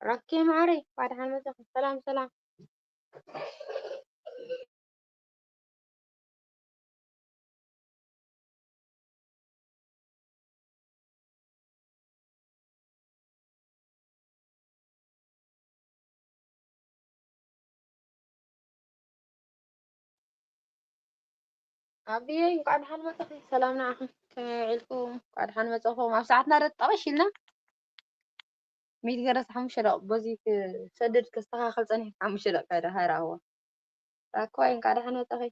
ራኬ ማዕረይ፣ እንኳዕ ደሓን መጻኺ። ሰላም፣ ሰላም። ኣብየይ፣ እንኳዕ ደሓን መጻኺ። ሰላም ንዓኺ። ከመይ ውዒልኩም? እንኳዕ ደሓን መጻኹም። ኣብ ሰዓትና ዶ ጠቐሽ ኢልና? ሚድ ገረስ ሓሙሽተ ደቂቕ በዚ ክሰድድ ከስተኻኸል ጸኒሑ ሓሙሽተ ደቂቕ ካደ ሃይረኣዎ። ራክዋይ፣ እንኳዕ ደሓን መጻኺ።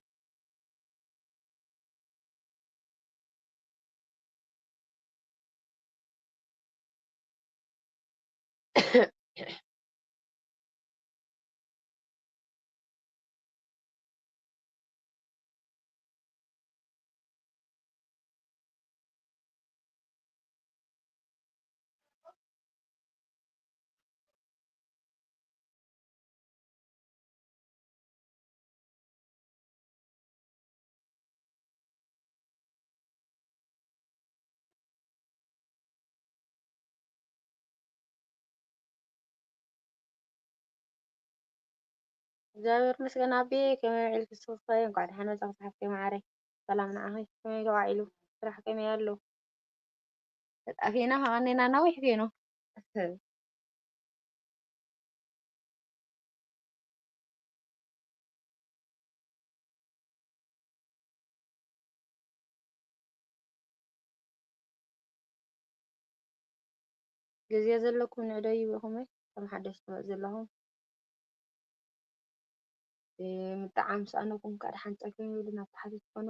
እግዚኣብሔር ይመስገን ኣቤ፣ ከመይ ውዒልኪ? ተስፋየ፣ እንኳዕ ደሓን መጻኺ ሓፍተይ መዓረይ። ሰላም ንዓኺ። ከመይ ውዒሉ? ስራሕ ከመይ ኣሎ? ተጣፊእና ከቐኒና ነዊሕ ኮይኑ። ግዜ ዘለኩም ንዕደዩ ኢኹም፣ ከም ሓደሽ ትመጽእ ዘለኹም። እ፣ ምጥዓም ሰኣነኩም፣ እንኳዕ ደሓን ጸግም ይብሉ ናብ ተሓቲት ኮኖ።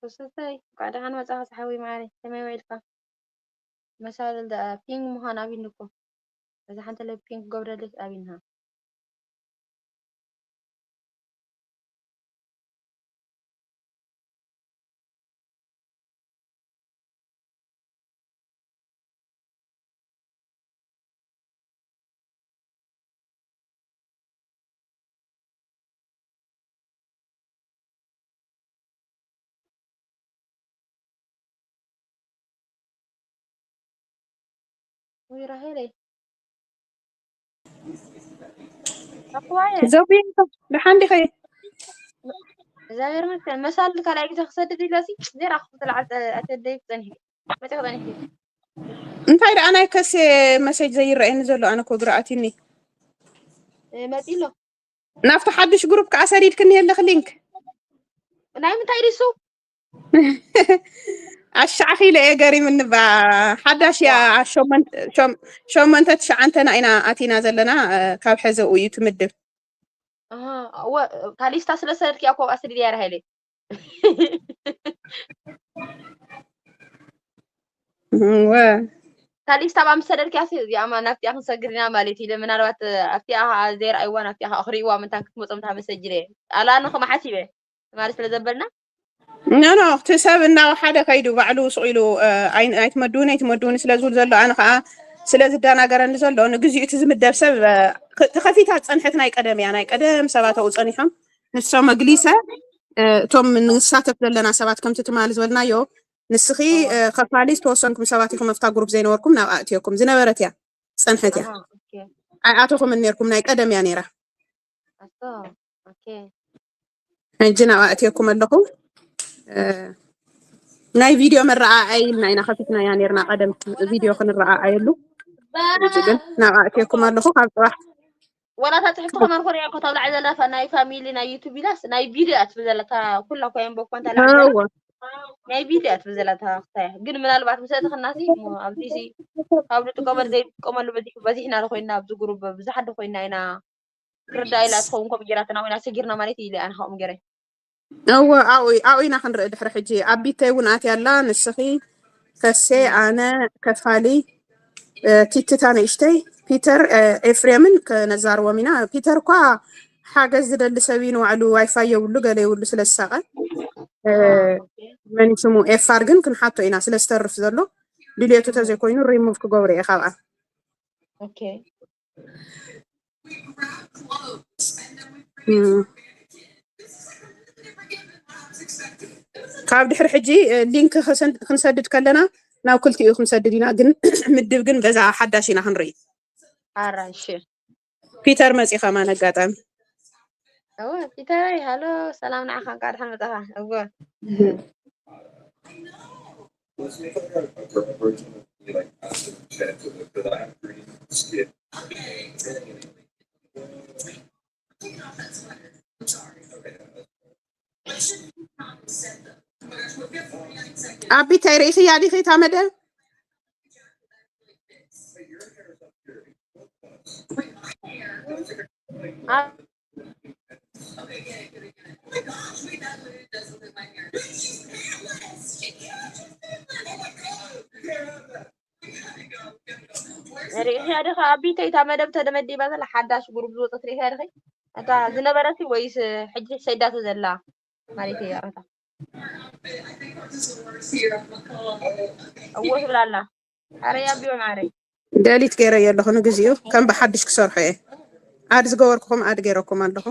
ተሰተይ፣ እንኳዕ ደሓን መጻኻ ዝሓወይ መዓረይ። ከመይ ውዒልካ? መሳልል ደኣ ፒንግ ምዃን ኣብይኒ እኮ። እዛ ሓንቲ ለብ ፒንግ ገብረልስ ኣብይንሃ። ወይ ራሄለይ። ኣኩዋየ። ዘውቢንቶ፣ ደሓን ዲኸ? እግዚኣብሔር ይመስገን። መሳል ካልኣይ ግዜ ክሰድድ ኢለሲ፣ ዜራ ክትልዓል ጸ-፣ ኣተደይ ጸኒሑ። መጺኹ ጸኒሑ። እንታይ ደኣ ናይ ከሴ መሴጅ ዘይረኣየኒ ዘሎ? ኣነ እኮ ግራ ኣትዩኒ። እ፣ መጺ ኣሎ። ናብቲ ሓድሽ ግሩፕ ከኣ ሰዲድክኒ ኣለኺ ሊንክ። ናይ ምንታይ ድዩ እሱ? ኣሻዕኺለ እየ ገሪምኒ ባ። ሓዳሽ እያ። ዋ። ሸሞን-፣ ሸም-፣ ሸሞንተ ትሽዓንተና ኢና ኣቲና ዘለና፣ እ፣ ካብ ሕዚ እዩ ትምድብ። ኣሃ፣ ወ-፣ ካሊስታ ስለ ሰደድክያ እኮ ኣብኣ ስድድያ ራሄለይ። እወ። ካሊስታ ኣብ ኣምስተደርክያ ሲ እዚኣማ ናብቲኣ ክንሰግር ኢና ማለት ኢለ፣ ምናልባት ኣብቲኣ ኸዓ ዘይረኣይዋ ናብቲኣ ኸዓ ክርእይዋ ምንታን ክትመጾም ታመሰጅለ ኣላ ንኸ መሓሲበ ትማሊ ስለ ዘበልና። ኖ፣ ኖ፣ እቲ ሰብ እናወሓደ ከይዱ ባዕሉ ስቕ ኢሉ፣ እ፣ ኣይ-፣ ኣይትመድውኒ፣ ኣይትመድውኒ ስለ ዝብል ዘሎ፣ ኣነ ኸዓ ስለ ዝደናገረኒ ዘሎ፣ ንግዚኡ እቲ ዝምደብ ሰብ፣ እ፣ ክ-፣ ተኸፊታ ዝጸንሐት ናይ ቀደም እያ። ናይ ቀደም ሰባት ኣብኡ ጸኒሖም፣ ንሶም ኣግሊሰ፣ እ፣ እቶም ንሳተፍ ዘለና ሰባት ከምቲ ትማሊ ዝበልናዮ፣ ንስኺ፣ ኣሃ። እ፣ ከፋሊ ዝተወሰንኩም ሰባት ኢኹም፣ ኣብታ ግሩፕ ዘይነበርኩም ናብ ኣእትየኩም ዝነበረት እያ፣ ዝጸንሐት እያ። ኣሃ፣ ኦኬ። ኣይኣተኹምን ኔርኩም፣ ናይ ቀደም እያ ኔራ። ኣቶ፣ ኦኬ። ሕጂ ናብ ኣእትየኩም ኣለኹ። እ፣ ናይ ቪድዮ መረኣኣይ ኢልና ኢና ከፊትናያ ኔርና፣ ቀደም ቪድዮ ክንረኣኣየሉ። ሕጂ ግን ናብ ኣእትየኩም ኣለኹ፣ ካብ ጽባሕ ዋላ እታ ጽሕፍቲ ከማን ኮሪያ እኮ ታብ ላዕሊ ዘላ ፋ-፣ ናይ ፋሚሊ ናይ ዩቱብ ኢላስ ናይ ቪድዮ እያ ትብል ዘላ፣ እታ ኩላ እኮ የንበብኳ እንታ ላዕሊ ዘላ። እወ። ናይ ቪድዮ እያ ትብል ዘላ እታ ክታያ። ግን ምናልባት ምስ ኣእተኽናሲ እሞ ኣብዚ ሲ ካብ ንጥቀመሉ ዘይንጥቀመሉ በዚሑ፣ በዚሕና ዶ ኮይንና ኣብዚ ግሩፕ ብዙሓት ዶ ኮይንና ኢና ክርዳ ኢላ ትኸውን ከምኡ ጌራትና ኮይና ሰጊርና ማለት እዩ ኢለ ኣነ ካብኦም ገይረ። እወ፣ ኣብኡ፣ ኣብኡ ኢና ክንርኢ ድሕሪ ሕጂ። ኣቢተይ እውን ኣትያ ኣላ፣ ንስኺ፣ ከሴ፣ ኣነ፣ ከፋሊ፣ እ፣ ቲትታ ንእሽተይ፣ ፒተር፣ እ፣ ኤፍሬምን ከነዛርቦም ኢና። ፒተር እኳ ሓገዝ ዝደሊ ሰብ እዩ፣ ንባዕሉ ዋይፋይ የብሉ፣ ገለ የብሉ ስለ ዝሳቐ። እ፣ ኣሃ፣ ኦኬ። መን እዩ ስሙ? ኤፋር ግን ክንሓቶ ኢና ስለ ዝተርፍ ዘሎ። ድልየቱ እህ። ተዘይኮይኑ ሪሙቭ ክገብሮ እየ ካብኣ። ኦኬ። እም። ካብ ድሕሪ ሕጂ እ፣ ሊንክ ክሰን- ክንሰድድ ከለና ናብ ክልቲኡ ክንሰድድ ኢና። ግን ምድብ ግን በዛ ሓዳሽ ኢና ክንርኢ። ኣራንሺ ፒተር መፂ ከማን ኣጋጣሚ እወ ፒተረይ ሃሎ ሰላም ንዓኻ እንኳዕ ደሓን መጣኻ እወ ኣቢታይ ርእኺያ ዲኺ እታ መደብ ርኢኽያ ዲኻ ኣቢተይ እታ መደብ ተደመዲባ ዘላ ሓዳሽ ጉሩብ ዝወፀት ርኢኽያ ዲኺ እታ ዝነበረሲ ወይስ ሕጂ ሰይዳቶ ዘላ ማለት እያ ኣረታ እዎ ትብላ ኣላ ኣረ ያቢዮ ማረይ ደሊት ገይረዮ ኣለኹ ንግዚኡ ከም ብሓድሽ ክሰርሖ እየ ኣድ ዝገበርኩኹም ኣድ ገይረኩም ኣለኹ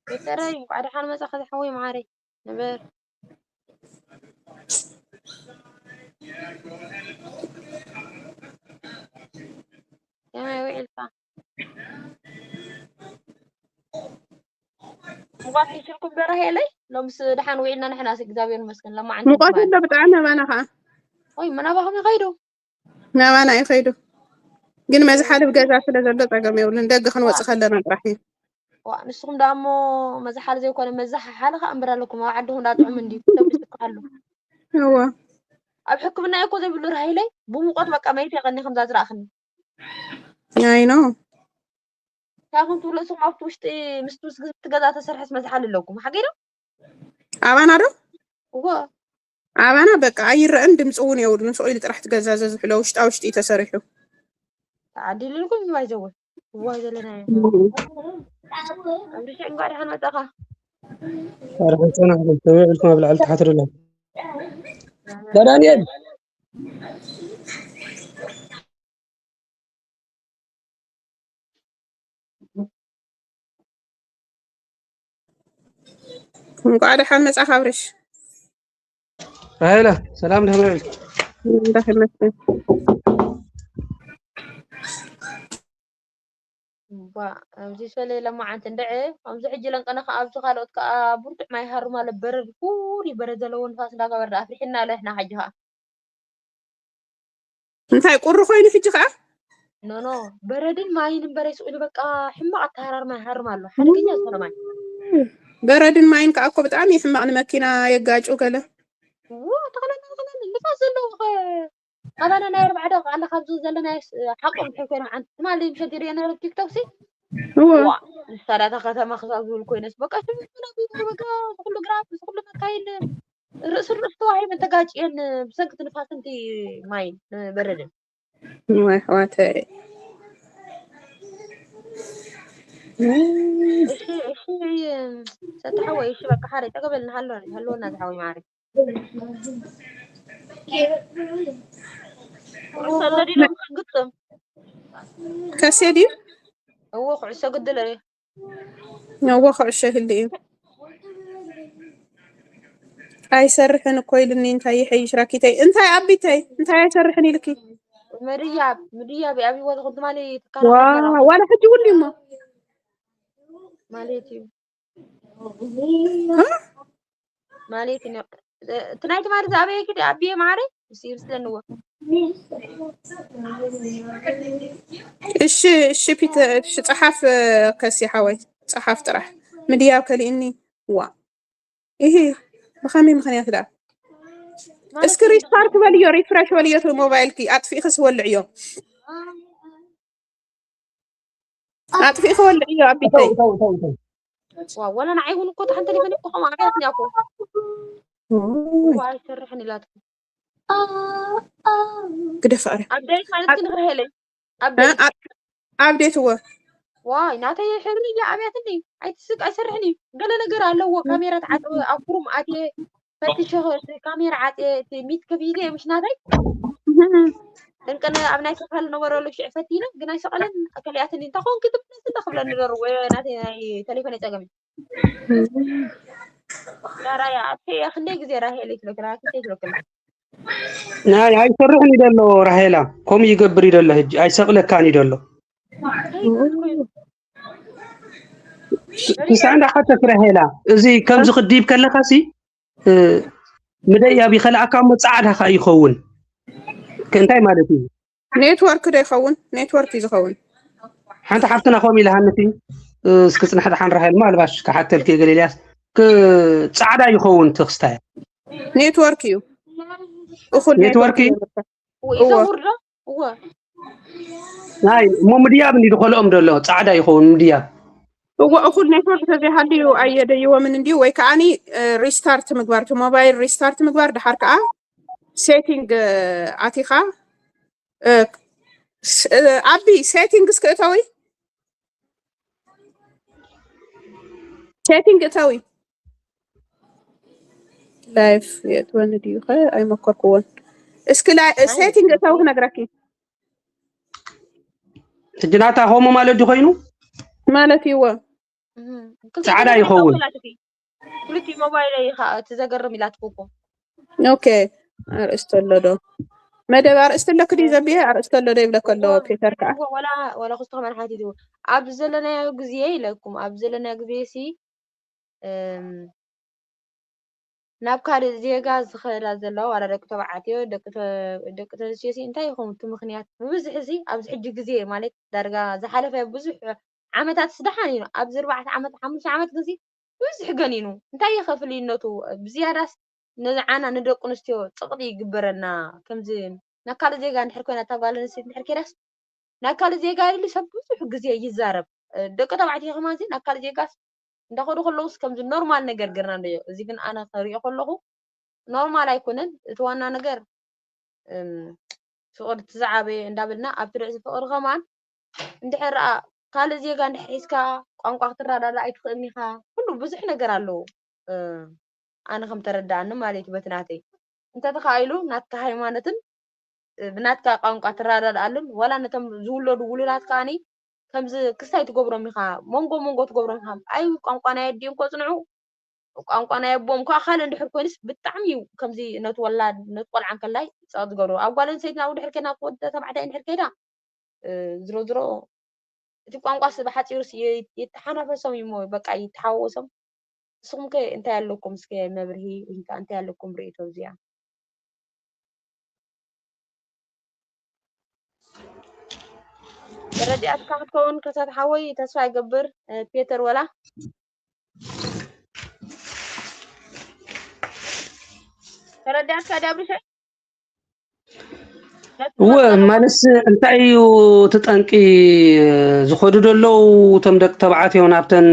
ዶክተረይ እንኳዕ ደሓን መጻ ከዚ ሓወይ መዓረይ ንበር ከመይ ውዒልካ ሙቋት ሒዝልኩም ዶ ራሄለይ ሎምስ ደሓን ውዒልና ንሕናስ እግዚኣብሔር ይመስገን ለማዓንቲ ሙቐት ኣሎ ብጣዕሚ ኣባና ከዓ ወይ መናባኹም ይኸይዱ ናባና ይኸይዱ ግን መዝሓሊ ብገዛ ስለ ዘሎ ፀገም የብሉን ደገ ክንወፅእ ከለና ጥራሕ እዩ ዋ ንስኹም ደኣ እሞ መዝሓሊ ዘይኮነ መዝሓሓሊ ከዓ እምበር ኣለኩም ኣብ ዓድኹም ዳጥዑም እንዲ ተብስካሉ እዎ ኣብ ሕክምና እኮ ዘይብሉ ራሂለይ ብሙቆት በቃ መይት የቀኒ ከምዛ ዝረእኽኒ ኣይ ኖ ካብኹም ትብሉ እሱም ኣብቲ ውሽጢ ምስቲ ውስግዝቲ ገዛ ተሰርሐስ መዝሓሊ ኣለኩም ሓቂ ዶ ኣባና ዶ እዎ ኣባና በቃ ኣይረአን ድምፂ እውን የብሉን ስቕ ኢሉ ጥራሕ ትገዛ ዘዝሕሎ ውሽጣ ውሽጢ እዩ ተሰሪሑ ተዓዲልልኩም እዩ ባይዘወ እዋ ዘለና ኣብሪሽ እንኳ ደሓን መጣኻ ኣርባዕተ ናዕኩም ተውዕልኩም ኣብ ላዕሊ ተሓትሩ ኣሎ ዳዳንኤል እንኳዕ ደሓን መጻኻ ኣብርሽ ራሄላ ሰላም ደህና ውዒልኪ እንዳህ ይመስገን ዋ ኣብዚ ሰለ ለማዓንቲ እንድዐ ከምዚ ሕጂ ለንቀነ ከዓ ኣብዚ ካልኦት ከዓ ብርቱዕ ማይ ሃሩም ኣሎ በረድ ኩሉ በረድ ዘለዎ ንፋስ እንዳገበረ ኣፍሪሕና ኣሎ ንሕና ሕጂ ከዓ እንታይ ቁሪ ኮይኑ ሕጂ ከዓ ኖኖ በረድን ማይን እምበረ ስኡሉ በቃ ሕማቕ ኣተሃራርማ ይሃርም ኣሎ ሓደገኛ ዝኾነ ማይ በረድን ማይን ከዓ እኮ ብጣዕሚ ሕማቕ ንመኪና የጋጩ ገለ ዋ ተኸለና ተኸለና ንፋስ ዘለዎ ኸ ኣባና ናይ ኣርባዕተ ቃላ ካብዚ ዘለና ሓቆም እንታይ ኮይኖም ዓንቲ ትማሊ ምሸት ይሪኦ ነረ ቲክቶክ ሲ እዎ ዋ ንሳዳታ ከተማ ክሳብ ዝብል ኮይነስ በቃ ሽምና ቢታ በቃ ዝኩሉ ግራት ዝኩሉ መካይን ርእሲ ርእሲ ተዋሂበን ተጋጭየን ብሰንኪ እቲ ንፋስ እንቲ ማይ በረድን ወይ ኣሕዋተይ እሺ እሺ ሰተሓወይ እሺ በቃ ሓደ ጠገበልና ሃሎ ሃሎና ዝሓወይ ማሪ ሰለዲኖም ግጥም ከሴ ድዩ እዎ ኩዕሶ ግድለ እዎ ኩዕሾ ይህሉ እዩ ኣይሰርሕን እኮ ኢልኒ እንታይ ይሐይሽ ራኪተይ እንታይ ኣቢተይ እንታይ ኣይሰርሕን ኢልኪ ምድያብ ምድያብ ኣብይዎ ዝኹን ትማሊ ዋላ ሕጂ እውን እሞ ማለት እዩ ማለት እዩ እቲ ናይ ትማሊ ዝኣበየ ኪድ ኣብየ ማዕረ ምስ ይርስለንዎ እሺ እሺ ፒተ እሺ ፀሓፍ ከሲ ሓወይ ፀሓፍ ጥራሕ ምድያብ ከሊእኒ ዋ ይሄ ብኸመይ ምኽንያት ዳ እስኪ ሪስታርት በልዮ ሪፍረሽ በልዮ እቲ ሞባይልኪ ኣጥፊእኺ ስወልዕዮ ኣጥፊእኺ ወልዕዮ ኣቢተይ። ዋ ወላ ንዓይ እውን እኮ ታሓን ተሌፎን እኮ ከምኡ ኣብያትኒ እኮ እዋ ኣይሰርሕን ኢላትኩ። ግደፍ ኣረ ኣብደይት ማለት ግን ራሄለይ ኣብደይት ኣብዴት እወ ዋይ ናተይ ሕብሪ እያ ኣብያትኒ። ኣይትስቅ ኣይሰርሕን እዩ። ገለ ነገር ኣለዎ። ካሜራ ተዓጽወ ኣብ ኩሩም ኣትየ ፈትሸ እቲ ካሜራ ዓጽየ እቲ ሚት ከፊተ ምሽ ናተይ ጥንቅነ ኣብ ናይ ሰፋል ነበረሉ ሽዕ ፈቲነ ግን ኣይሰቐለን። ከሊኣትኒ እንታይ ኮንኪ ትብለስ እንዳ ክብለኒ ደሩ ወይ ናተይ ናይ ተሌፎን የጸገሚ ዳራያ ኣትየ ክንደይ ግዜ ራሄል ይትለክላ ክንደይ ይትለክላ ናይ ኣይሰርሕን እዩ ደሎ ራሄላ። ከምኡ ይገብር እዩ ደሎ። ሕጂ ኣይሰቕለካን እዩ ደሎ። ክሳዕ እንዳሓተት ራሄላ፣ እዚ ከምዚ ክድይብ ከለካ ሲ ምደይ ኣብ ይኸልኣካ እሞ ፃዕዳ ከዓ ይኸውን። እንታይ ማለት እዩ? ኔትወርክ ዶ ይኸውን? ኔትወርክ እዩ ዝኸውን። ሓንቲ ሓፍትና ከምኡ ኢላሃኒ ሲ እስኪ ፅንሕ ደሓን ራሄል ማልባሽ ክሓተልኪ ገለ ኢልያስ ፃዕዳ ይኸውን ተክስታይ ኔትወርክ እዩ። እኹል ኔትወርክ እዩ? ይዘውር ዶ እወ ናይ እሞ ምድያብ እንዲ ዝኸልኦም ደሎ ፃዕዳ ይኸውን ምድያብ እወ እኹል ኔትወርክ ተዘይሃልዩ ኣየደይዎምን እንዲዩ ወይ ከዓኒ ሪስታርት ምግባር እቲ ሞባይል ሪስታርት ምግባር ድሓር ከዓ ሴቲንግ ኣቲኻ ኣቢ ሴቲንግስ ክእተዊ ሴቲንግ እተዊ ላይፍ የእትወኒ ድዩ ከ ኣይመከርክዎን እስኪ ሴቲንግ እተዊ ክነግረኪ ሕጂ ናታ ከምኡ ማለት ድዩ ኮይኑ ማለት እዩ እወ ፃዕዳ ይኸውን ክልቲ ሞባይለይ ከዓ እቲ ዘገርም ኢላትኩ እኮ ኦኬ ኣርእስቲ ኣሎ ዶ መደብ ኣርእስቲ ኣለክ ድዩ ዘብየ ኣርእስቲ ኣሎ ዶ ይብለክ ኣሎ ፔተር ከዓ ወላ ወላ ክስቶ ከመን ሓቲት ኣብ ዘለናዮ ግዜ ኢለኩም ኣብ ዘለናዮ ግዜ ሲ ናብ ካልእ ዜጋ ዝኸዳ ዘለዋ ዋላ ደቂ ተባዕትዮ ደቂ ተንስትዮሲ እንታይ ይኸውን እቲ ምኽንያት ብብዝሒ ሲ ኣብዚ ሕጂ ግዜ ማለት ዳርጋ ዝሓለፈ ብዙሕ ዓመታት ስደሓን እዩ ኣብዚ ኣርባዕተ ዓመት ሓሙሽተ ዓመት ግዜ ብዙሕ ገኒኑ እንታይ ይኸፍል ነቱ ብዝያዳስ ነዚ ዓና ንደቂ ኣንስትዮ ፅቕጢ ይግበረና ከምዚ ናብ ካልእ ዜጋ እንድሕር ኮይና እታ ጓል ኣንስተይቲ እንድሕር ከይዳስ ናይ ካልእ ዜጋ ኢሉ ሰብ ብዙሕ ግዜ ይዛረብ። ደቂ ተባዕትዮ ከማን ናብ ካልእ ዜጋስ እንዳኸዱ ከለውስ ከምዚ ኖርማል ነገር ገርና ንሪኦ። እዚ ግን ኣነ ክሪኦ ከለኹ ኖርማል ኣይኮነን። እቲ ዋና ነገር ፍቕሪ እቲ ዝዓበየ እንዳበልና ኣብቲ ርእሲ ፍቕሪ ከማን እንድሕር ካልእ ዜጋ እንድሕር ሒዝካ ቋንቋ ክትረዳዳእ ኣይትኽእልን ኢኻ። ኩሉ ብዙሕ ነገር ኣለዎ። ኣነ ከም ተረዳኣኒ ማለት እዩ በቲ ናተይ እንተተኻኢሉ ናትካ ሃይማኖትን ብናትካ ቋንቋ ትረዳድኣሉን ዋላ ነቶም ዝውለዱ ውሉዳት ከዓኒ ከምዚ ክስታይ ትገብሮም ኢኻ መንጎ መንጎ ትገብሮም ኢኻ ኣይ ቋንቋ ናይ ኣዲኦም ከፅንዑ ቋንቋ ናይ ኣቦም ከዓ ካልእ እንድሕር ኮይኑስ ብጣዕሚ እዩ ከምዚ ነቲ ወላድ ነቲ ቆልዓ እንከላይ ፀቕ ዝገብሮ ኣብ ጓል ኣንስተይቲ ናብኡ ድሕር ከይና ወዲ ተባዕታይ እንድሕር ከይዳ ዝሮ ዝሮ እቲ ቋንቋ ስ ብሓፂሩ ይተሓናፈሶም እዩ እሞ በቃ ይተሓወሶም ንስኹም ከ እንታይ ኣለኩም እስከ መብርሂ ወይ ከዓ እንታይ ኣለኩም ርእቶ እዚኣ ተረዲኣትካ ክትከውን ከሳት ሓወይ ተስፋ ይገብር ፔተር ወላ ተረዲኣትካ ዳብሪሸ እወ ማለትስ እንታይ እዩ እቲ ጠንቂ ዝኸዱ ዘለዉ እቶም ደቂ ተባዕትዮ ናብተን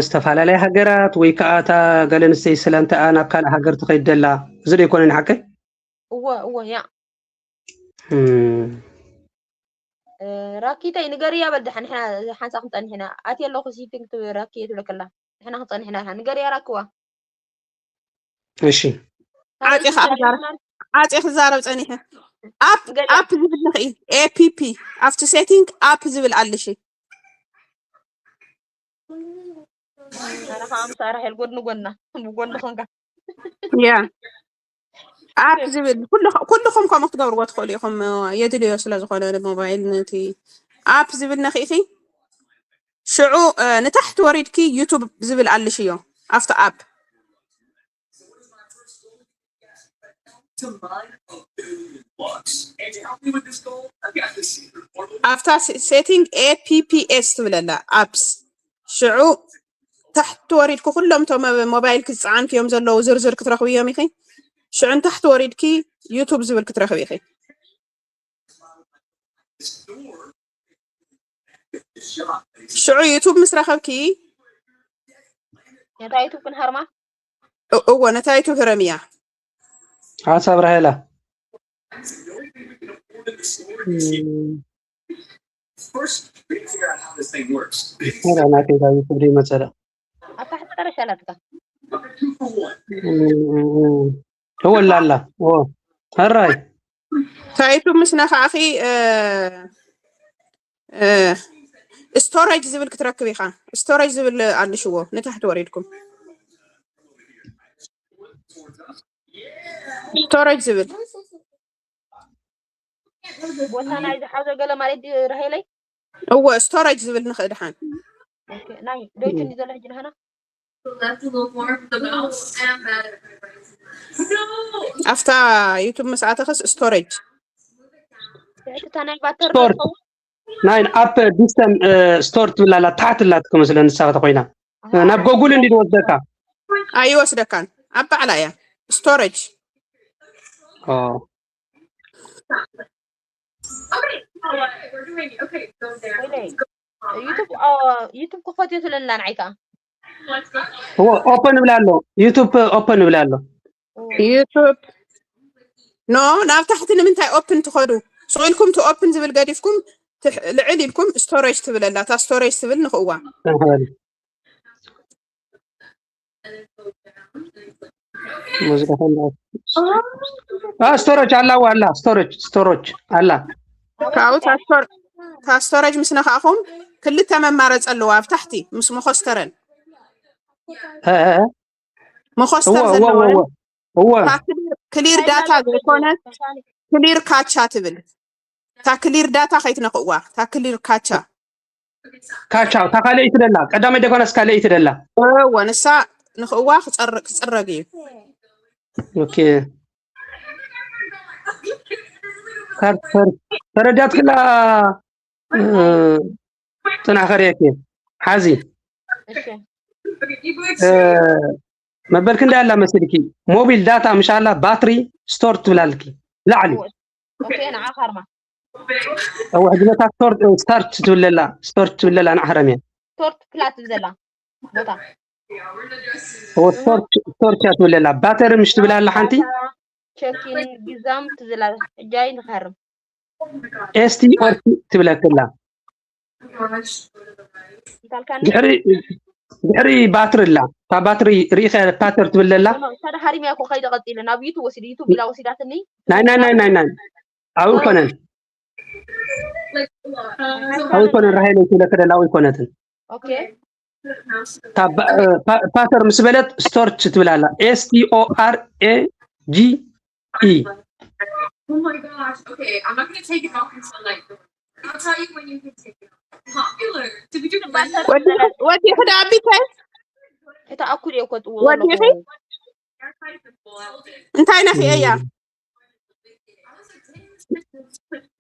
ዝተፈላለያ ሃገራት ወይ ከዓ እታ ጓል ኣንስተይቲ ስለምንታይ እያ ናብ ካልእ ሃገር ትኸይድ ዘላ እዚ ዶ ኣይኮነን ሓቀይ እወ እወ ያ ራኪተይ ንገርያ በል ድሓ ንሕና ሓንሳ ክንፀንሕ ኢና ኣትየ ኣለኹ ሲቲንግ ትብል ራኪየ ትብለከላ ንሕና ክንፀንሕ ኢና ንገርያ ራክዋ እሺ ዓፂ ከዓ ክዛረብ ዓፂ ክዛረብ ፀኒሐ ኣፕ ኣፕ ዝብል ንኽኢ ኤፒፒ ኣብቲ ሴቲንግ ኣፕ ዝብል ኣለሽ ኣነ ከዓ ምስ ኣራሒል ጎድኒ ጎና ብጎኒ ኮንካ ያ ኣፕ ዝብል ኩልኹም ከምኡ ክትገብርዎ ትኽእሉ ኢኹም የድልዮ ስለ ዝኾነ ሞባይል ነቲ ኣፕ ዝብል ነኺእኺ ሽዑ ንታሕቲ ወሪድኪ ዩቱብ ዝብል ኣልሽዮ ኣብቲ ኣፕ ኣብታ ሴቲንግ ኤፒፒኤስ ትብለላ ኣፕስ ሽዑ ታሕቲ ወሪድኩ ኩሎም እቶም ሞባይልኪ ዝፀዓንክዮም ዘለዉ ዝርዝር ክትረኽብዮም ኢኺ ሽዑ ንታሕቲ ወሪድኪ ዩቱብ ዝብል ክትረኽብ ኢኺ ሽዑ ዩቱብ ምስ ረኸብኪ ነታ ዩቱብ ክንሃርማ እ- እወ ነታ ዩቱብ ህረምያ። ሓሳብ ራሄላ እም፣ ራሄላ ናተይ ጋር ዩቱብ ይመፀላ ኣብ ታሕቲ ጠረሽ ኣላትካ እወላላ ኦ፣ ሕራይ ታይቱ ምስ ነካእኺ ስቶሬጅ ዝብል ክትረክብ ኢኻ። ስቶሬጅ ዝብል ኣልሽዎ ንታሕቲ ወሪድኩም ስቶሬጅ ዝብል ቦታ ናይ ዝሓዞ ገለ ማለት ድዩ ራሄለይ? እወ ስቶሬጅ ዝብል ንኽእል ድሓን ኦኬ፣ ናይ ዶይችን እዩ ዘሎ ሕጂ ንሃና ኣብታ ዩቱብ ምስ ኣተኽስ ስቶሬጅ ትሕቲ ናይ ባተር ስቶር ናይ ኣፕ ዲስተን ስቶር ትብል ኣላ ታሕቲ ኣላትኩም ስለ ንሳ ተኮይና ናብ ጎጉል እንዲ ዝወስደካ ኣይወስደካን ኣብ ባዕላ እያ ስቶሬጅ ኦ ዩቱብ ዩቱብ ክፈትዮ ስለላ ንዓይካ ኦፐን እብላ ኣሎ ዩቱብ ኦፐን እብላ ኣሎ ዩቱብ ኖ ናብ ታሕቲ ንምንታይ ኦፕን ትኸዱ ስቕ ኢልኩም ቲ ኦፕን ዝብል ገዲፍኩም ትሕ- ልዕል ኢልኩም ስቶሬጅ ትብል ኣላ እታ ስቶሬጅ ትብል ንኽእዋ ተባለ ሙዚቃ ከንዳ ስቶሬጅ ኣላ ኣላ ስቶሬጅ ስቶሬጅ ኣላ ካብኡ እታ ስቶር- እታ ስቶሬጅ ምስ ነኻእኹም ክልተ መማረፂ ኣለዋ ኣብ ታሕቲ ምስ መኾስተረን እ፣ እ፣ እ፣ መኾስተር እወ እወ ዘለወን እወ እወ እታ ክሊር- ክሊር ዳታ ዘይኮነት ክሊር ካቻ ትብል እታ ክሊር ዳታ ከይትነክእዋ እታ ክሊር ካቻ ካቻ እታ ካልኣይቲ ደላ ቀዳማይ ደኳናስ ካልኣይቲ ደላ እወ ንሳ ንክእዋ ክፀር- ክፅረግ እዩ ኦኬ ካር- ካር- ተረዳት ክላ እ፣ ጥናኸር የክ ሓዚ እሺ እ፣ መበልክ እንታይ ኣላ መስልኪ ሞቢል ዳታ ምሻላ ባትሪ ስቶር ትብላልኪ ላዕሊ ኦኬ ንዓ ካርማ እወ ሕጂ ነታ ስቶር ስታርት ትብለላ ስቶር ትብለላ ንዓሕረም እያ ስቶርት ፕላት ዘላ ቦታ እወ ስቶር ስቶር እያ ትብለላ ባተሪ ምሽ ትብላ ኣላ ሓንቲ ቸኪን ግዛም ትዝላ ሕጃይ ንኸርም ኤስቲ ኦርቲ ትብለክላ እንታልካኒ ድሕሪ ድሕሪ ባትሪ ኣላ እታ ባትሪ ርኢኸ ፓተር ትብል ዘላ ተዳሃሪም እያ እኮ ከይደ ቀፂለ ናብ ዩቱብ ወሲድ ዩቱብ ኢላ ወሲዳትኒ ናይ ናይ ናይ ናይ ናይ ኣብኡ ኮነን ኣብኡ ኮነን ራሄለ ትብለክ ደላ ኣብኡ ኮነትን ኦኬ ፓተር ምስ በለት ስቶርች ትብል ኣላ S T O R A G E Oh my gosh. Okay, I'm not gonna take it off until like I'll tell you when you can take it off. Popular. Did we do the ወዲኺ ዶ ኣቢተይ እታ ኣኩል እየ እኮ ጥዎ ወዲኺ እንታይ ነኺ እያ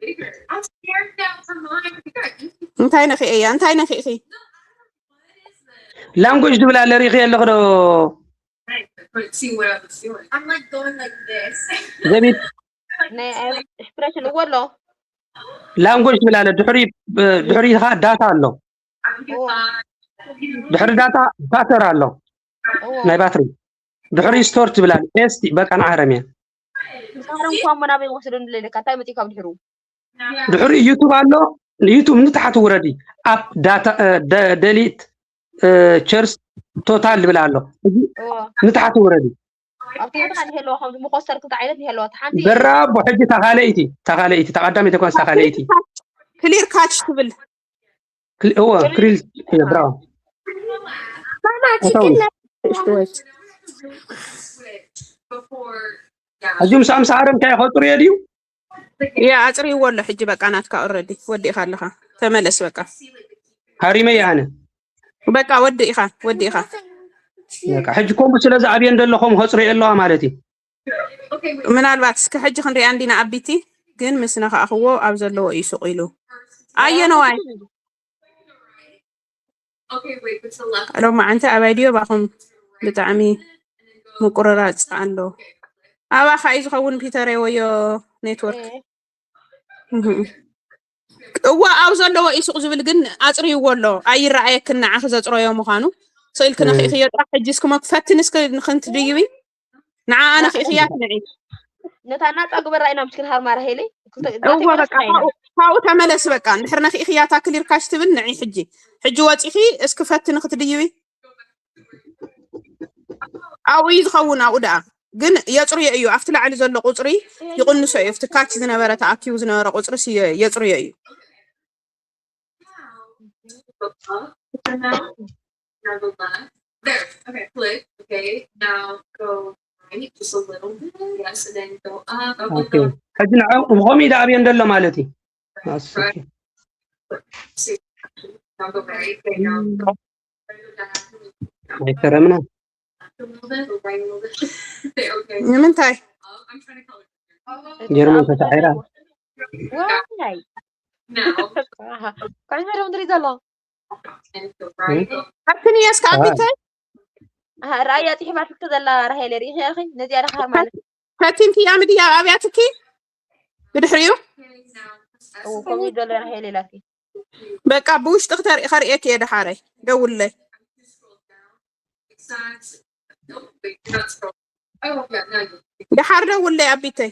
bigger. I'm scared now for mine. We got easy. እንታይ ነኺ እያ እንታይ ነኺ ኢኺ ላንጉጅ ትብል ኣለ ርኢኺ ኣለኹ ዶ But see what I was doing. I'm like going like this. ዘቢት ናይ ኤክስፕሬሽን እዎ ኣሎ ላንጉጅ ትብል ኣለ ድሕሪ ድሕሪ ዳታ ኣሎ I'm gonna ድሕሪ ዳታ ባተር ኣሎ እዎ ናይ ባትሪ ድሕሪ ስቶር ትብል ኣለ ኤስቲ በቃ ንዓረም እያ ምሳህረም እኳ እሞ ናበይ ወስዶ ንለለካ እንታይ መፂእ ካብ ድሕሩ ድሕሪ ዩቱብ ኣሎ ዩቱብ ንታሕቲ ውረዲ ኣፕ ዳታ ደሊት ቸርስ ቶታል ዝብል ኣሎ እዚ እዎ ንታሕቲ ውረዲ ኣብ ትሕቲ ካልእ ይህልዋ ከምዚ መኮስተር ክልተ ዓይነት ይህልዋ እቲ ሓንቲ በራቦ ሕጂ ታኻለይቲ ታኻለይቲ ተቐዳሚ ተኳንስ ታኻለይቲ ክሊር ካች ትብል እወ ክሪል ብራው ሕጂ ምሳም ሰዓረ እንታይ ከፅሩ እየ ድዩ ያ ኣፅሪዎ ኣሎ ሕጂ በቃ ናትካ ኦረዲ ወዲእካ ኣለካ ተመለስ በቃ ሃሪመ እየ ኣነ በቃ ወዲእካ ወዲእካ በቃ ሕጂ ከምኡ ስለ ዝኣብየን ዘለኹም ከፅሩ ኣለዋ ማለት እዩ ምናልባት እስከ ሕጂ ክንሪኣ እንዲና ኣቢቲ ግን ምስ ነካእክዎ ኣብ ዘለዎ እዩ ሱቕ ኢሉ ኣየነዋይ ሎማዓንቲ ኣባይ ድዮ ባኹም ብጣዕሚ ምቁርራፅ ኣሎ ኣባኻ እዩ ዝኸውን ፒተር ወዮ ኔትወርክ እዋ ኣብ ዘለዎ እዩ ሱቕ ዝብል ግን ኣጽርይዎ ኣሎ ኣይረኣየክን ንዓኺ ዘጽረዮ ምዃኑ ስኢልኪ ነኺእኽዮ ጥራሕ ሕጂ እስኪ መክፈትኒ እስኪ ንኽንትድይቢ ንዓ ኣነ ክኢኽያ ትንዒ ነታ ናጻ ግበራ ኢና ምስኪን ሃርማ ራሄለይ ክልተ- እዋ ናተይ በቃ ኢና ካብኡ- ካብኡ ተመለስ በቃ እንድሕር ነኺእኽያ ታክል ይርካሽ ትብል ንዒ ሕጂ ሕጂ ወፂኺ እስኪ ፈትኒ ክትድይቢ ኣብኡ እዩ ዝኸውን ኣብኡ ደኣ ግን የፅርዮ እዩ ኣብቲ ላዕሊ ዘሎ ቁፅሪ ይቕንሶ እዩ ኣብቲ ካች ዝነበረ ተኣኪቡ ዝነበረ ቁፅሪ ስ- የፅርዮ እዩ Now, look up, turn that, now go left. There. Okay, click. Okay, now go right just a little bit. Yes, and then go up, up, up, Okay. ሕጂ ንዐ ብኸምኡ ኢዳ ኣብዮ እንደሎ ማለት እዩ። ኣሰኪ። Now go right. Okay, now go right, go down. ኣይከረምና Up a little bit, go right a little bit. Okay. ንምንታይ Up. I'm trying to color. ጀርመን ተሳዒራ። ዋይ Now, ከመይ ዶ ንርኢ ዘሎ and go right. ኣብቲ ንየስካ ኣቢተይ ኣሃ፣ ራእያ ፅሒፋትልኪ ዘላ ራሄል ሪኢኺ ኢኺ ነዚኣ ደኻ ማለት ፈቲንክያ ምድያ ኣብያትኪ ብድሕሪኡ እዎ ከምኡ ዘሎ ራሄል ኢላትኪ በቃ ብውሽጢ ክተርኢ ከርእየኪ እየ ደሓረይ ደውለይ ደሓር ደውለይ ኣቢተይ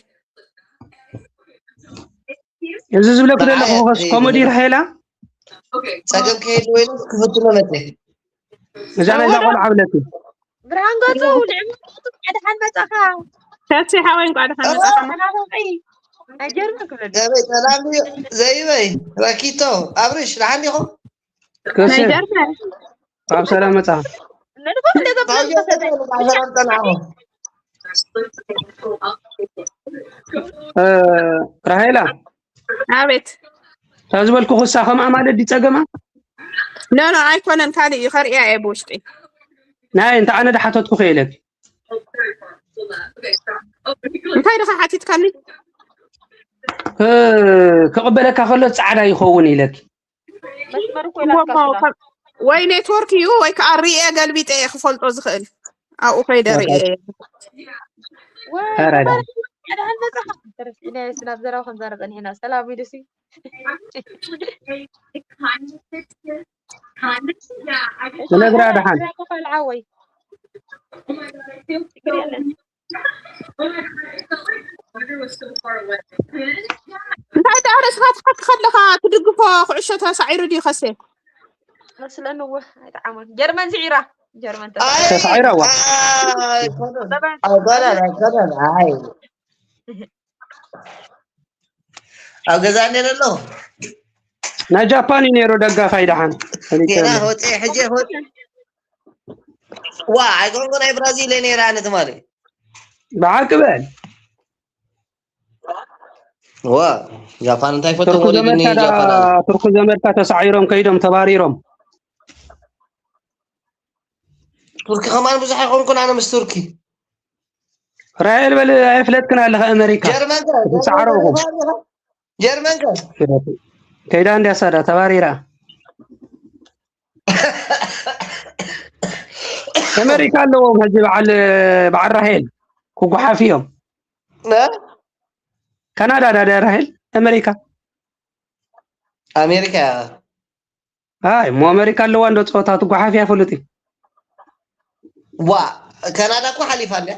እዚ ዝብለኩ ዘለኹ ኸስ ኮሜዲ ራሄላ ጸገም ከየድልዎ ኢለ ክፍትኖ መጸ። እዛ ናይዛ ቆልዓ ብለኪ ብርሃን ገጹ ልዕሊ ሓደ ሓን መጻኻ ተሲ ሓወይ እንኳዕ ደሓን መጻኻ ናበቂ ናይ ጀርመን ክብለሉ ዘበይ ሰላም ድዩ? ዘይበይ ረኪቶ ኣብርሽ ደሓን ዲኹም? ከሴ ናይ ጀርመን ኣብ ሰላም መጻ ነድኹም እንደዘብለሉ ካብ ጀርመን ጸናኹም። ራሄላ ኣቤት ካብ ዝበልኩ ክሳ ከምኣ ማለት ድጸገማ ኖ ኖ ኣይኮነን ካልእ እዩ ከርእያ እየ ብውሽጢ ናይ እንተ ኣነ ድሓተትኩ ክኢለኪ እንታይ ድኻ ሓቲትካኒ ክ- ክቕበለካ ከሎ ጻዕዳ ይኸውን ኢለኪ መስመር እኮ ኢላትካ ስጋ ወይ ኔትወርክ እዩ ወይ ከዓ ሪኤ ገልቢጠ እየ ክፈልጦ ዝኽእል ኣብኡ ከይደ ሪኤ እየ ወይ ኧረ ተባረክ። ሓደ ሓን መጻኻ ተረፊዕና ስናብ ዘረባ ከም ዘረባ ጸኒሕና ሰላም ኢሉሲ ክነግራ ደሓን ክፋል ዓወይ እንታይ ደኣ ርእስኻ ትሓቲ ከለኻ ትድግፎ ኩዕሾ ተሳዒሩ ድዩ ከሴ መስለኒ እወ ኣይጠዓሞን ጀርመን ስዒራ ጀርመን ኣይ፣ ተሳዒራ እዋ። ኣይ፣ ኣይኮነን፣ ኣይኮነን፣ ኣይኮነን፣ ኣይ። ኣብ ገዛ እንደ ዘለኹ ናይ ጃፓን እዩ ነይሩ ደጋፋይ ደሓን ጌና ወፂ ሕጂ ወፂ ዋ ኣይኮንኩ ናይ ብራዚል እየ ነይረ ኣነ ትማሊ ብሓቂ በል ዋ ጃፓን እንታይ ፈቶ ቱርኩ ወሪድኒ ዘመድካ ደኣ- ጃፓን ኣለ ቱርኩ ዘመድካ ተሳዒሮም ከይዶም ተባሪሮም ቱርኪ ከማን ብዙሕ ኣይኮንኩን ኣነ ምስ ቱርኪ ራሄል በል ኣይፍለጥክን ኣለኻ ኣሜሪካ ጀርመን ከ እቲ ሰዓረውኹም ጀርመን ከ ከይዳ እንድያ ሳዳ ተባሪራ ኣሜሪካ ኣለዎም ሕጂ በዓል በዓል ራሄል ክጓሓፍ እዮም እ? ካናዳ ዳዳ ራሄል ኣሜሪካ ኣሜሪካ እያ ኣይ እሞ ኣሜሪካ ኣለዋ እንዶ ፀወታ ትጓሓፍ እያ ፍሉጥ እዩ ዋ ካናዳ እኮ ሓሊፋ እንድያ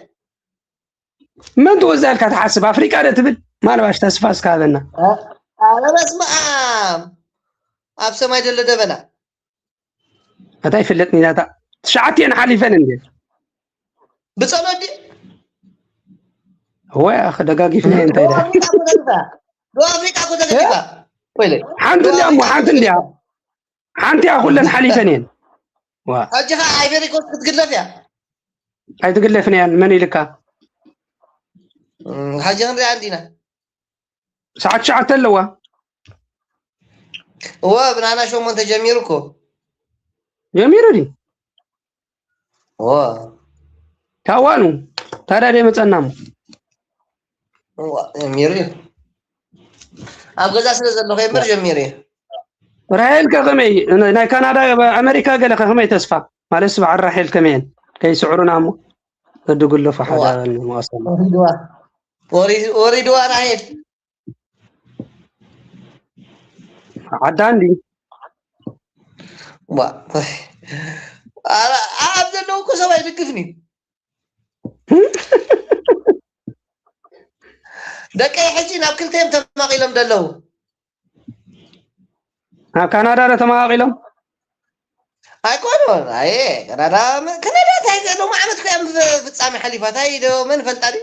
መን ትወዛልካ ትሓስብ ኣፍሪቃ ዶ ትብል ማልባሽ ተስፋ እስካበና ኣረ በስመ ኣብ ኣብ ሰማይ ዘሎ ደበና ኣታ ይፍለጥኒ ናታ ትሽዓትየን ሓሊፈን እንደ ብፀሎት ድዩ ወይ ኣኸ ደጋጊፍና እንታይ ዳ ደቡብ ኣፍሪቃ እኮ ተገዲፋ ወይለ ሓንቲ እንዲያ እሞ ሓንቲ እንዲያ ሓንቲ እያ ኩለን ሓሊፈን እየን ዋ ሕጂ ከ ኣይቨሪ ኮስት ክትግለፍ እያ ኣይትግለፍን እያን መን ኢልካ እም፣ ሕጂ ክንሪኣ እንዲና ሰዓት ትሽዓተ ኣለዋ እወ ብናና ሸሞንተ ጀሚሩ እኮ ጀሚሩ ድዩ እወ ታዋኑ ታዲያ ደይ መፀና እሞ እወ ጀሚሩ እዩ ኣብ ገዛ ስለ ዘለኹ እምበር ጀሚሩ እዩ ራሄል ከ ከመይ ናይ ካናዳ ኣሜሪካ ገለ ከ ከመይ ተስፋ ማለት በዓል ራሄል ከመየን ከይስዕሩና እሞ ተድግለፉ ሓደ እዋ። በልኒ መዋሰና ወሪድዋ ወሪ- ወሪድዋ ራሄል ዓዳ እንዲ ዋ ኣብ ዘለዉ እኮ ሰብ ኣይድግፍን እዩ። ደቀይ ሕጂ ናብ ክልተ እዮም ተማቒሎም ዘለዉ። ኣብ ካናዳ ዶ ተመቓቒሎም? ኣይኮኑን። ኣየ ካናዳ ካናዳ እንታይ ሎሚ ዓመት ኮ እዮም ፍጻሜ ሓሊፋ እንታይ ዶ መን ፈልጣ ድዩ?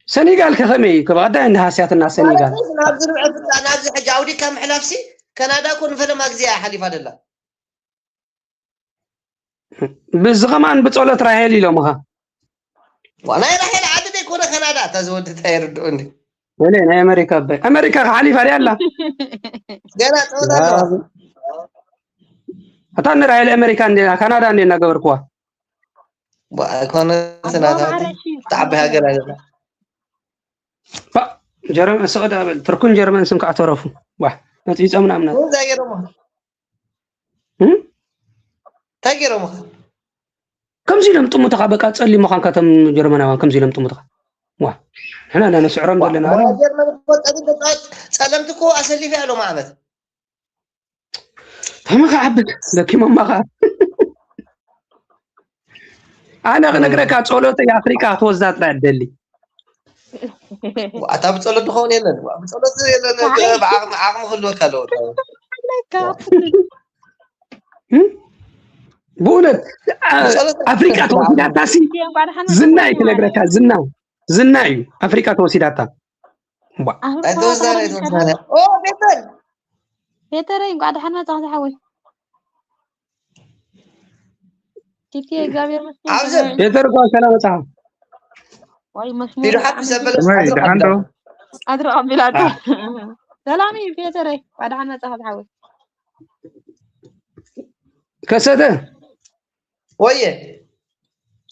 ሰኔጋል ከ ከመይ እዩ? ብቐዳይ እንዲ ሃስያትና ሰኔጋል። ናብዚ ንብዐ ፍጻ ናብዚ ሕጂ ኣውዲካ ምሕላፍሲ ካናዳ እኮ ንፈለማ ግዜ እያ ሓሊፋ ደላ። ብዚ ከማን ብጸሎት ራሄል ኢሎምኻ። ናይ ራሄል ዓዲ ደይኮነ ካናዳ እታ ዝወዲ እንታይ ይርድኡኒ። ወለ ናይ ኣሜሪካ ኣባይ ኣሜሪካ ሓሊፋ ድያ ኣላ? ገና ጸወታ ኣለዋ። እታ ንራሄል ኣሜሪካ እንዴና ካናዳ እንዴ እናገበርኩዋ። ኣይኮነ ናታ ተዓቢ ሃገር ኣለና። ጀርመን ሰዑድ ኣበል ትርኩን ጀርመን ስም ከዓ ተረፉ። ዋ መፂፆም ናምና እንታይ ገይሮም እንታይ ገይሮም ከምዚ ኢሎም ጥሙትኻ በቃ ጸሊም ምዃንካ እቶም ጀርመናውያን ከምዚ ኢሎም ጥሙትኻ ዋ ንሕና ኢና ነስዕሮም ዘለና ጸለምቲ እኮ ኣሰሊፈ ኣለዉ ማዕበት ተመኻ ዓብድ ለኪሞማኻ ኣነ ክነግረካ ጸሎተይ ኣፍሪቃ ክትወስዳ ጥራይ ደሊ ኣታ ብጸሎት ዝኸውን የለን ብጸሎት የለን ብዓቕሚ ዓቕሚ ክህልወካ ኣለዎ ብእውነት ኣፍሪቃ ተወሲዳታሲ ዝና እዩ ክነግረካ ዝና ዝና እዩ ኣፍሪቃ ተወሲዳታ ኣይተወሰነ ኣይተወሰነ ቤተል ቤተረይ እንኳዕ ደሓን መጻ ዝሓወይ ቲቲ እግዚኣብሔር ኣብዚ ቤተር እኳ ሰላም መጻ ወይ ቢዱ ሓቂ ዘበለ ወይ ደሓን ዶ ኣድሮ ኣቢላቶ ሰላም እዩ ቤተረይ እንኳዕ ደሓን መጻ ዝሓወይ ከሰተ ወየ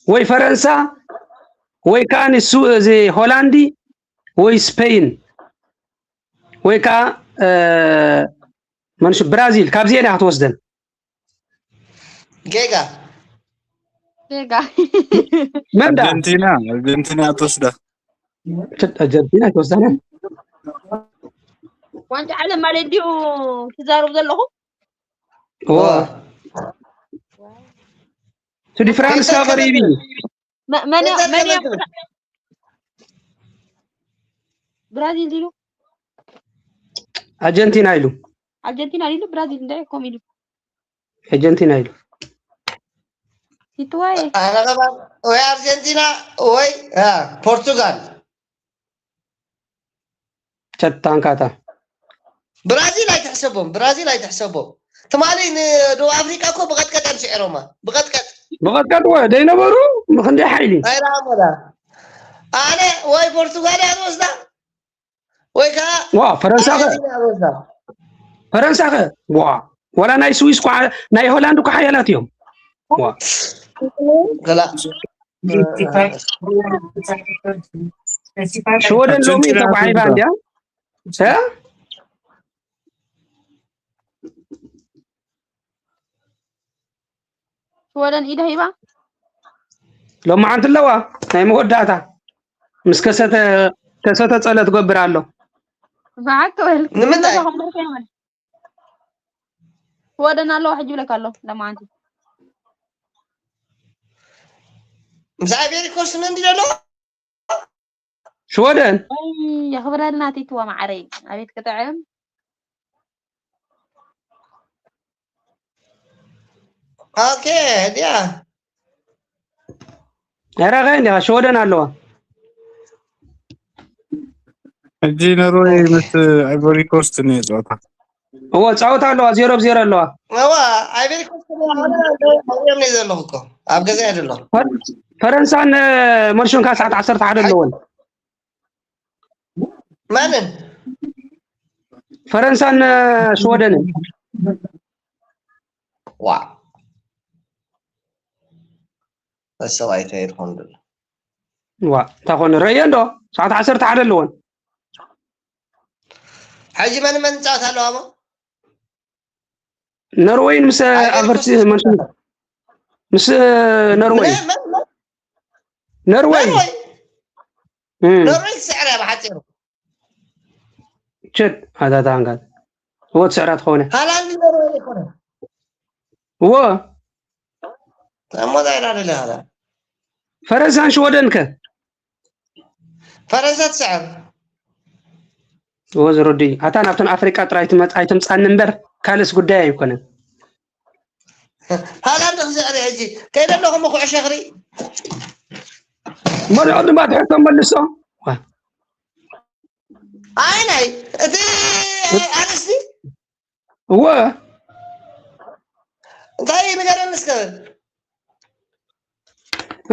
ወይ ፈረንሳ ወይ ከዓ ንሱ እዚ ሆላንዲ ወይ ስፔን ወይ ከዓ መንሹ ብራዚል ካብዚኤን እያ ክትወስደን ጌጋ ጌጋ መንዳ ኣርጀንቲና ኣርጀንቲና ትወስዳ ኣርጀንቲና ትወስዳና ዋንጫ ዓለም ማለት ድዩ ትዛረቡ ዘለኹም ዲፍራንስ ካ ቀሪቢ መን መን ብራዚል ኢሉ ኣርጀንቲና ኢሉ ኣርጀንቲና ኢሉ ብራዚል እንታይ ኮም ኢሉ ኣርጀንቲና ኢሉ ይትዋየ ወይ ኣርጀንቲና ወይ ፖርቱጋል ቸታንካታ ብራዚል ኣይትሕሰቦም ብራዚል ኣይትሕሰቦም ትማሊ ንደቡብ ኣፍሪቃ እኮ ብቐጥቀጥ እዮም ስዒሮማ ብቐጥቀጥ ብቐጥቀጥ ወ ደይነበሩ ምክንደይ ሓይሊ ኣይረኣሞዳ ኣነ ወይ ፖርቱጋል እያ ዝወስዳ ወይ ከዓ ዋ ፈረንሳ ኸ ኣርጀንቲና እያ ዝወስዳ ፈረንሳ ኸ ዋ ወላ ናይ ስዊስ ኳ ናይ ሆላንድ እኳ ሓያላት እዮም ዋ ገላ ሽወደን ሎሚ ተጓዒባ እንዲያ እ ሽወደን ኢደ ሂባ ሎማዓንቲ ኣለዋ ናይ መወዳእታ ምስ ከሰተ ከሰተ ጸለ ትገብር ኣሎ ብሓቂ በል ንምንታይ? ሽወደን ኣለዋ ሕጂ ብለካ ኣሎ ሎማዓንቲ ምስ ኣሜሪካ ስነ እንዲ ዘሎ ሽወደን የኽብረልና ቲትዋ ማዓረይ ኣቤት ክጥዕም ኦኬ ድያ ኧረ ኸ እንዲኻ ሽወደን ኣለዋ ሕጂ ኖርወይ ምስ ኣይቮሪ ኮስት እኒኦ ፀወታ እዎ ፃወታ ኣለዋ ዜሮ ብ ዜሮ ኣለዋ እዋ ኣይቤሪ ኮስት እዮም ዘለኹ እኮ ኣብ ገዛ እየ ዘለኹ ፈረንሳን መርሾን ካብ ሰዓት ዓሰርተ ሓደ ኣለወን ማንን ፈረንሳን ሽወደንን ዋ ሰብኣይ ከይድ ኮን ዋ እንታይ ኮነ ረእየ እንዶ ሰዓት ዓሰርተ ሓደ ኣለወን ሕጂ መን መን ፃወት ኣለዋ ሞ ኖርወይን ምስ ኣቨርቲ መርሽን ምስ ኖርወይ ኖርወይ ኖርወይ ክስዕር እያ ብሓፂሩ ችድ ኣታታ ሃንጋት እዎ ትስዕራ ትኾነ። ሃላንድ ኖርወይ ኣይኮነን። እዎ እሞ እንታይ ኢላ ደለ ሃላንድ? ፈረንሳን ሽወደን ከ? ፈረንሳ ትስዕር። እዎ ዝረዱ እዩ። ኣታ ናብተን ኣፍሪቃ ጥራይ ትመጽ ኣይትምጻኒ እምበር ካልእስ ጉዳይ ኣይኮነን። ሃላንድ ክስዕር እዩ ሕጂ ከይደ ኣለኹ እሞ ኩዕሾ ክርኢ። መሪዖ ድማ ትሕቶ መልሶ። ኣይ ናይ እቲ ኣርእስቲ እዎ እንታይ ንገረኒ እስከ።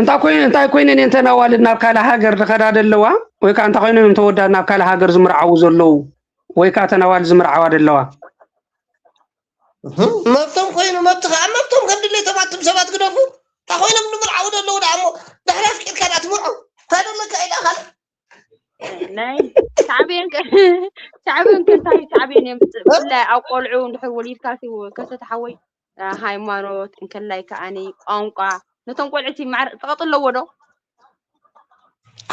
እንታይ ኮይኑ እንታይ ኮይነን እየን ተናዋልድ ናብ ካልእ ሃገር ዝኸዳ ዘለዋ? ወይ ከዓ እንታይ ኮይኖም እዮም ተወዳድ ናብ ካልእ ሃገር ዝምርዓዉ ዘለዉ? ወይ ከዓ ተናዋልድ ዝምርዓዋ ዘለዋ? መብቶም ኮይኑ መብቲ ከዓ መብቶም ከም ድሌቶም ኣቱም ሰባት ግደፉ። እንታይ ኮይኖም ንምርዓዉ ዘለዉ ደኣ እሞ ድሕሪ ኣፍቂርካ ደኣ ትምርዖ እንታይ ዘለካ ኢላ ካልእ ናይ ሳዕቤን ከ- ሳዕቤን ከ እንታይ ሳዕቤን የምፅእ? ብፍላይ ኣብ ቆልዑ እንድሕር ወሊድካ ሲ- ከሰተ ሓወይ አ፣ ሃይማኖት እንከላይ ከዓኒ ቋንቋ ነቶም ቆልዑ እቲ ማዕረ ጠቐጥ ኣለዎ ዶ?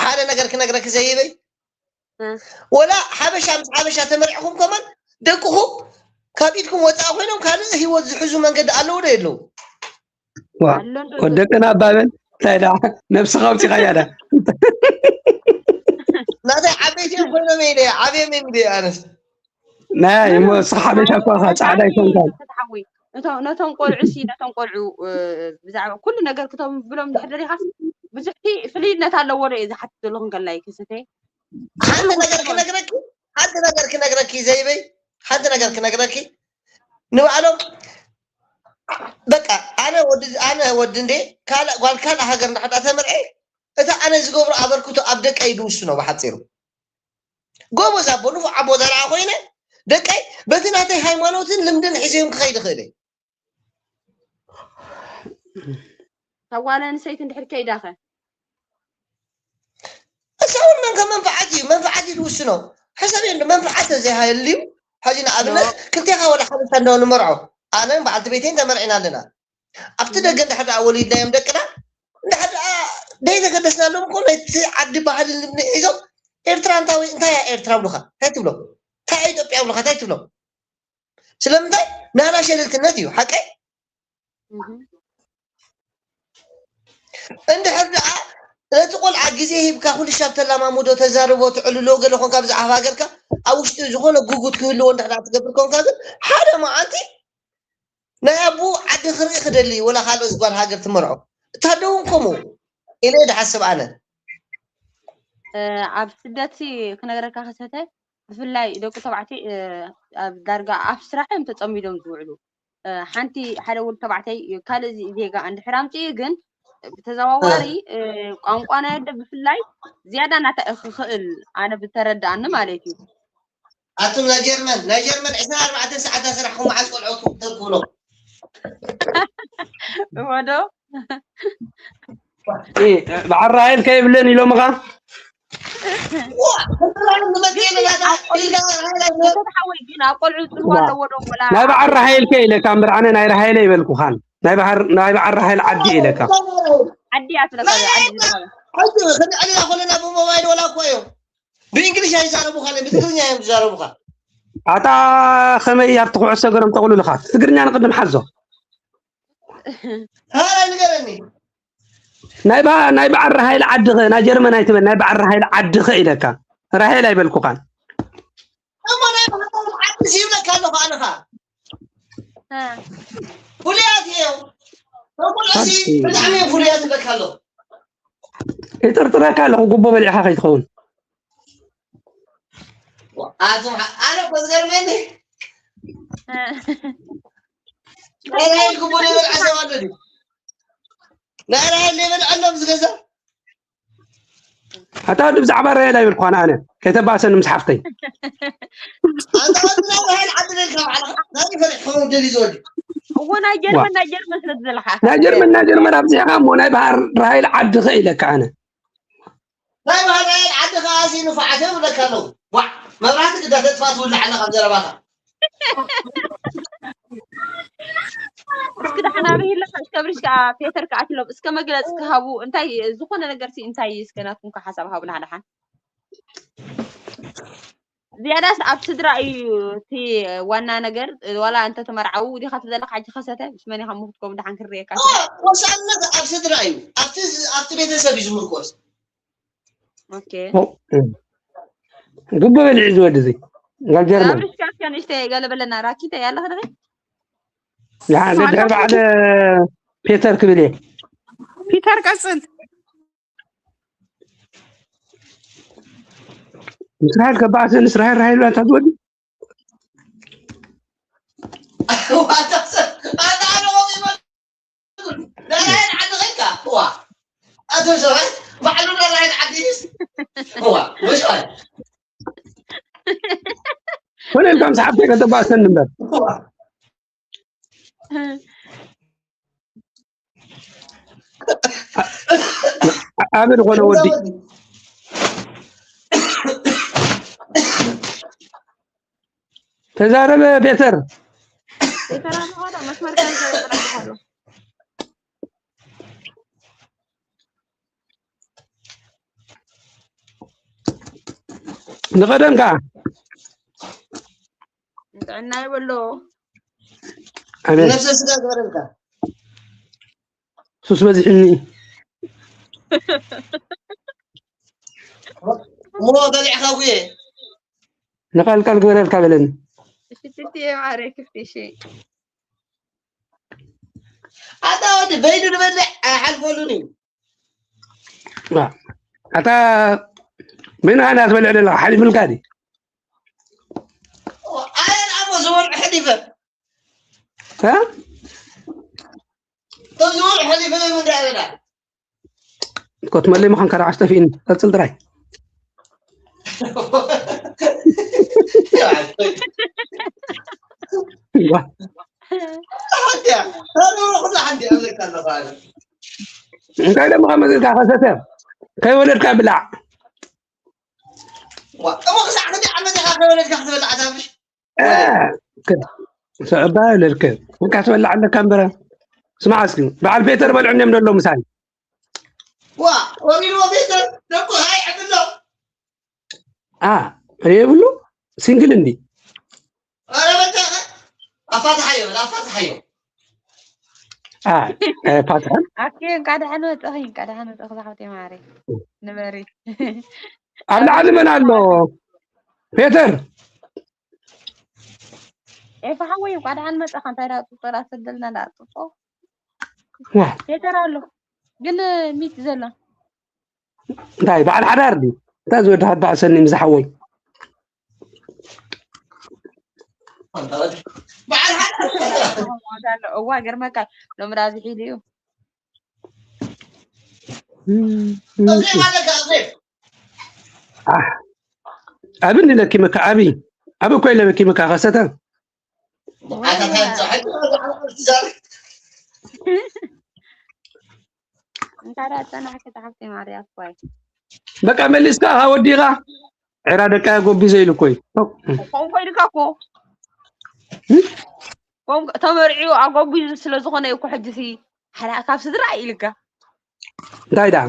ሓደ ነገር ክነግረኪ ዘይበይ እ። ወላ ሓበሻ ምስ ሓበሻ ተመርዕኹም ከማን ደቅኹም ካብ ኢድኩም ወፃኢ ኮይኖም ካልእ ህይወት ዝሕዙ መንገዲ ኣለዉ ዶ የለዉ? ዋ ኣሎ እንዶ ወደቅና ኣባበል እንታይ ዳ ነብስኻ ኣውፂኻያ ዳ ናተይ ዓበይቲ እዮም ኮይኖም ኢለ ዓብዮም እዮም ኢለ ኣነስ ናይ እሞ እስኻ ሓበሻ እኳ ኢኻ ጻዕዳ ኣይኮንካን። ተተሓወይ ነቶም ነቶም ቆልዑ ሲ ነቶም ቆልዑ እ፣ ብዛዕባ ኩሉ ነገር ክተብሎም ድሕር ደሪኻስ ብዙሕቲ ፍልይነት ኣለዎ ዶ እየ ዝሓትት ዘለኹ እንከላይ ክስተ ሓንቲ ነገር ክነግረኪ ሓንቲ ነገር ክነግረኪ ዘይበይ ሓንቲ ነገር ክነግረኪ ንባዕሎም በቃ ኣነ ወዲ ኣነ ወዲ እንዴ ካልእ ጓል ካልእ ሃገር እንዳሕዳ ተምርዐ እታ ኣነ ዝገብሮ ኣበርክቶ ኣብ ደቀይ ድውስኖ ብሓፂሩ ጎበዝ ኣቦ ንፉዕ ኣቦ ዘርኣ ኮይነ ደቀይ በቲ ናተይ ሃይማኖትን ልምድን ሒዘዮም ክኸይድ ይኽእል እየ ካብ ጓል ኣንስተይቲ እንድሕር ከይዳኸ እሳውን መን ከም መንፍዓት እዩ መንፍዓት እዩ ዝውስኖ ሕሰብ እንዶ መንፍዓት ተዘይሃልዩ ሕዚ ንኣብነት ክልቴኻ ወላ ሓበሻ እንዶ ንመርዖ ኣነን በዓልቲ ቤተይን ተመርዒና ኣለና ኣብቲ ደገ እንድሕር ደኣ ወሊድናዮም ደቅና እንድሕር ደኣ ደይተገደስናሎም እኮ ናይቲ ዓዲ ባህልን ልምድን ሒዞም ኤርትራ እንታይ እንታይ እያ ኤርትራ ብሉኻ እንታይ ትብሎ እንታይ እያ ኢትዮጵያ ብሉኻ እንታይ ትብሎ ስለምንታይ ናና ሸለልትነት እዩ ሓቀይ እንድሕር ደኣ ነቲ ቆልዓ ግዜ ሂብካ ኩሉ ሻብ ተላማሙዶ ተዛርቦ ትዕልሎ ገለ ኮንካ ብዛዕባ ሃገርካ ኣብ ውሽጢ ዝኾነ ጉጉት ክህልዎ እንድሕር ደኣ ትገብር ኮንካ ግን ሓደ መዓልቲ ናይ ኣቡ ዓዲ ክርኢ ክደሊ ወላ ካልኦ ዝጓል ሃገር ትመርዖ እታ ደውን ከምኡ ኢለ ድሓስብ ኣነ ኣብ ስደት ክነግረካ ከሰተ ብፍላይ ደቂ ተባዕትዮ ኣብ ዳርጋ ኣፍ ስራሕ እዮም ተፀሚዶም ዝውዕሉ ሓንቲ ሓደ ወዲ ተባዕታይ ካልእ ዜጋ እንድሕር ኣምፅኡ ግን ብተዘዋዋሪ ቋንቋ ናይ ኣደ ብፍላይ ዝያዳ ናታ ክኽእል ኣነ ብተረድኣኒ ማለት እዩ ኣቱም ናይ ጀርመን ናይ ጀርመን ዕስራን ኣርባዕተን ሰዓት ኣስራሕኩም መዓስ ቆልዑ ተብሎ ወዶ በዓል ራሄል ከይብለን ኢሎምኻ ተሓወይ ግን ኣብ ቆልዑ ፅልዋ ኣለዎ ዶ ወላ ናይ በዓል ራሄል ከ ኢለካ እምበር ኣነ ናይ ራሄለ ይበልኩኻን ናይ በዓል ራሄል ዓዲ ኢለካ ዓዲ ኣትለካ ዓዲ ዝለካ ሕጂ ክንዕልላ ኮለና ብሞባይል ወላ እኮ እዮም ብእንግሊሽ ኣይዛረቡኻ ብትግርኛ እዮም ዝዛረቡኻ ኣታ ከመይ ኣብቲ ኩዕሶ ገሮም ጠቕሉልኻ ትግርኛ ንቅድም ሓዞ ሃላይ ንገረኒ ናይ በዓል ራሃይል ዓድኸ ናይ ጀርመን ኣይትበል ናይ በዓል ራሃይል ዓድኸ ኢለካ ራሄል ኣይበልኩኻን እሞ ናይ በዓል ዓዲ ይብለካ ኣለኹ ኣነኻ ፍሉያት እዮም ተቁልዑሲ ብጣዕሚ እዮም ፍሉያት ይብለካ ኣለኹ ይጥርጥረካ ኣለኹ ጉቦ በሊዕኻ ከይትኸውን ኣነ እኮ ዝገርመኒ ናይ ራሄል ጉቦ ዘይበልዐ ሰብ ኣሎ ድዩ ናይ ራሄል ዘይበልዐ ኣሎ ኣብዚ ገዛ ኣታ ወዲ ብዛዕባ ራሄል ኣይበልኳን ኣነ ከይተባሰኒ ምስ ሓፍተይ ኣታ ወዲ ናይ ራሄል ዓዲ ደልካ ባዕልኻ ናይ ፈሪሕኩም ደሊ ዝወዲ እዎ ናይ ጀርመን ናይ ጀርመን ስለ ዝደለኻ ናይ ጀርመን ናይ ጀርመን ኣብዚሕኻ እሞ ናይ ባህር ራሄል ዓዲ ኸ ኢለካ ኣነ ናይ ባህር ራሄል ዓዲ ከዓ ሲ ንፉዓት እዮም ይብለካ ኣለዉ ዋዕ መብራህቲ ግዳ ተጥፋ ትውልዕ ኣለኻ ዘረባኻ እስኪ ደሓን ኣበይ ኣለኻ እስከ ብሪሽ ከዓ ፔተር ከዓ ኣትሎም እስከ መግለፂ ክሃቡ እንታይ ዝኾነ ነገር ሲ እንታይ እስከ ናትኩም ከዓ ሓሳብ ሃቡና ደሓን ዝያዳስ ኣብ ስድራ እዩ እቲ ዋና ነገር። ዋላ እንተ ተመርዓዉ ዲኻ ትደለኻ ሕጂ ከሰተ ምስ መን ኢኻ ምኽትኮም ደሓን ክርየካ። ወሳነት ኣብ ስድራ እዩ። ኣብቲ ኣብቲ ቤተሰብ እዩ ዝምርኮስ። ኦኬ። ግቡ በልዒ ዝወዲ እዚ ጋል ጀርመን ኣብርሽ ካስካ ንእሽተይ ገለ በለና። ራኪተ ያለኸ ደኸ ደድሕር በዓል ፔተር ክብል እየ። ፒተር ቀጽል። እስራኤል ከባእሰን እስራኤል ራሄል ባንታ ዝወዲ ዋታ ሰብ ኣታ ኣነ ቆሚመ ዳራይን ዓዲ ኸይካ ዋ ኣቶ ሰብኣይ ባዕሉ ዳራይን ዓዲ ዋ ወሻይ ኮነ ኢልካ ምስ ሓብተይ ከተባእሰኒ እምበር ዋ ኣበ ዝኾነ ወዲ ተዛረበ ፔተር ፔተር ኣለኸ ዶ መስመር ከንዘረጥረጥኸሎ ንቐደም ከዓ ጥዕና ይበሎ። ኣሜን። ነፍሰ ስጋ ዝበለልካ ሱስ በዚሕኒ እሞ በሊዕካ ጉየ ንቃልቃል ግበረልካ በለኒ። ሽትቲ ማዕረ ክፍቲ ሺ ኣታ ወዲ በይኑ ንበልዕ ኣይሓልፈሉን እዩ ኣታ በይንኻ ኢና ትበልዕ ዘለኻ ሓሊፍልካ ድዩ? ኣየን ኣሞ ዝበልዑ ሕሊፈ እ? እቶም ዝበልዑ ሕሊፈ እዮም እንዳበላ ኮትመለይ ምዃን ከረዓሽ ጠፊእኒ ቀፅል ጥራይ ሓንቲያ ኩላ ሓንቲ ኣለካ ኣለኻ እንታይ ደሞ ከመዝልካ ከሰተ ከይወለድካ ብላዕ እሞ ክሳዕ ክንዲ ዓመት ኢኻ ከይወለድካ ክትበልዓ ታብሽ ሰዕባ ለልከ እንካ ትበልዕ ኣለካ እምበረ ስማዕ እስኪ በዓል ፔተር በልዑ እኒኦም ደሎ ምሳይ ዋ ወሪድዎ ቤተር ደቁ ሃይ ዕድሎ አ የብሉ ሲንግል እንዲ ኧረ በቃ ኣፋትሓዮ ኣፋትሓዮ አ ፓትሐን ኣኪ እንካ ደሓን መፀኺ እንካ ደሓን መፀኺ ዝሓፍተይ ማዕረ ንበሪ ኣብ ላዕሊ መን ኣሎ ፔተር ኤፋ ሓወይ እንኳ ደሓን መፀኻ እንታይ ዳ ፅጦ ዳ ሰደልና ዳ ፅጦ ዋ ፔተር ኣሎ ግን ሚት ዘሎ እንታይ በዓል ሓዳር ድዩ እንታይ ዝወዲ ሓዳ ሰኒ ምስ ሓወይ በዓል ሓዳር እዋ ገርመካ ሎሚ ዳ ዝሒሉ እዩ ኣፍሬም ኣለካ ኣፍሬም ኣብን ለኪምካ ኣቢ ኣብ እኮ ኢለ ለኪምካ ከሰተ እንታይ ዳ ፀናሕኪ ተሓፍቲ ማርያ እኳይ በቃ መሊስካ ወዲኻ ዕራ ደቃ ጎቢዘ ኢሉ እኮ እዩ ከምኡ ኮይኑካ እኮ ተመርዒዩ ኣጎቢዙ ስለ ዝኾነ እዩ እኮ ሕጂ ሲ ሓደ ካብ ስድራ ኢልካ እንታይ ደኣ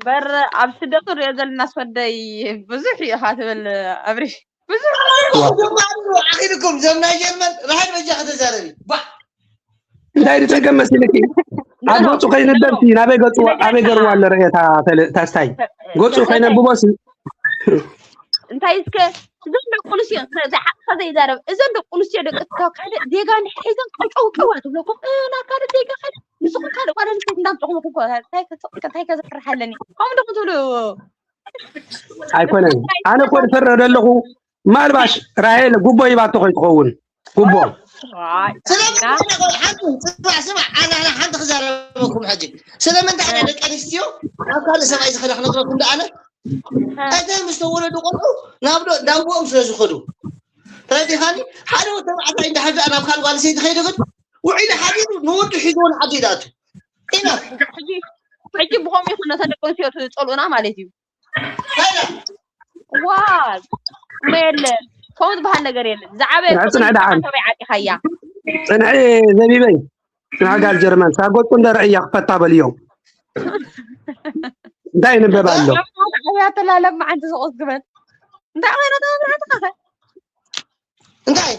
በር ኣብ ስደት ንሪኦ ዘለና ስወደይ ብዙሕ እዩ ኢኻ ትብል ኣብሪሽ ብዙሕ ኣኺልኩም ዘም ናይ ጀርመን ራሕድ በጃ ከተዛረቢ ባዕ እንታይ ዝፀገም መሲልኪ ኣብ ገፁ ከይንበብቲ ናበይ ገፅዋ ኣበይ ገርዋ ኣሎ ርእየታ ታስታይ ገፁ ከይነብቦሲ እንታይ እስከ እዞም ደቂ ኣንስትዮ ዘይሓቅካ ዘይዛረብ እዞም ደቂ ኣንስትዮ ደቂ ትካው ካልእ ዜጋ እንድሕር ሒዞም ቀጨውጨዋ ትብለኩም ናብ ካልእ ዜጋ ካልእ ንስኹም ካልእ ጓል ኣንስተይቲ እንዳምፅኹም እንታይ ከዘፍርሕ ኣለኒ ከምኡ ዶ ክትብሉ ኣይኮነን ኣነ እኮ ዝፈረደ ኣለኹ ማልባሽ ራሄል ጉቦ ሂባቶ ከይትኸውን ጉቦ ስለምንታይ ሓንቲ ስማዕ ስማዕ ኣነ ኣነ ሓንቲ ክዛረበኩም ሕጂ ስለምንታይ ኣነ ደቂ ኣንስትዮ ኣብ ካልእ ሰብኣይ ዝኸዳ ክነግረኩም ዳ ኣነ እተን ምስ ተወለዱ ቆልዑ ናብ ዶ ዳንጎኦም ስለ ዝኸዱ ተረዲኻኒ ሓደ ወዲ ተባዕታይ እንዳሕዳ ናብ ካልእ ጓል ሰይቲ ከይዱ ግን ውዒሉ ሓዲሩ ንወዱ ሒዝዎ ንዓዲ ይዳቱ ኢና ሕጂ ብኸምኡ ይኹን ነተን ደቂ ኣንስትዮ ትፀልኡና ማለት እዩ ታይላ ዋ እመ የለ ከምኡ ዝበሃል ነገር የለን ዝዓበየ ጽንዕ ደሓን። ተበይ ዓጢኻያ ጽንሒ ዘቢበይ ንዓጋል ጀርመን ሳብ ገጹ እንደ ርእያ ክፈታ በልዮም እንታይ ይንበብ ኣሎ ዓብያ ተላለም መዓንቲ ዝቆስ ግበል እንታይ ኮይና እታ መብራህትኻ ከ? እንታይ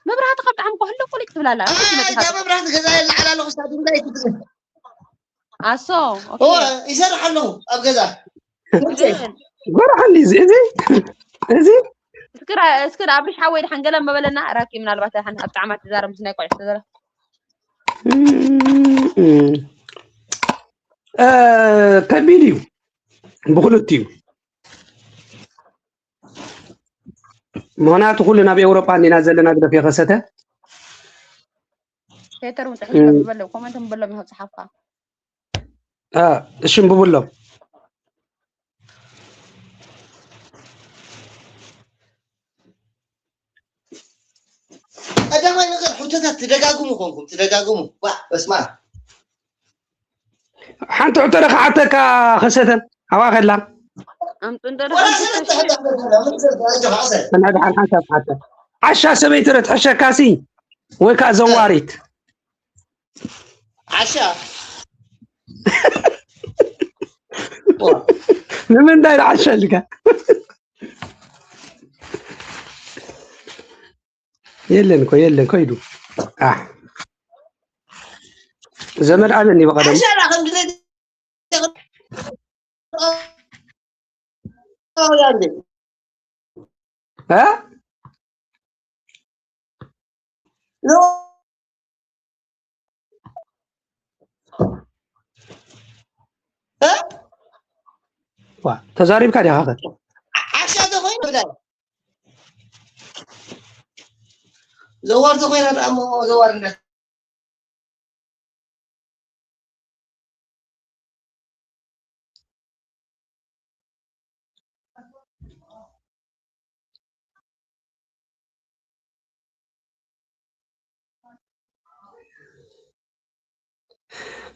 መብራህትኻ ብጣዕሚ እኮ ህልው ቁሊት ትብል ኣላ። እንታይ እታ ይመጽኻ? መብራህቲ ገዛ የለዓል ኣለኹ ሳ ድንጋይ ትብል ኣሶ ኦኬ። ኦ ይሰርሕ ኣለኹ ኣብ ገዛ ግን ጎርሓኒ እዚ እዚ እዚ እስኪ ራ- እስኪ ኣብርሽ ሓወይ ድሓን ገለ መበለና ራኪ ምናልባት ድሓን ኣብ ጣዕማ ትዛረብ ምስ ናይ ቆልዑ ተዘረ እ፣ ከቢድ እዩ ብክልቲኡ። ምክንያቱ ኩሉ ናብ ኤውሮጳ እንዲና ዘለና ግደፍ የኸሰተ ፔተር እውን ጽሕፍ በሎ ኮመንት በሎ ይኸው ጽሓፍካ እ፣ እሺ እንብብሎም። ቀዳማይ ነገር ሕቶታት ትደጋግሙ ኮንኩም ትደጋግሙ ዋ በስማ ሓንቲ ሕቶ ረክዓተካ ከሰተ ኣዋ ከላ ኣምጡ እንደ ወላ ሰለስተ ሕቶ ኣጆኻ ዓሰል ናይ ድሓን ሓንሳብ ሓተ ዓሻ ሰበይቲ ረትሐሸካሲ ወይ ከዓ ዘዋሪት ዓሻ ንምንታይ ንዓሻ ኢልካ የለን እኮ የለን እኮ ኢሉ ኣሕ ዘመድ ኣለኒ በቐደም ዓሻ ዳ ከም ድለ እ ዋ ተዛሪብካ ዲኻ ኸ ዓሻ ተኮይኑ ብላይ ዘዋር ተኮይና ደኣ እሞ ዘዋር እንዳ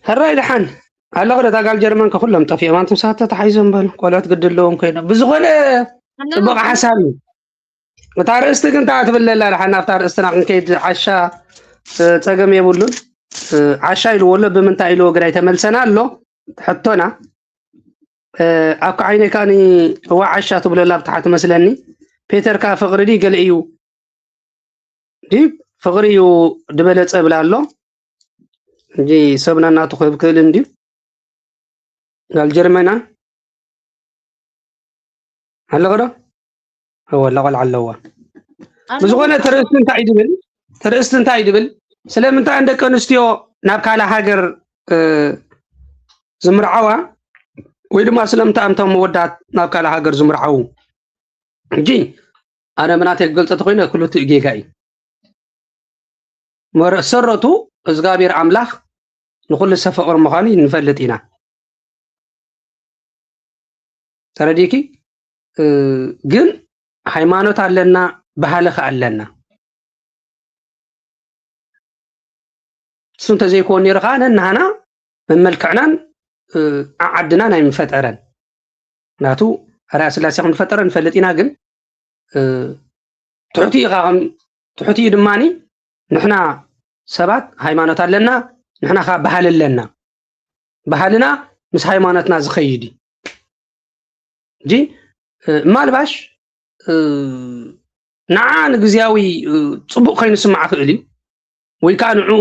ሕራይ ደሓን ኣለኹ ዶ እታ ጋል ጀርመን ከኩሎም ጠፊኦም ኣንቱም ሰባት ተታሓይዞም በሉ ቆልዑት ግዲ ኣለዎም ኮይኖም ብዝኾነ ፅቡቅ ሓሳብ እዩ እታ ርእስቲ ግን እንታይ ትብል ኣላ ደሓን ናብታ ርእስትና ክንከይድ ዓሻ እ፣ ፀገም የብሉን እ፣ ዓሻ ኢልዎ ኣሎ ብምንታይ ኢልዎ ግዳይ ተመልሰና ኣሎ ሕቶና እ፣ ኣብ ከዓይነይ ከኣኒ እዋ ዓሻ ትብለላ ብታሓ ትመስለኒ ፔተር ከኣ ፍቅሪ ድዩ ገለ እዩ ድዩ ፍቅሪ እዩ ድበለፀ ብላ ኣሎ እንጂ ሰብና እናቱ ክህብ ክእል እንድዩ ጋል ጀርመና ኣለኸ ዶ እወ ለቆልዓ ኣለዋ ብዝኾነ ተርእስቲ እንታይ ድብል ተርእስቲ እንታይ ድብል ስለምንታይ ደቂ ኣንስትዮ ናብ ካልእ ሃገር እ፣ ዝምርዓዋ ወይ ድማ ስለምንታይ እቶም መወዳት ናብ ካልእ ሃገር ዝምርዓዉ ሕጂ ኣነ ብናተይ ክገልፀ ተኮይነ ክልትኡ ጌጋ እዩ መሰረቱ እግዚኣብሔር ኣምላኽ ንኩሉ ሰብ ፍቅሪ ምዃኑ ንፈልጥ ኢና ተረዲእኪ ግን ሃይማኖት ኣለና ባህሊ ከ ኣለና እሱ እንተዘይኮን ነይሩ ከዓ ነናሃና መመልክዕናን ዓዓድናን ኣይምፈጠረን ናቱ ኣርያ ስላሴ ከም ዝፈጠረ ንፈልጥ ኢና ግን ትሕቲ ኢኻ ትሕቲ እዩ ድማ ንሕና ሰባት ሃይማኖት ኣለና ንሕና ከዓ ባህል ኣለና ባህልና ምስ ሃይማኖትና ዝኸይድ እዩ እንጂ ማልባሽ ንዓ ንግዜያዊ ፅቡቅ ኮይኑ ስማዕ ክእል እዩ ወይ ከዓ ንዕኡ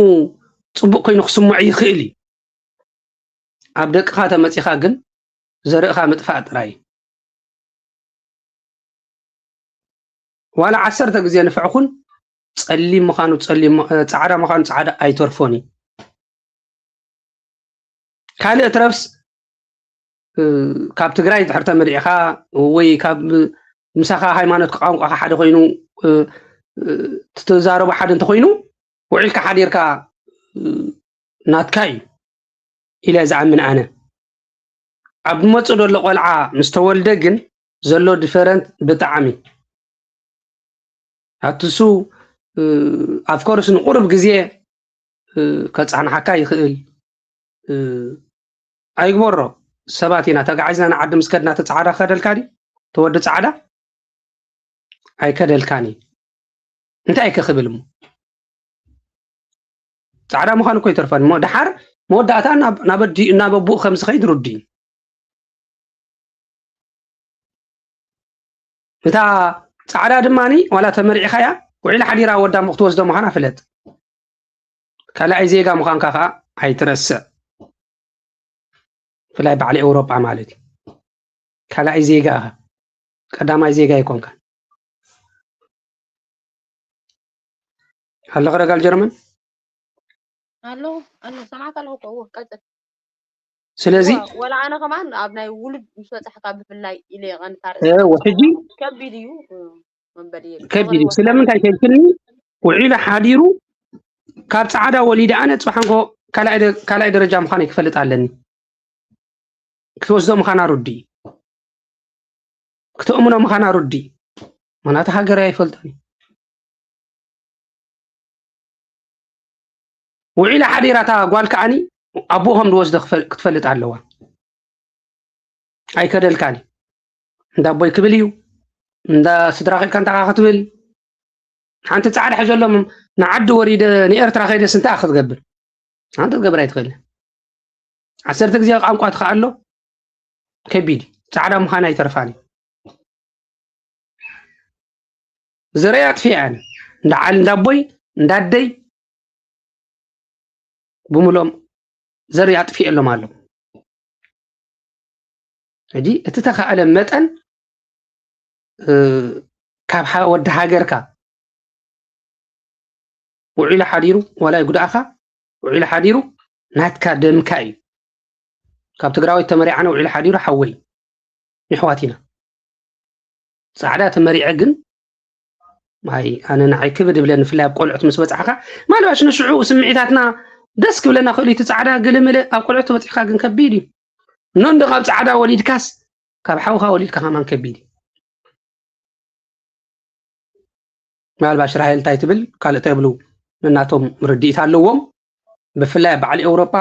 ፅቡቅ ኮይኑ ክስምዖ ይኽእል እዩ ኣብ ደቅኻ ተመፂኻ ግን ዘርእኻ ምጥፋእ ጥራይ ዋላ ዓሰርተ ግዜ ንፍዕኹን ፀሊም ምዃኑ ፀሊም ፃዕዳ ምዃኑ ፃዕዳ ኣይተርፎን እዩ ካልእ ትረፍስ ካብ ትግራይ ድሕር ተመሪዕኻ ወይ ካብ ምሳኻ ሃይማኖት ቋንቋኻ ሓደ ኮይኑ ትዛረቦ ሓደ እንተኮይኑ ውዒልካ ሓዲርካ ናትካ እዩ ኢለ ዝኣምን ኣነ ኣብ መፁ ዘሎ ቆልዓ ምስ ተወልደ ግን ዘሎ ዲፈረንት ብጣዕሚ ኣትሱ ኣፍኮርስ ንቁሩብ ግዜ ከፃንሓካ ይኽእል ኣይግበሮ ሰባት ኢና ተጋዒዝና ንዓዲ ምስ ከድና ተፃዕዳ ከደልካ ዲ ተወዲ ፃዕዳ ኣይከደልካን እዩ እንታይ ከ ክብል እሞ ፃዕዳ ምዃን እኮ ይተርፈን እሞ ድሓር መወዳእታ ናብ ኣዲኡ ናብ ኣቦኡ ከም ዝኸይድ ርዱ እዩ እታ ጻዕዳ ድማኒ ዋላ ተመሪዕኻያ ውዒላ ሓዲራ ወዳ ክትወስዶ ምዃና ፍለጥ። ካልኣይ ዜጋ ምዃንካ ከኣ ኣይትረስዕ። ብፍላይ በዓል ኤውሮጳ ማለት እዩ። ካልኣይ ዜጋ ኢኻ፣ ቀዳማይ ዜጋ ኣይኮንካን። ኣለኺ ዶ ጓል ጀርመን? ኣሎ ኣሎ ሰማዕካ ኣለኹ እኮ እወ ቀጽል። ስለዚ እወ፣ ወላ ኣነ ከማን ኣብ ናይ ውሉድ ምስ በጻሕካ ብፍላይ ኢለ የቐንታ እ፣ ሕጂ ከቢድ እዩ። እ፣ መንበሪ ከቢድ እዩ። ስለምንታይ ተልክልኒ ውዒሉ ሓዲሩ ካብ ጻዕዳ ወሊደ ኣነ ጽባሕ እንኮ ካልኣይ ደ- ካልኣይ ደረጃ ምዃነይ ክፈልጥ ኣለኒ። ክትወስዶ ምዃና ርዲ፣ ክተእምኖ ምዃና ርዲ። ምኽንያቱ ሃገር ኣይፈልጦን እዩ። ውዒላ ሓዲራ እታ ጓል ከዓኒ ኣቦ ከም ዝወስዶ ክፈል- ክትፈልጥ ኣለዋ። ኣይከደልካን እዩ። እንዳ ኣቦይ ክብል እዩ፣ እንዳ ስድራ ኸድካ እንታይ ክትብል። ሓንቲ ጻዕዳ ሕዘሎም ንዓዲ ወሪደ ንኤርትራ ከይደስ እንታይ ክትገብር? ሓንቲ ክትገብር ኣይትኽእል። ዓሰርተ ግዜ ቋንቋ ትኸኣሎ ከቢድ እዩ። ጻዕዳ ምዃን ኣይተርፋን እዩ። ዘረይ ኣጥፊኤ ኣነ እንዳ ዓል እንዳ ኣቦይ እንዳ ኣደይ ብምሎም ዘር ኣጥፊኤሎም ኣሎ። ሕጂ እቲ ተኻእለ መጠን እ፣ ካብ ሓ- ወዲ ሃገርካ ውዒሉ ሓዲሩ ዋላ ይጉድኣኻ ውዒሉ ሓዲሩ ናትካ ደምካ እዩ። ካብ ትግራወይቲ ተመሪዓነ ውዒሉ ሓዲሩ ሓወይ የሕዋት ኢና። ጻዕዳ ተመሪዐ ግን ኣይ ኣነ ንዓይ ክብድ ይብለኒ ብፍላይ ኣብ ቆልዑት ምስ በጻሕካ ማልባሽ ንሽዑ ስምዒታትና ደስ ክብለና ክእሉ እቲ ጻዕዳ ግልምለ ኣብ ቆልዑት ተበጺሕካ ግን ከቢድ እዩ። ኖ እንዶ ካብ ጻዕዳ ወሊድካስ ካብ ሓውካ ወሊድካ ከማን ከቢድ እዩ። ምናልባሽ ራሄል እንታይ ትብል ካልእ እንታይ ይብሉ ነናቶም ርድኢት ኣለዎም። ብፍላይ ኣብ በዓል ኤውሮጳ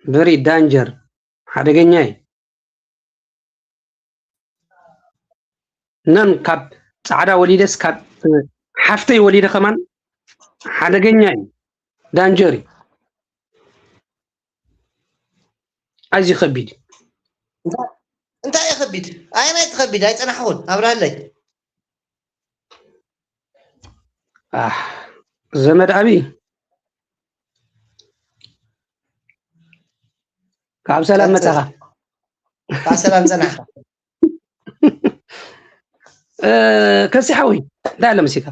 very danger ሓደገኛ እዩ። ነን ካብ ጻዕዳ ወሊደስ ካብ ሓፍተይ ወሊደ ከማን ሓደገኛ እዩ። ዳንጀር እዩ። ኣዝዩ ከቢድ እዩ። እንታይ እዩ ከቢድ? ኣየናይ ትኸቢድ? ኣይጸናሕኹን ኣብራለይ። ኣህ፣ ዘመድ ኣብይ ካብ ሰላም መጻኻ ካብ ሰላም ጸናሕካ። እ፣ ከሲ ሓዊ እንታይ ኣለ መሲካ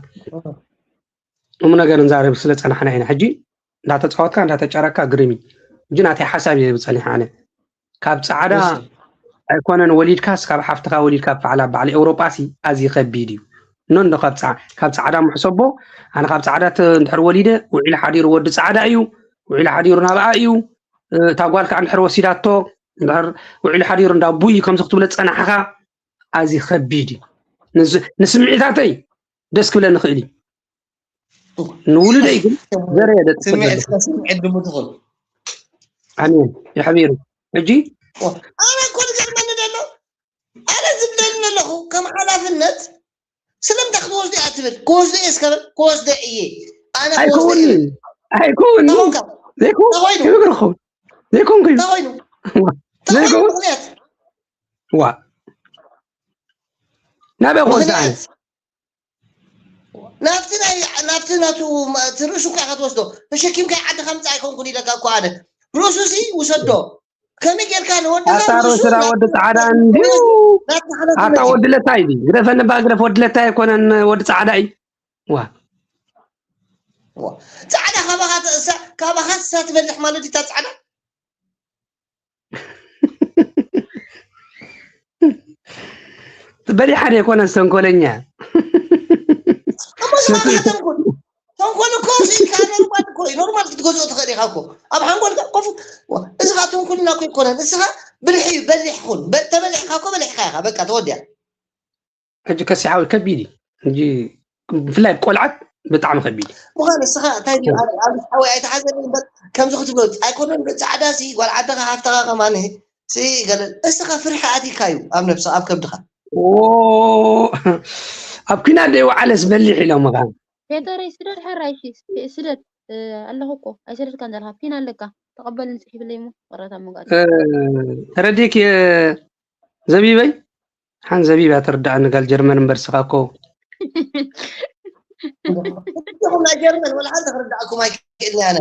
እሙ ነገር እንዛረብ ስለ ጸናሕና ኢና። ሕጂ እንዳተጻወትካ እንዳተጫረካ ግርሚ እንጂ ናተይ ሓሳብ እየ ዝብል ጸኒሐ ኣነ። ካብ ጻዕዳ ኣይኮነን ወሊድካስ ካብ ሓፍትኻ ወሊድካ ብዓላ በዓል ኤውሮጳሲ ኣዝዩ ከቢድ እዩ። ኖ እንዶ ካብ ጻ- ካብ ጻዕዳ ምሕሰቦ ኣነ ካብ ጻዕዳ ተ- እንድሕር ወሊደ ውዒሉ ሓዲሩ ወዲ ጻዕዳ እዩ። ውዒሉ ሓዲሩ ናብኣ እዩ። እ፣ እታ ጓል ከዓ እንድሕር ወሲዳቶ እንድሕር ውዒሉ ሓዲሩ እንዳ ቡይ ከምዚ ክትብሎ ጸናሕኻ ኣዝዩ ከቢድ እዩ። ንዝ- ንስምዒታተይ ደስ ክብለኒ ይኽእል እዩ። ንውሉደይ ግን ዘረየ ደጥፍ ስምዒት ዘለኹ። ስምዒት ድሙ ትኹን ኣሜን የሕቢሩ። ሕጂ ኣነ እኮ ዝገርመኒ ዘሎ ኣነ ዝብለኒ ዘለኹ ከም ሓላፍነት ስለምንታይ ክትወስዶ እያ ትብል ክወስዶ እየ እስከበል ክወስዶ እየ ኣነ ክወስዶ እየ ኣይከውንን ኣይከውንን ተኾንካ ዘይከውን ተኾይኑ ክብር ኸውን ዘይኮንኩ እዩ ተኾይኑ ዘይከውን ምክንያት ዋ ናበይ ክወስድ ኣነ ምክንያት ናብቲ ናይ ናብቲ ናቱ እቲ ርእሱ እኳ ኢኻ ትወስዶ ተሸኪምካ ዓዲ ከምፃ ኣይኮንኩን ኢለካ እኮ ኣነ ርእሱ ሲ ውሰዶ ከመይ ጌርካ ንወዲ ኣታ ርእሱ ርእስና ወዲ ጻዕዳ እንዲዩ ኣታ ወዲ ለታይ ድዩ ግደፈኒ ባ ግደፍ ወዲ ለታይ ኣይኮነን ወዲ ጻዕዳ እዩ ዋ ጻዕዳ ካባኻ ተ- እሳ- ካባኻ እሳ ትበልሕ ማለት እዩ እታ ጻዕዳ በሊሓ ደይኮነስ ተንኮለኛ እሞ ንስኻ ከዓ ተንኮል ተንኮል እኮ ስኢልካ ኖርማል እኮ እዩ ኖርማል ክትገዝኦ ትኽእል ኢኻ እኮ ኣብ ሓንጎልካ ኮፍ ዋ፣ እዚ ከዓ ተንኮልና እኮ ይኮነን እስኻ ብልሒ እዩ በሊሕ ኩን በ- ተበሊሕካ እኮ በሊሕካ ኢኻ በቃ ተወዲያ ሕጂ ከሲሓዊ ከቢድ እዩ እንጂ ብፍላይ ቆልዓት ብጣዕሚ ከቢድ እዩ ምዃን እስኻ እንታይ ድዩ ኣብ ሓወይ ኣይተሓዘኒ እምበር ከምዚ ክትብሎ ኣይኮነን ዶ ፃዕዳ ሲ ጓል ዓድኻ ሃፍትኻ ከማን ሲ ገለ እስኻ ፍርሒ ኣቲካ እዩ ኣብ ነብስኻ ኣብ ከብድኻ ኦ፣ ኣብ ኲናት ደይወዓለስ በሊሕ ኢሎምኻ ፔተረይ ስደድ ሕራይ እሺ ስደድ እ፣ ኣለኹ እኮ ኣይሰደድካን ዘለካ ፒን ኣለካ ተቐበልኒ ፅሒፍለይ እሞ ቀረታ መጋጥ እ፣ ተረዲክ ዘቢበይ ሓንዘቢባ ትርዳእኒ ጋል ጀርመን እምበር ስኻ እኮ እኹም ናይ ጀርመን ወላ ሓንቲ ክርዳእኩም ኣይክእልን ኣነ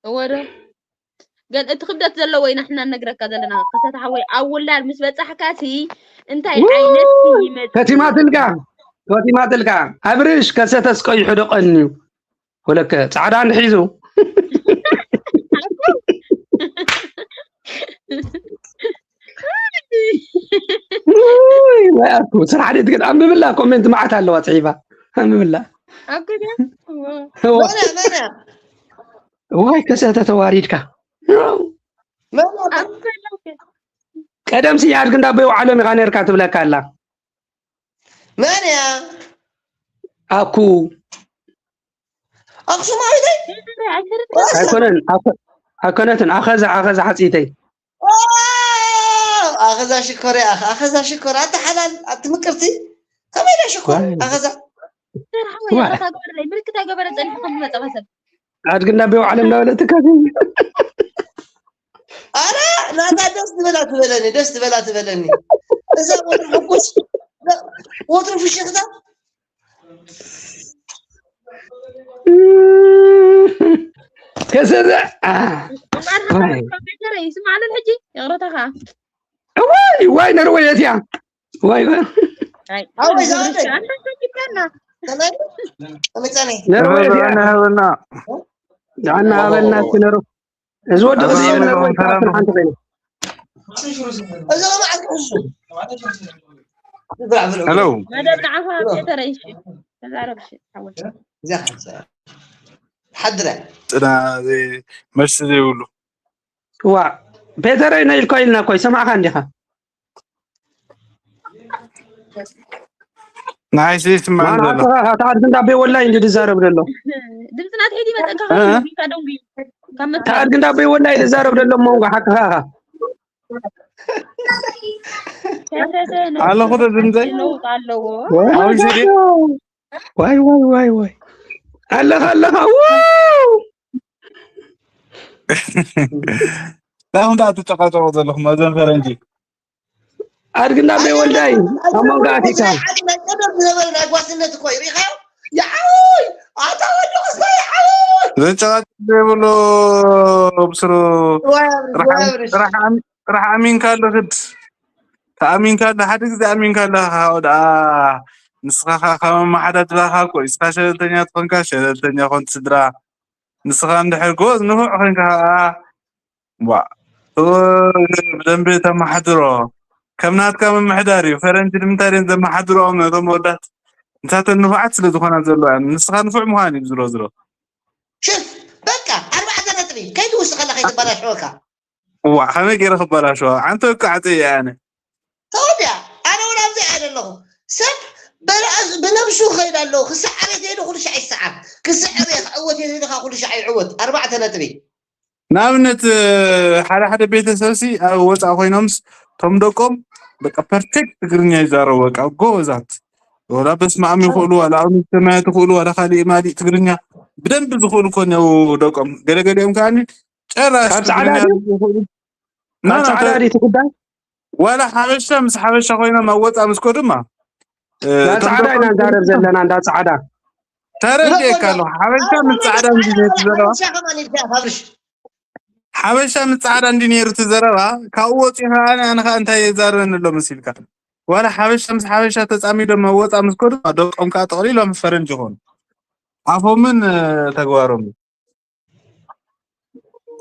እወ ዶ ገን እቲ ክብደት ዘለዎ ኢና ሕና ነግረካ ዘለና ከሰተ ሓወይ ኣብ ውላድ ምስ በጻሕካ ሲ እንታይ ዓይነት ይመጽእ ከቲማትልካ ከቲማትልካ ኣብርሽ ከሰተስ ቀይሑ ዶ ቀንዩ ወለከ ጻዕዳ እንድሒዙ ወይ ወይ ኣኩ ስራሕ ደት ግን ኣንብብላ ኮሜንት ማዓት ኣለዋ ጽሒፋ ኣንብብላ ኣብ ገዛ መነ መነ ወይ ከሰተ ተዋሪድካ መነ ኣብ ገዛ ቀደም ስያድግ እንዳበይ ዓለም ኢኻ ነርካ ትብለካ ኣላ መን እያ ኣኩ ኣክሱማዊተይ ኣይኮነን ኣይኮነትን ኣኸዛ ኣኸዛ ሓፂተይ ኣኸዛ ሽኮር ኣኸዛ ሽኮር ኣታ ሓላል ኣቲ ምቅርቲ ከመይ ኢለ ሽኮር ኣኸዛ ምልክት ኣይገበረ ፀኒሑ ከም ዝመፀ መሰል ኣድግ እንዳበይ ዓለም እንዳበለትካ ኣረ ናታ ደስ ዝበላ ትበለኒ ደስ ዝበላ ትበለኒ እዛ ወትሩ ሕጉስ ወትሩ ፍሽኽታ ከሰተ ይስማዕሉ ሕጂ ይቕረታ ከዓ ዋይ ዋይ ነርወየት እያ ዋይ ኣወይ ዛወደ ኣንተሰጅበና ተመይ ተመይፀነይ ነርወየት እያ ህበና ዳና ሃበልና ክነሩ እዚ ወዲ እዚ ኣበባ ነርወየት ሰላም ሓንቲ ኮይና እዚ ከመዓት ክሕሱ ዝብራሕ ብሎ ሄሎ መደብ ንዓኻ ተረይሽ ተዛረብ ሓወይ እዚኣ ሓንሳ ሓድረ ጥና መልሲ ዘይብሉ ዋ ፔተረይ ነይ ኢልኮ ኢልና እኮ ይሰማዕካ እንዲኻ ንዓይ ስይስማዕ ዘሎ ማንሃትኻ ተዓድግ እንዳበይ ወላይ እንዲ ዝዛረብ ዘሎ ድምፂ ናትሒት ይመፀካ እ? ከደንጉ ካብ መካ ተዓድግ እንዳበይ ወላይ ዝዛረብ ዘሎ እሞ እንኳ ሓቅኻ ኢኻ ኣለኹ ዶ ድምፀይ ለውጥ ኣለዎ ኣብዚ ድዩ? ዋይ ዋይ ዋይ ዋይ ኣለኻ ኣለኻ ዋው እንታይ ደኣ ትጨቃጨቁ ዘለኹም ኣብዘን ፈረንጂ ኣድግና በይወልዳይ ኣብ መንጎ ኣቲካ ናይ ቀደም ዝነበረ ናይ ጓስነት እኮ ይሪኻዮ ይዓውይ ኣታ ወዲ ክስታይ ይዓውይ ዘጨቃጭ ዘይብሉ ብስሩ ጥራሕ ኣሚንካ ኣሎ ክድ ተኣሚንካ ኣሎ ሓደ ግዜ ኣሚንካ ኣለካ ካብኡ ደኣ ንስኻ ካብ ኣመሓዳድራኻ እኮ እዩ ንስኻ ሸለልተኛ ትኾንካ ሸለልተኛ ኮን ስድራ ንስኻ እንድሕር ጎዝ ንፉዕ ኮንካ ከዓ ዋ ብደንቢ ተመሓድሮ ከም ናትካ ምምሕዳር እዩ ፈረንጂ ንምንታይ ደን ዘመሓድሮኦም ነቶም ወዳት ንሳተን ንፉዓት ስለ ዝኾና ዘለዋ ንስኻ ንፉዕ ምዃን እዩ ዝሮ ዝሮ ሽፍ በቃ ኣርባዕተ ነጥቢ ከይትውስኸላ ከይትበላሸወካ እዋ ከመይ ገይረ ክበላሸዋ ዓንተ እኮ ዓፀ እየ ኣነ ተወዲያ ኣነ እውን ኣብዚ እየ ዘለኹ ሰብ ብነብሱ ክኸይድ ኣለዎ ክሰዓብ የትሄዱ ኩሉ ሻዕ ይሰዓብ ክስዕር እየ ክዕወት የትሄድካ ኩሉ ሻዕ ይዕወት ኣርባዕተ ነጥቢ ንኣብነት ሓደ ሓደ ቤተሰብ ሲ ኣብ ወፃእ ኮይኖምስ ቶም ደቆም በቃ ፐርፌክት ትግርኛ ይዛረቡ በቃ ጎበዛት ወላ በስመኣም ይኽእሉ ዋላ ኣብ ሰማያት ይኽእሉ ዋላ ካሊእ ማሊእ ትግርኛ ብደንብ ዝኽእሉ እኮ ነው ደቆም ገለገሊኦም ከዓ ጨራሽ ካብ ፃዕዳ ትግርኛ ድዩ? ዝኽእሉ ካብ ፃዕዳ ድዩ ትጉዳይ ዋላ ሓበሻ ምስ ሓበሻ ኮይኖም ኣብ ወፃእ ምስ ከዱ ድማ እንዳ ፃዕዳ ኢና ንዛረብ ዘለና እንዳ ፃዕዳ ተረዲኤካ ኣለኹ ሓበሻ ምስ ፃዕዳ እንዲ ነይሩ ዘረባ ሻኸማን ኢልካ ፋብሪሽ ሓበሻ ምስ ፃዕዳ እንዲ ነይሩ እቲ ዘረባ ካብኡ ወፂኡ ከዓ ኣነ ከዓ እንታይ የዛረበኒ ኣሎ መሲልካ ዋላ ሓበሻ ምስ ሓበሻ ተፃሚዶም ኣብ ወፃእ ምስ ከዱ ደቆም ከዓ ጠቕሊሎም ፈረንጂ ይኾኑ ኣፎምን ተግባሮምን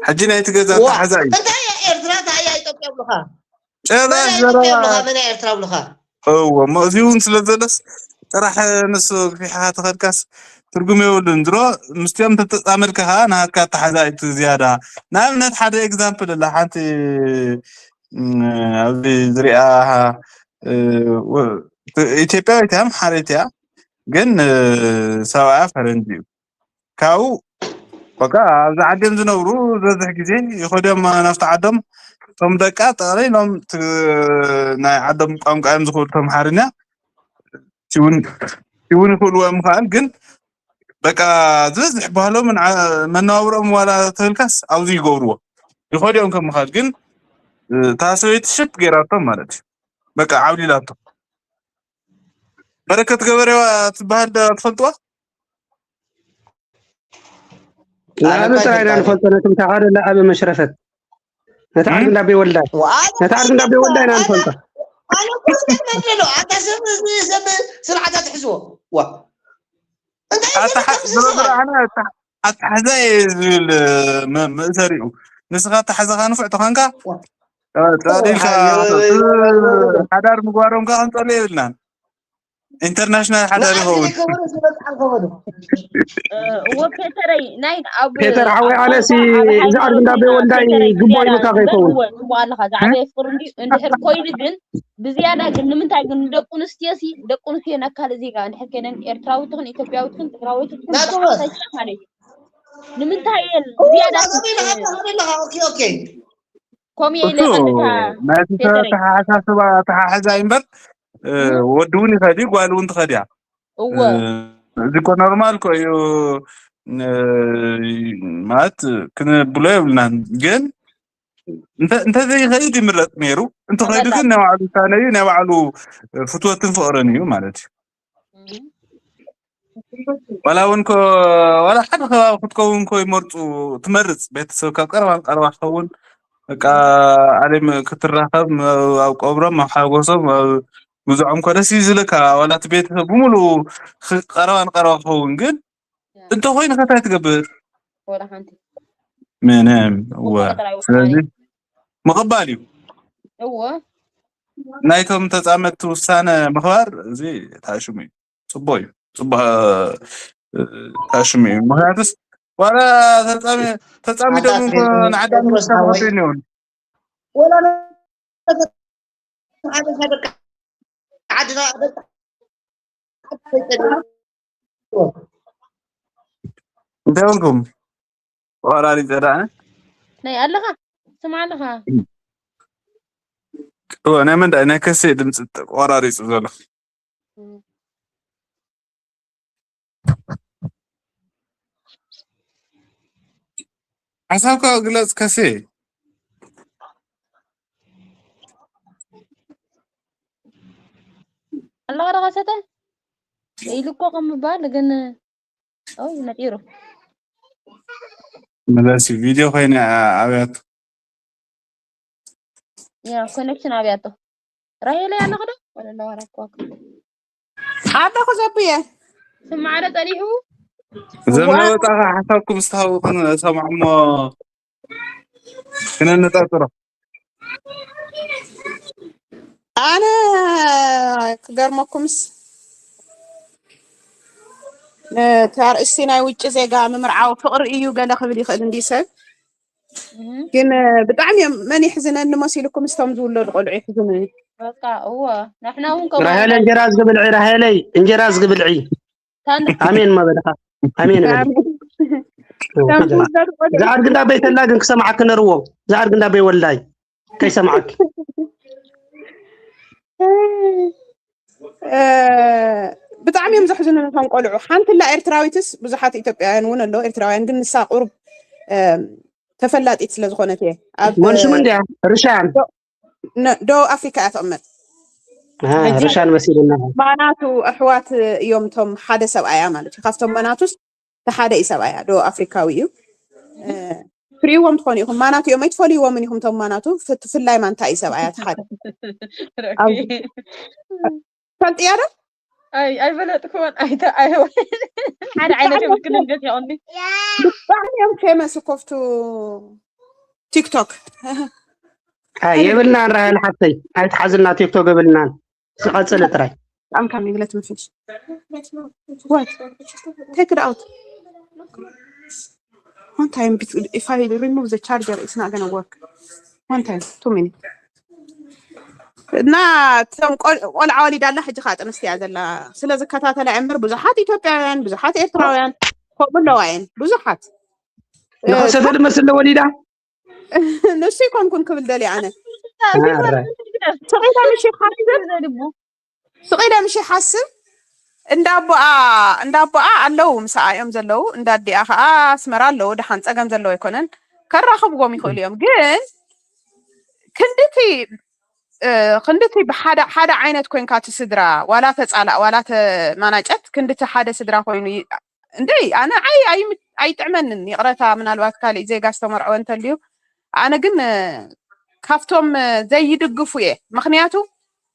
ሕጂ ናይቲ ገዛ ተሓዛ እዩ እንታይ እያ ኤርትራ እንታይ እያ ኢትዮጵያ ብሉኻ ጨራሽ መን እያ ዘረባ ኢትዮጵያ ብሉኻ መን እያ ኤርትራ ብሉኻ እዎ እሞ እዚ እውን ስለ ዘሎስ ጥራሕ ንሱ ግፊሕኻ ተኸድካስ ትርጉም የብሉን ድሮ ምስቲኦም ተተፃመድካ ከዓ ናሃትካ ኣተሓዛ እዩ ዝያዳ ንኣብነት ሓደ ኤግዛምፕል ኣላ ሓንቲ እም፣ ኣብዚ ዝሪኣ ኢትዮጵያዊት እያ ኣምሓረይት እያ ግን ሰብኣያ ፈረንጂ እዩ ካብኡ በቃ ኣብዚ ዓድም ዝነብሩ ዝበዝሕ ግዜ ይኸድዮም ናብቲ ዓዶም እቶም ደቃ ጠቕሊሎም ናይ ዓዶም ቋንቋ እዮም ዝኽእሉ ተምሓርኛ እውን ይኽእልዎ ምኽኣል ግን በቃ ዝበዝሕ ባህሎምን መነባብሮም ዋላ ተብልካስ ኣብዚ ይገብርዎ ይኸድዮም ከም ምኻድ ግን እታ ሰበይቲ ሽት ገይራቶም ማለት እዩ በቃ ዓብሊላቶ በረከት ገበሬዋ ትበሃል ዶ ትፈልጥዋ? ንዓብ ጥራይ ኢና ንፈልጦ፣ ነቶም ተቓደለ ኣብ መሽረፈት ነቲ ዓርቢ እንዳቤ ወልዳይ ነቲ ዓርቢ እንዳቤ ወልዳይ ኢና ንፈልጦ። ኣነ እኮ ዝገርመኒ ኣሎ ኣታ ሰብ እዚ ሰብ ስርዓት ኣትሕዝዎ። ዋ እንታይ እዩ ኣታ ዝብል ብሮ ንስኻ? ብሮ ኣነ ኣታ- ኣታሕዛ እየ ዝብል ም- መእሰሪኡ። ንስኻ ኣታሕዛኻ ንፉዕ ተኾንካ፣ ዋ። እ፣ ጠሊልካ ኣዮ፣ እ፣ ሓዳር ምግባሮም ከ ክንጸልእ የብልናን። ኢንተርናሽናል ሓዳር ንዓዲ ይኸውን። ከበዶ ዝበጽሓ ከበዶ። እወ ፔተረይ ናይ ኣብ ፔተር ሓወይ ኣብ ኣነሲ ቋንቋ ኣብ እዚ ዓርቢ ሃይማኖት እንዳቤ ዜና ወልዳይ ፔተረይ ግቦ ዜና ይብካ እምበር ከይከውን እወ እወ ኣለኻ ዝዓበየ ፍቅሪ እንዲ እንድሕር ኮይኑ ግን ብዝያዳ ግን ንምንታይ ግን ንደቁ ኣንስትዮ ሲ ደቁ ኣንስትዮ ነካል ዜጋ እንድሕር ከይደን ኤርትራዊ ትኹን ኢትዮጵያዊ ትኹን ትግራወይቲ ትኹን ናቱ ብሓፈሻ ማለት እዩ ንምንታይ እየን ዝያዳ ኦኬ ኦኬ። ኮሚየ እሱ ኢለ ከልካ ናይቲ ፔተረይ ተሓሳስባ ተሓሕዛ እዩ እምበር እ፣ እም፣ ወዲ እውን ይኸዲ ጓል እውን ትኸድያ። እወ እ፣ እዚ እኮ ኖርማል እኮ እዩ። እ፣ ማለት ክንብሎ የብልናን። ግን እንተ- እንተዘይኸይድ ይምረጥ ነይሩ። እንተኸይዱ ግን ተመራጭ ናይ ባዕሉ ውሳነ እዩ፣ ናይ ባዕሉ ፍትወትን ፍቕርን እዩ ማለት እዩ። እም፣ ዋላ እውን ኮ ዋላ ሓደ ከባቢ ክትከውን ኮ ይመርፁ ትመርፅ ቤተሰብ ካብ ቀረባን ቀረባ ክኸውን በቃ እም፣ ኣለም ክትራኸብ ም- ኣብ ቀብሮም ኣብ ሓጎሶም ኣብ ግዝዖም ኮ ደስ እዩ ዝልካ። ዋላ እቲ ቤተሰብ ብምሉ ክ- ቀረባን ቀረባ ክኸውን ግን ያ እንተኮይኑ ከታይ ትገብር ወላ ሓንቲ ምንም እወ። ውሳነ ጥራይ ውሳነ ስለዚ ምቕባል እዩ እወ ናይቶም ተፃመድቲ ውሳነ ምኽባር። እዚ ታሽሙ እዩ፣ ፅቡቅ እዩ፣ ፅቡቅ እ፣ ታሽሙ እዩ። ምክንያቱስ ዋላ ተፃሚ- ተፃሚዶም ኣታ እንኮ ቴድሮስ ንዓዳም ሓወይ ዝተፈቱ ይኒውን ወላ ሓደ ሓደ ዓድና ደቂ ዓዲ ከይጠልዩ እንታይ ሆንኩም? ቆራሪፀ ዳኣነ ናይ ኣለኻ ስምዓ ኣለኻ እወ፣ ናይ መን ዳኣ ናይ ከሴ ድምፂ ቆራሪፁ ዘሎ? እም። ሓሳብካ ግለፅ ከሴ። ኣለኻ ዶ ከሰተ ኢሉ እኮ ከም ምባል ግን ኦይ ነጢሩ መለሲ ቪድዮ ኮይነ ኣብያት ያ ኮኔክሽን ኣብያቶ ራሄለ ኣለኻ ዶ ወለላ ዋላ እኮ ኣለኹ ዘቡየ። ስማዕረ ጸኒሑ ዘመነ እዋ ወጣ ሓሳብኩም ዝተሃወኹን ሰማዕሞ ክነነጣጥሮ። ኣነ ክገርመኩምስ እቲ ኣርእስቲ ናይ ውጭ ዜጋ ምምርዓው ፍቕሪ እዩ ገለ ክብል ይኽእል እንዲ ሰብ እም፣ ግን ብጣዕሚ እዮም መን ይሕዝነኒ መሲልኩም ስቶም ዝውለዱ ቆልዑ ይሕዝኑኒ። በቃ እወ ንሕና እውን ከምኡ ራሄለ ኢና እንጀራ ዝግብልዒ ራሄለይ እንጀራ ዝግብልዒ ታንዳ ኣሜን ማ በልኻ ኣሜን በል። ኣሜን። ከም ዝውለዱ ቆልዑ ዝዓድ ግንዳ በይተላ ግን ክሰምዓኪ ነርዎ ዝዓድ ግንዳ በይ ወልዳይ ከይሰምዓኪ እ፣ ብጣዕሚ እዮም ዘሕዝኑ ነቶም ቆልዑ። ሓንቲ ላ ኤርትራዊትስ ብዙሓት ኢትዮጵያውያን እውን ኣለዉ ኤርትራውያን ግን ንሳ ቁሩብ እ፣ ተፈላጢት ስለ ዝኾነት እየ። ኣብ መንሽም እንዲያ ርሻን ነ- ደቡብ ኣፍሪካ እያ ትቕመጥ። ኣሃ፣ ሕጂ ርሻን መሲሉና ማናቱ ኣሕዋት እዮም እቶም ሓደ ሰብኣያ ማለት እዩ። ካብቶም ማናቱስ እቲ ሓደ እዩ ሰብኣያ ደቡብ ኣፍሪካዊ እዩ። እ፣ ትሪእዎም ትኾኑ ኢኹም ማናቱ እዮም ኣይትፈልይዎምን ኢኹም እቶም ማናቱ ፍ- ብፍላይ ማንታ እዩ ሰብኣያ እቲ ሓደ ኣብ ፈልጥያ ዶ ኣይ ኣይፈለጥኩዎን ኣይተ ኣይ ሓደ ዓይነት እዮም ክልንደት ይቐኒ ብጣዕሚ እዮም ፌመስ እኮ ኣብቱ ቲክቶክ ኣይ የብልናን ራሄል ሓፍተይ ኣይትሓዝልና ቲክቶክ የብልናን ዝቐፅል ጥራይ I'm coming. Let me finish. What? Take it out. One time, bet- if I remove the charger, it's not gonna work. One time, two minutes. እና እቶም ቆል- ቆልዓ ወሊዳ ኣላ ሕጂ ከዓ ጥንስቲ እያ ዘላ ስለ ዝከታተላ እምበር ብዙሓት ኢትዮጵያውያን ብዙሓት ኤርትራውያን ከምኡ ኣለዋ እየን ብዙሓት እ፣ ንኸሰተ ድመስለ ወሊዳ ንሱ ይኮንኩን ክብል ደልየ ኣነ ኣረ ስቂለ ምሽ ይሓስብ ስቂለ ምሽ ይሓስብ እንዳ ኣቦኣ እንዳ ኣቦኣ ኣለዉ ምሳኣ እዮም ዘለዉ እንዳ ኣዲኣ ከዓ ኣስመራ ኣለዉ ደሓን ፀገም ዘለዎ ኣይኮነን ከራኽብዎም ይኽእሉ እዮም ግን ክንድቲ ክንድቲ ብሓደ ዓይነት ኮይንካ እቲ ስድራ ዋላ ተፃላእ ዋላ ተማናጨት ክንድቲ ሓደ ስድራ ኮይኑ እንደ ኣነ ኣይ ኣይጥዕመንን። ይቕረታ ምናልባት ካሊእ ዜጋ ዝተመርዐወ እንተልዩ ኣነ ግን ካብቶም ዘይድግፉ እየ። ምክንያቱ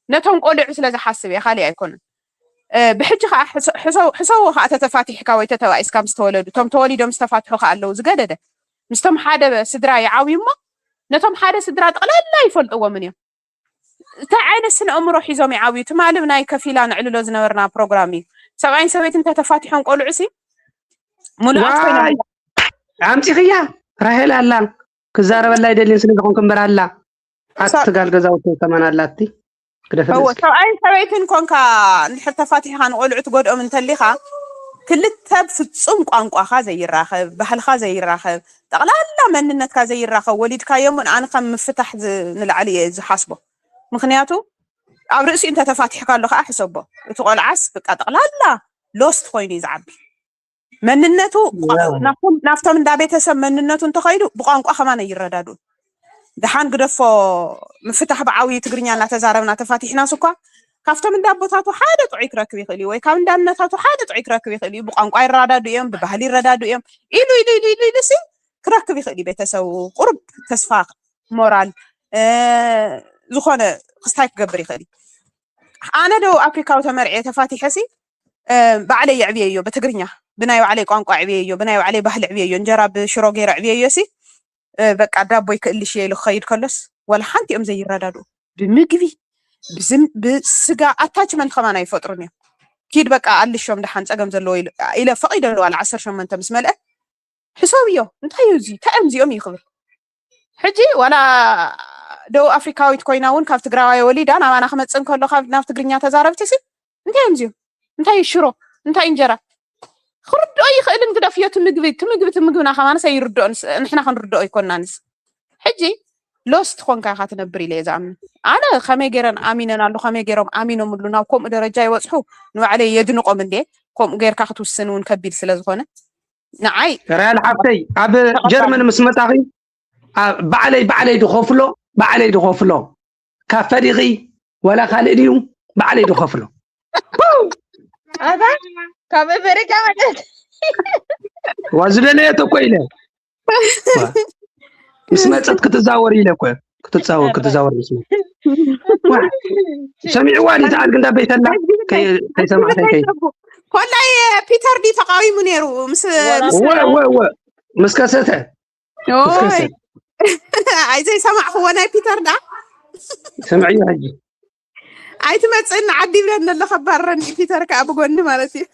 ነቶም ቆልዑ ስለ ዝሓስብ እየ፣ ካሊእ ኣይኮነን። ብሕጂ ከዓ ሕሰው ከዓ ተተፋቲሕካ ወይ ተተባኢስካ ምስ ተወለዱ እቶም ተወሊዶም ዝተፋትሑ ከዓ ኣለዉ ዝገደደ ምስቶም ሓደ ስድራ ይዓብዩ እሞ ነቶም ሓደ ስድራ ጠቕላላ ይፈልጥዎምን እዮም። እንታይ ዓይነት ስነ ኣእምሮ ሒዞም ይዓብዩ? ትማሊ ናይ ከፊላ ንዕልሎ ዝነበርና ፕሮግራም እዩ። ሰብኣይን ሰበይትን ተተፋቲሖም ቆልዑ ሲ ሙሉኣት ኮይኖም ዋይ ኣምፂኽያ ራሄል ኣላ ክዛረበላ ይደልን ስለ ዝኾንኩ እምበር ኣላ ኣትጋል ገዛውቲ ከማን ኣላቲ ግደፈ እወ ነስኪ ሰብኣይን ሰበይትን ኮንካ እንድሕር ተፋቲሕካ ንቆልዑ ትጎድኦም እንተሊኻ ክልተ ፍጹም ቋንቋኻ ዘይራኸብ ባህልኻ ዘይራኸብ ጠቕላላ መንነትካ ዘይራኸብ ወሊድካዮምን ኣነ ከም ምፍታሕ ዝ- ንላዕሊ እየ ዝሓስቦ። ምክንያቱ ኣብ ርእሲኡ እንተተፋቲሕካሉ ከዓ ሕሰቦ እቲ ቆልዓስ ብቃ ጠቕላላ ሎስት ኮይኑ እዩ ዝዓቢ። መንነቱ ናብቶም እንዳ ቤተሰብ መንነቱ እንተኸይዱ ብቋንቋ ከማን ኣይረዳድኡን። ደሓን ግደፎ ምፍታሕ ብዓብዩ ትግርኛ እናተዛረብና ተፋቲሕናስ እኳ ካብቶም እንዳ ኣቦታቱ ሓደ ጥዑይ ክረክብ ይኽእል እዩ ወይ ካብ እንዳ እነታቱ ሓደ ጥዑይ ክረክብ ይኽእል እዩ። ብቋንቋ ይረዳዱ እዮም፣ ብባህሊ ይረዳዱ እዮም ኢሉ ኢሉ ኢሉ ኢሉ ኢሉ ሲ ክረክብ ይኽእል እዩ። ቤተሰቡ ቁሩብ ተስፋ ሞራል ዝኾነ ክስታይ ክገብር ይኽእል እዩ። ኣነ ደቡብ ኣፍሪካዊ ተመርዕየ ተፋቲሐ ሲ ባዕለይ የዕብየዮ ብትግርኛ ብናይ ባዕለይ ቋንቋ ዕብየዮ ብናይ ባዕለይ ባህሊ ዕብየዮ እንጀራ ብሽሮ ገይረ ዕብየዮ ሲ በቃ ዳቦይ ክእልሽ እየ ኢሉ ክኸይድ ከሎስ ዋላ ሓንቲ እዮም ዘይረዳድኡ። ብምግቢ ብስጋ ኣታችመንት ከማን ኣይፈጥሩን እዮም። ኪድ በቃ ኣልሾም ደሓን ፀገም ዘለዎ ኢለ ፈቒደሉ ዋላ ዓሰርተ ሸሞንተ ምስ መልአ ሕሰብዮ እንታይ እዩ እዚ እንታይ እዮም እዚኦም እዩ ክብል። ሕጂ ዋላ ደቡብ ኣፍሪካዊት ኮይና እውን ካብ ትግራዋይ ወሊዳ ናባና ክመፅእ እንከሎ ናብ ትግርኛ ተዛረብቲ ሲ እንታይ እዮም እዚኦም እንታይ ሽሮ እንታይ እንጀራ ክርድኦ ይኽእልን ግደፍዮ እቲ ምግቢ እቲ ምግቢ እቲ ምግብና ከማንስ ኣይርድኦን ንሕና ክንርድኦ ኣይኮናንስ ሕጂ ሎስት ኾንካ ኢኻ ትነብር ኢለ እየ ዝኣምን ኣነ ከመይ ገይረን ኣሚነን ኣሉ ከመይ ገይሮም ኣሚኖምሉ ናብ ከምኡ ደረጃ ይበፅሑ ንባዕለይ የድንቆም እንዴ ከምኡ ገይርካ ክትውስን እውን ከቢድ ስለ ዝኾነ ንዓይ ራያል ሓፍተይ ኣብ ጀርመን ምስ መፃኺ ባዕለይ ባዕለይ ድኸፍሎ ባዕለይ ድኸፍሎ ካብ ፈሊኺ ዋላ ካልእ ድዩ ባዕለይ ድኸፍሎ ኣታ ካብ ኣሜሪካ መጠት ዋ ዝደለየት እኮ ኢለ ምስ መፀት ክትዛወር ኢለ እኮ ክትዛወር ክትዛወር ምስ ሰሚዕዋ ዲተዓል ግንዳ ቤተላ ከይሰማዕተይ ኮላይ ፒተር ዲ ተቃዊሙ ነይሩ ምስ ወ ወ ወ ምስ ከሰተ ኣይዘይ ሰማዕክዎ ናይ ፒተር ዳ ሰምዕዮ ሕጂ ኣይትመፅእኒ ዓዲ ይብለኒ ኣሎ ከባረኒ ፒተር ከዓ ብጎኒ ማለት እዩ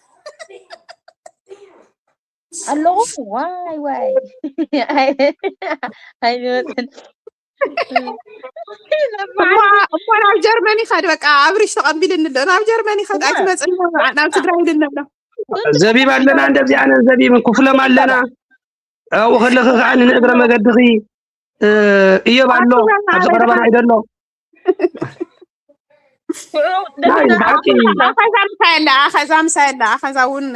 ኣለኹ ዋይ ዋይ ኣይመፅን እሞ ናብ ጀርመን ይኸድ በቃ ኣብሪሽ ተቐቢልኒ ኣሎ ናብ ጀርመን ይኸድ ኣይትመፅን ናብ ትግራይ ይልን ኣሎ ዘቢብ ኣለና እንደዚ ኣነ ዘቢብ ክፍሎም ኣለና ኣብኡ ከለኺ ከዓ ንእግረ መገድኺ እዮብ ኣሎ ኣብዚ ቀረባና እዩ ዘሎ ኣኸዛ ምሳየላ ኣኸዛ ምሳየላ ኣኸዛ እውን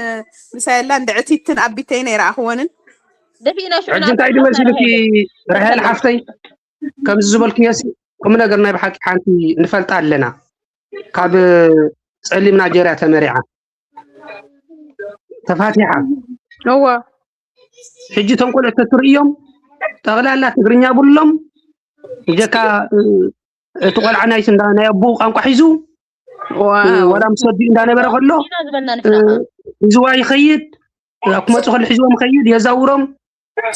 ምሳየላ እንድዕቲትን ኣቢተይን ኣይረኣኽወንን ደፊእና ሽዑ ሕጂ እንታይ ድመሲሉኪ ራሄል ሓፍተይ ከምዚ ዝበልክዮ ቁም ነገር ናይ ብሓቂ ሓንቲ ንፈልጣ ኣለና ካብ ፀሊም ናጀርያ ተመሪዓ ተፋቲሓ እወ ሕጂ እቶም ቆልዑ ተትርእዮም ጠቕላላ ትግርኛ ብሎም ብጀካ እቲ ቆልዓ ናይ ናይ ኣቦኡ ቋንቋ ሒዙ ወላ ምስ ወዲኡ እንዳነበረ ከሎ ሒዝዋ ይኸይድ ኣብ ክመፁ ከሎ ሒዝዎም ይኸይድ የዛውሮም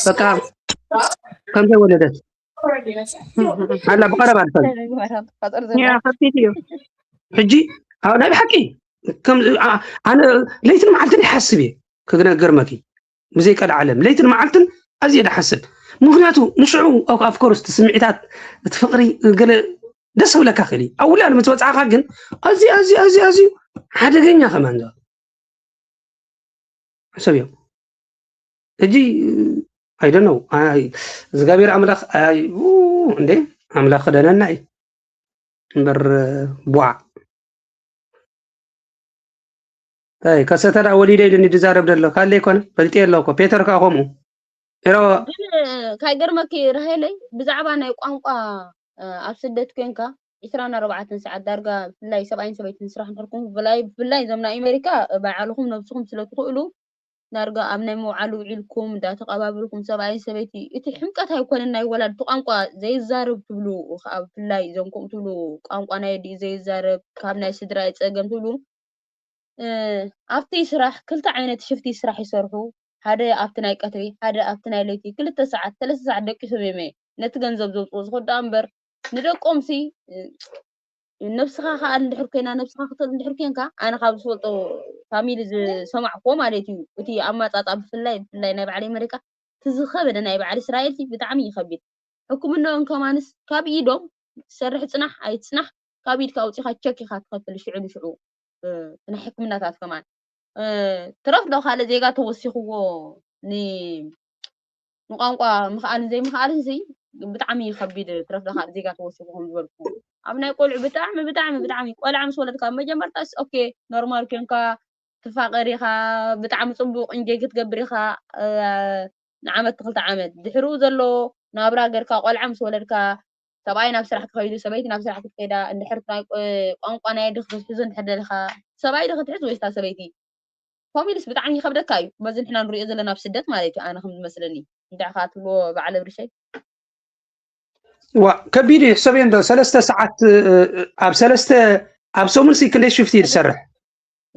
በቃ ከምዘይ ወለደት ኣላ ብቀረባ ኣልፈን ከፊት እዩ ሕጂ ናይ ብሓቂ ኣነ ለይትን መዓልትን ይሓስብ እየ ክነገርመኪ ብዘይ ቀልዓለም ለይትን መዓልትን ኣዝየ ድሓስብ ምኽንያቱ ንሽዑ ኣፍኮርስ እቲ ስምዒታት እቲ ፍቕሪ ገለ ደስ ክብለካ ክእል እዩ ኣብ ውላድ ምስ በፅዓኻ ግን ኣዝዩ ኣዝዩ ኣዝዩ ኣዝዩ ሓደገኛ ከማን ሕሰብዮ ሕጂ ኣይደነው እግዚኣብሔር ኣምላኽ እንዴ ኣምላኽ ክደነና እዩ እምበር ቧዕ እንታይ ከሰተ ደኣ ወሊደ ኢሉኒ ድዛረብ ደሎ ካለ ይኮነ ፈልጢ ኣለኩ ፔተር ከዓ ከምኡ ኤሮ ግን ካይገርመኪ ራሄለይ ብዛዕባ ናይ ቋንቋ ኣብ ስደት ኮንካ ዒስራን ኣርባዕተን ሰዓት ዳርጋ ብፍላይ ሰብኣይን ሰበይትን ስራሕ እንድሕር ኮንኩም ብፍላይ ብፍላይ እዞም ናይ ኣሜሪካ ባዕልኹም ነብስኹም ስለ ትኽእሉ ዳርጋ ኣብ ናይ መውዓሊ ውዒልኩም እንዳተቐባበልኩም ሰብኣይን ሰበይቲ እቲ ሕምቀት ኣይኮነን ናይ ወላዲ እቲ ቋንቋ ዘይዛረብ ትብሉ ከዓ ብፍላይ እዞም ከምኡ ትብሉ ቋንቋ ናይ ኣዲኡ ዘይዛረብ ካብ ናይ ስድራ ይፀገም ትብሉ ኣብቲ ስራሕ ክልተ ዓይነት ሽፍቲ ስራሕ ይሰርሑ ሓደ ኣብቲ ናይ ቀትሪ ሓደ ኣብቲ ናይ ለይቲ ክልተ ሰዓት ሰለስተ ሰዓት ደቂሶም እዮም ነቲ ገንዘብ ዘውፅኡ ዝኸዱ እምበር ንደቆምሲ ነብስኻ ከኣል እንድሕር ኮይና ነብስኻ ክትል እንድሕር ኮንካ ኣነ ካብ ዝፈልጦ ፋሚሊ ዝሰማዕኩዎ ማለት እዩ እቲ ኣማፃፃ ብፍላይ ብፍላይ ናይ ባዕለይ መሪካ እቲ ዝኸበደ ናይ በዓል እስራኤል ብጣዕሚ ይኸቢድ ሕክምናኦም ከማንስ ካብ ኢዶም ትሰርሕ ፅናሕ ኣይትፅናሕ ካብ ኢድካ ኣውፂኻ ቸክ ኢኻ ትኸፍል ሽዑ ንሽዑ ናይ ሕክምናታት ከማን ትረፍ ዶ ካልእ ዜጋ ተወሲኽዎ ንቋንቋ ምኽኣልን ዘይምኽኣልን ሲ ብጣዕሚ ከቢድ ትረፍ ዶ ካልእ ዜጋ ተወሲኹ ከም ዝበልኩ ኣብ ናይ ቆልዑ ብጣዕሚ ብጣዕሚ ብጣዕሚ ቆልዓ ምስ ወለድካ መጀመርታ ኦኬ ኖርማል ኮንካ ትፋቀር ኢኻ ብጣዕሚ ፅቡቅ እንጆይ ክትገብር ኢኻ ንዓመት ትክልተ ዓመት ድሕርኡ ዘሎ ናብራ ገርካ ቆልዓ ምስ ወለድካ ሰብኣይ ናብ ስራሕ ክኸይዱ ሰበይቲ ናብ ስራሕ ክትከይዳ እንድሕር ቋንቋ ናይ ድኽ ክትሕዙ እንድሕር ደለኻ ሰብኣይ ዶ ክትሕዝ ወይስ እታ ሰበይቲ ኮሚልስ ብጣዕሚ ይኸብደካ እዩ በዚ ንሕና ንሪኦ ዘለና ኣብ ስደት ማለት እዩ ኣነ ከም ዝመስለኒ እንታይ ኢኻ ትብልዎ በዓል ኣብርሸይ ዋ ከቢድ እዩ ሕሰብዮ እንዶ ሰለስተ ሰዓት ኣብ ሰለስተ ኣብ ሰሙን ሲ ክንደይ ሽፍቲ እዩ ዝሰርሕ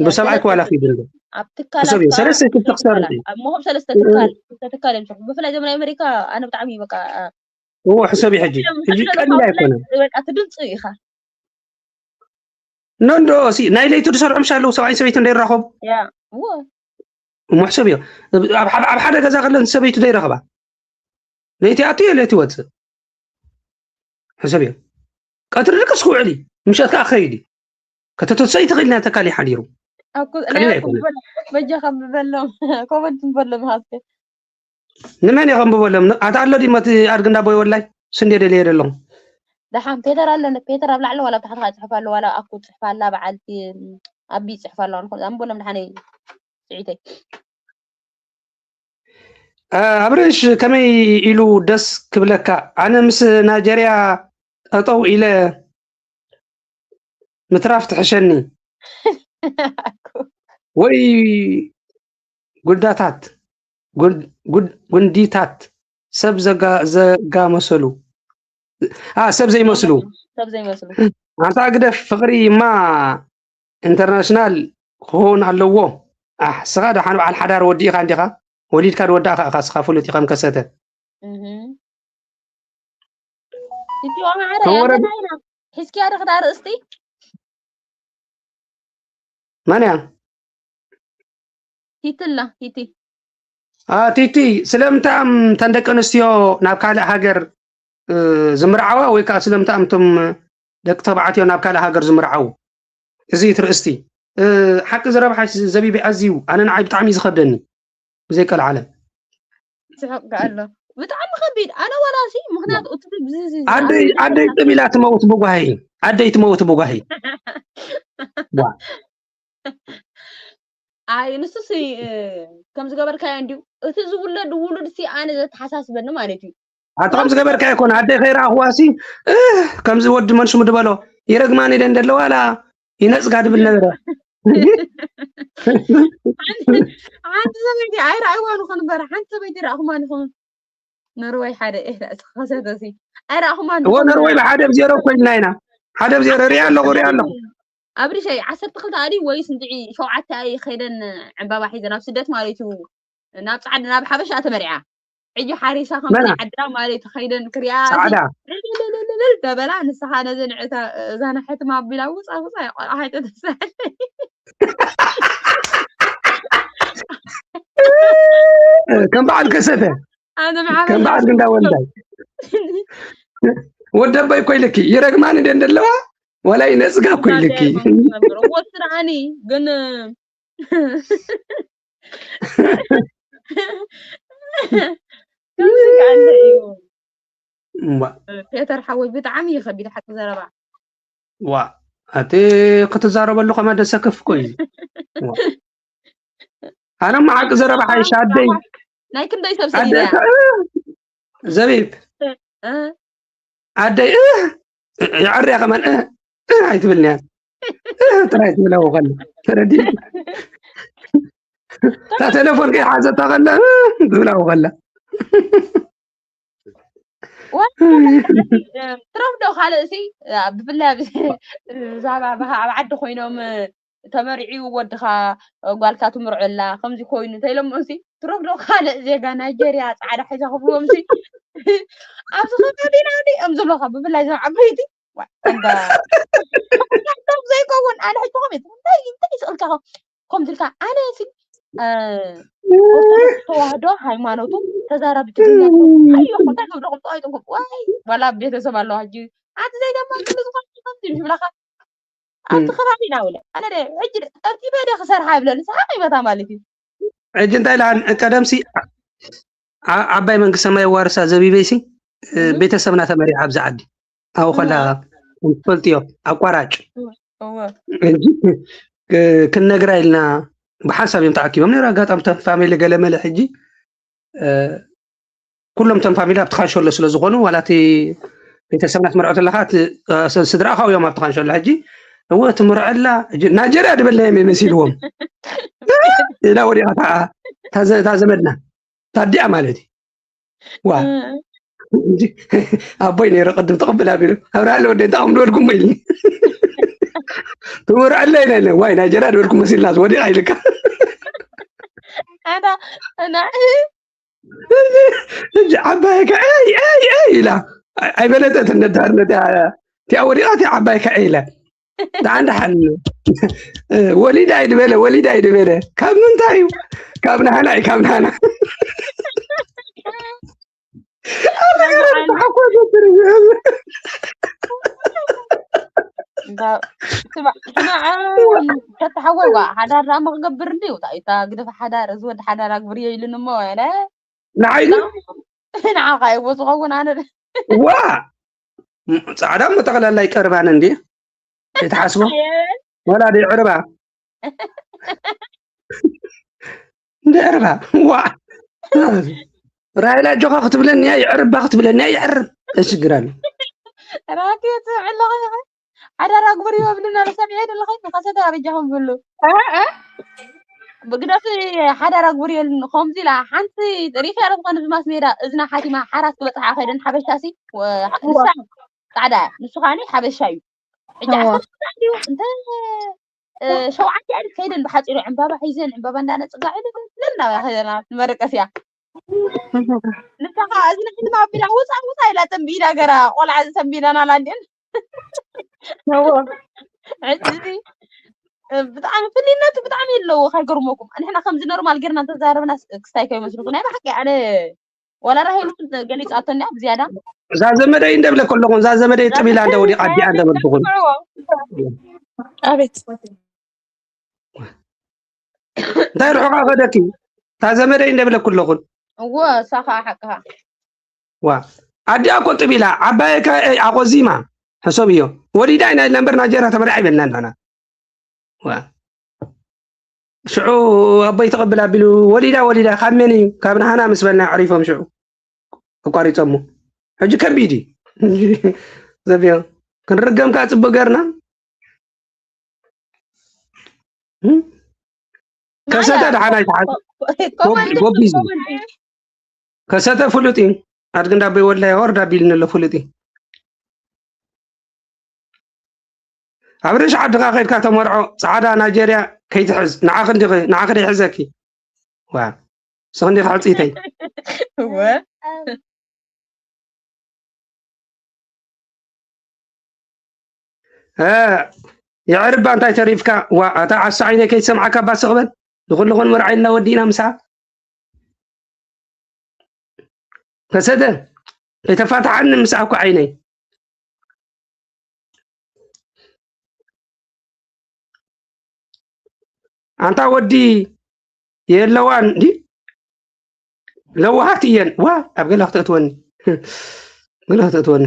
ብሰብኣይ ክዋላ ኪዱ እንዶ ኣብ ትካላት ሕሰብዮ ሰለስተ ሽፍቲ ክሰርሕ እዩ ኣብ መሆብ ሰለስተ ትካል ክልተ ትካል እዮም ዝሰርሑ ብፍላይ ዞም ናይ ኣሜሪካ ኣነ ብጣዕሚ በቃ እዎ ሕሰብዮ ሕጂ ሕጂ ቀሊል ኣይኮነን በቃ ትድንፁ ኢኻ ኖ እንዶ ሲ ናይ ለይቱ ዝሰርሑ ምሽ ኣለዉ ሰብኣይ ሰበይቱ እንደይራኸቡ ያ እዎ እሞ ሕሰብዮ ኣብ ሓደ ገዛ ከለን ሰበይቱ ዘይረኽባ ለይቲ ኣትዮ ለይቲ ወፅእ ሕሰብዮ ቀትሪ ድቅስ ክውዕል እዩ ምሸት ከዓ ክኸይድ እዩ ከተተሰይ ትኽእል ኢና ተካሊ ሓዲሩ ቀሊል ኣይኮነ በጃ ከም በሎም ኮመንት በሎም ሃስከ ንመን እየ ከንብበሎም ኣታ ኣሎ ድሞ እቲ ኣድጊ እንዳቦይ ወላይ ስንዴ ደልየ ደለኹ ደሓን ፔተር ኣለነ ፔተር ኣብ ላዕሊ ዋላ ብታሕቲ ከዓ ይፅሕፍ ኣሎ ዋላ ኣኩ ፅሕፍ ኣላ በዓልቲ ኣቢ ይፅሕፍ ኣለዋ ንኮ ኣንበሎም ደሓነይ ስዒተይ ኣብርሽ ከመይ ኢሉ ደስ ክብለካ ኣነ ምስ ናይጀርያ ጠጠው ኢለ ምትራፍ ትሕሸኒ ወይ ጉዳታት ጉንዲታት ሰብ ዘጋመሰሉ ሰብ ዘይመስሉ ሰብ ዘይመስሉ ኣንታ ግደፍ ፍቅሪ እማ ኢንተርናሽናል ክኸውን ኣለዎ ኣሕ ስኻ ደሓን በዓል ሓዳር ወዲእኻ እንዲኻ ወሊድካ ዝወዳእካ ኢኻ ስኻ ፍሉጥ ኢኸም ከሰተ ኢትዮ ማዕረ ያለና ኢና ሒዝኪያ ዶ ክዳ ርእስቲ መን እያ ቲትላ ቲቲ ቲቲ ስለምንታይ እም ተን ደቂ ኣንስትዮ ናብ ካልእ ሃገር ዝምርዓዋ ወይ ከዓ ስለምንታይ እም ቶም ደቂ ተባዕትዮ ናብ ካልእ ሃገር ዝምርዓው እዚ ትርእስቲ ሓቂ ዘረባ ሓሽ ዘቢቢ ኣዝዩ ኣነ ንዓይ ብጣዕሚ እዩ ዝኸብደኒ ብዘይ ቀልዓለም ስሕቅ ኣሎ ብጣዕሚ ከቢድ ኣነ ዋላ ሲ ምክንያቱ እቲ ኣደይ ኣደይ ጥም ኢላ ትመውት ብጓሂ ኣደይ ትመውት ብጓሂ ኣይ ንሱ ሲ ከም ዝገበርካዮ እንዲዩ እቲ ዝውለድ ውሉድ ሲ ኣነ ዘተሓሳስበኒ ማለት እዩ ኣቲ ከም ዝገበርካ ይኮነ ኣደይ ከይረኣኽዋ ሲ ከምዚ ወዲ መን ሽሙ ድበሎ ይረግማን ኢለ እንደለዋ ላ ይነፅጋ ድብል ነበረ ሓንቲ ሰበይቲ ኣይረኣይዋን ይኮን በረ ሓንቲ ሰበይቲ ረኣኹማን ይኮን ነርወይ ሓደ ኤህ ርእሲ ከሰተ ሲ ኣይረኣኹማን እዎ ነርወይ ብሓደ ብ ዜሮ ኮይንና ኢና ሓደ ብ ዜሮ ሪኣ ኣለኹ ሪኣ ኣለኹ ኣብሪሸይ ዓሰርተ ክልተ ኣዲ ወይስ እንድዒ ሸውዓተ ኣይ ከይደን ዕምባባ ሒዘን ኣብ ስደት ማለት እዩ ናብ ፃዕዲ ናብ ሓበሻ ተመሪዓ ሕጂ ሓሪሳ ከም ናይ ዓድና ማለት እዩ ከይደን ክሪኣ ፃዕዳ ተበላ ንስኻ ነዚ ንዕታ እዛ ንሕትማ ኣቢላ ውፃ ውፃ ቆልዓ ሃይተ ተሳለ ከም በዓል ከሰተ ከም በዓል ግንዳ ወልዳይ ወደባይ እኮ ኢልኪ ይረግማን እንደ እንደለዋ ዋላ ይነፅጋ እኮ ኢልኪ ወስራኒ ግን ከምዚ ከኣለ እዩ ፔተር ሓወይ ብጣዕሚ እዩ ከቢድ ሓቂ ዘረባ ዋ ኣቲ ክትዛረበሉ ከማ ደሰክፍ እኮ እዩ ኣነማ ሓቂ ዘረባ ሓይሽ ኣደይ ናይ ክንደይ ሰብ ሰዲዳ ዘቢብ ኣደይ የዕርያ ከማን እ፣ እ ኣይትብልንያ። እ ጥራይ ትብላው ከላ። ተረዲእ? እታ ቴሌፎን ከይሓዘታ ከላ እ ትብላው ከላ። ትረፍዶ ካልእ ሲ ብፍላይ ብዛዕባ ኣብ ዓዲ ኮይኖም ተመሪዑ ወድኻ ጓልካ ትምርዐላ ከምዚ ኮይኑ እንተኢሎም ሲ ትረፍዶ ካልእ ዜጋ ናይጀርያ ፃዕዳ ሒዛ ክብልዎም ሲ ኣብዚ ከባቢና ዲ እዮም ዘለኻ ብፍላይ ዞም ዓበይቲ እንዳ ዘይከውን ኣነ ሕጂ ኮሜት እንታይ እንታይ ይስእልካ ከምዚ ኢልካ ኣነ ሲ ኦርቶዶክስ ተዋህዶ ሃይማኖቱ ተዛራቢ ትግርኛ ኣዮ እንታይ ክብለኩም ጠዋይጥኩም ዋይ ዋላ ቤተሰብ ኣለዋ ሕጂ ኣቲ ዘይደማ ክሉ ዝኾነ ከምዚ ይብለካ ኣብቲ ከባቢና ውለ ኣነ ሕጂ ጠብጢበ ደ ክሰርሓ ይብለኒ ሰሓቕ ይመታ ማለት እዩ ሕጂ እንታይ ኢላ ቀደምሲ ዓባይ መንግስቲ ሰማይ ዋርሳ ዘቢበይሲ ቤተሰብና ተመሪዓ ኣብዚ ዓዲ ኣብኡ ከላ ትፈልጥዮ ኣቋራጭ ክንነግራ ኢልና ብሓንሳብ እዮም ተኣኪቦም ነይሩ ኣጋጣሚ ፋሚሊ ገለመለ ሕጂ ኩሎም ተን ፋሚሊ ኣብቲ ካንሸሎ ስለ ዝኾኑ ዋላ እቲ ቤተሰብና ትምርዖ ተለካ ስድራኻ እዮም ኣብቲ ካንሸሎ ሕጂ እወ ትምርዐላ ናጀርያ ድበለዮም መሲልዎም ኢላ ወዲቓ እታ ዘመድና ታዲኣ ማለት እዩ ዋ ኣቦይ ነይረ ቅድም ተቕብል ኣቢሉ ኣብርሃለ ወደ እንታይ ከም ዝበልኩም ኢልኒ ትምርዐላ ኢለ ዋይ ናጀርያ ዝበልኩም መሲልናስ ወዲቓ ኢልካ ሕጂ ዓባይ ከዐ ኢላ ኣይበለጠትን ነዳርነት እቲኣ ወዲቓ እቲኣ ዓባይ ከዐ ኢለ ደሓን ደሓን ወሊድ ኣይድበለ ወሊድ ኣይድበለ ካብ ምንታይ እዩ ካብ ናህና እዩ ካብ ናህና ተተሓወይ ዋ ሓዳር ዳሞ ክገብር እንዲ እታ ግደፍ ሓዳር እዚ ወዲ ሓዳር ኣግብር የኢሉን እሞ ለ ንዓይ ንዓኻ ይዎ ዝኸውን ኣነ ዋ ጻዕዳ እሞ ጠቕላላ ይቀርባን እንዲ ይትሓስቦ ወላ ዶ ይዕርባ እንዲ ዕርባ ዋ ራይላ ጆኻ ክትብለኒ እያ ይዕርባ ክትብለኒ እያ ይዕርብ እሽግር ኣሎ ራኬት ኣለኻ ሓዳር ኣግብር ይብልና ሰሚዐ ደለኻ ከሰተ ኣበጃኹም ብሉ ብግደፍ ሓዳር ኣግብር የልን ከምዚ ኢላ ሓንቲ ሪፈር ዝኾነ ብማስ ሜዳ እዝና ሓቲማ ሓራት ክበፅሓ ከይደን ሓበሻ ሲ ንሳ ጻዕዳ ንሱ ካኒ ሓበሻ እዩ ሕጂ ዓሰርተ እንተ ሸውዓተ ኣልፍ ከይደን ብሓፂሩ ዕምባባ ሒዘን ዕምባባ እንዳነፅጋ ዒደን ለና ከይደና ንመረቀስ እያ ንሳ ከዓ እዝና ሓቲማ ኣቢላ ውፃ ውፃ ኢላ ተንቢዳ ገራ ቆልዓ ዝተንቢዳና ላንዲን ሕጂ ብጣዕሚ ፍልይነቱ ብጣዕሚ ኣለዎ ካይገርመኩም ንሕና ከምዚ ኖርማል ጌርና እንተዛረብና ክስታይ ከይመስልኩ ናይ ብሓቂ ኣነ ዋላ ራሄል እውን ገሊፃቶ እኒኣ ብዝያዳ እዛ ዘመደይ እንደብለ ከለኹን እዛ ዘመደይ ጥቢላ እንደ ወዲቃ ኣዲኣ እንደበልኩኹን ኣቤት እንታይ ርሑቃ ከደኪ እታ ዘመደይ እንደብለ ከለኹን እዎ እሳ ከዓ ሓቅኻ ዋ ኣዲኣ እኮ ጥቢላ ዓባየካ ኣቆዚማ ሕሰብ እዮ ወሊዳ ኢና ኢልና እምበር ናጀራ ተመሪዓ ይበልና ንሕና ሽዑ ኣቦይ ተቐብል ኣቢሉ ወሊዳ ወሊዳ ካብ መን እዩ ካብ ናህና ምስ በልና ኣዕሪፎም ሽዑ ኣቋሪፆሞ ሕጂ ከቢድ እዩ ዘብዮ ክንርገም ከዓ ፅቡቅ ገርና ከሰተ ደሓና ይትሓዝ ጎቢዝ ከሰተ ፍሉጥ እዩ ኣድግ እንዳቦይ ወላይ ወርድ ኣቢልኒ ኣሎ ፍሉጥ እዩ ኣብ ርእሲ ዓድኻ ከድካ ተመርዖ ፃዕዳ ናይጀርያ ከይትሕዝ ንዓኺ እንዲኺ ንዓኺ ደይሕዘኪ ዋ ንስኺ እንዲኺ ሕፅይተይ የዕርባ እንታይ ተሪፍካ ዋ ኣታ ዓሳ ዓይነይ ከይትሰምዓካ ባስቕ በል ንኹልኹን መርዓይልና ወዲእና ምሳ ከሰተ ከይተፋትሓኒ ምሳሕ እኮ ዓይነይ ኣንታ ወዲ የለዋን እንዲ ለዋሃት እየን ዋ ኣብ ገለ ክተእትወኒ ገለ ክተእትወኒ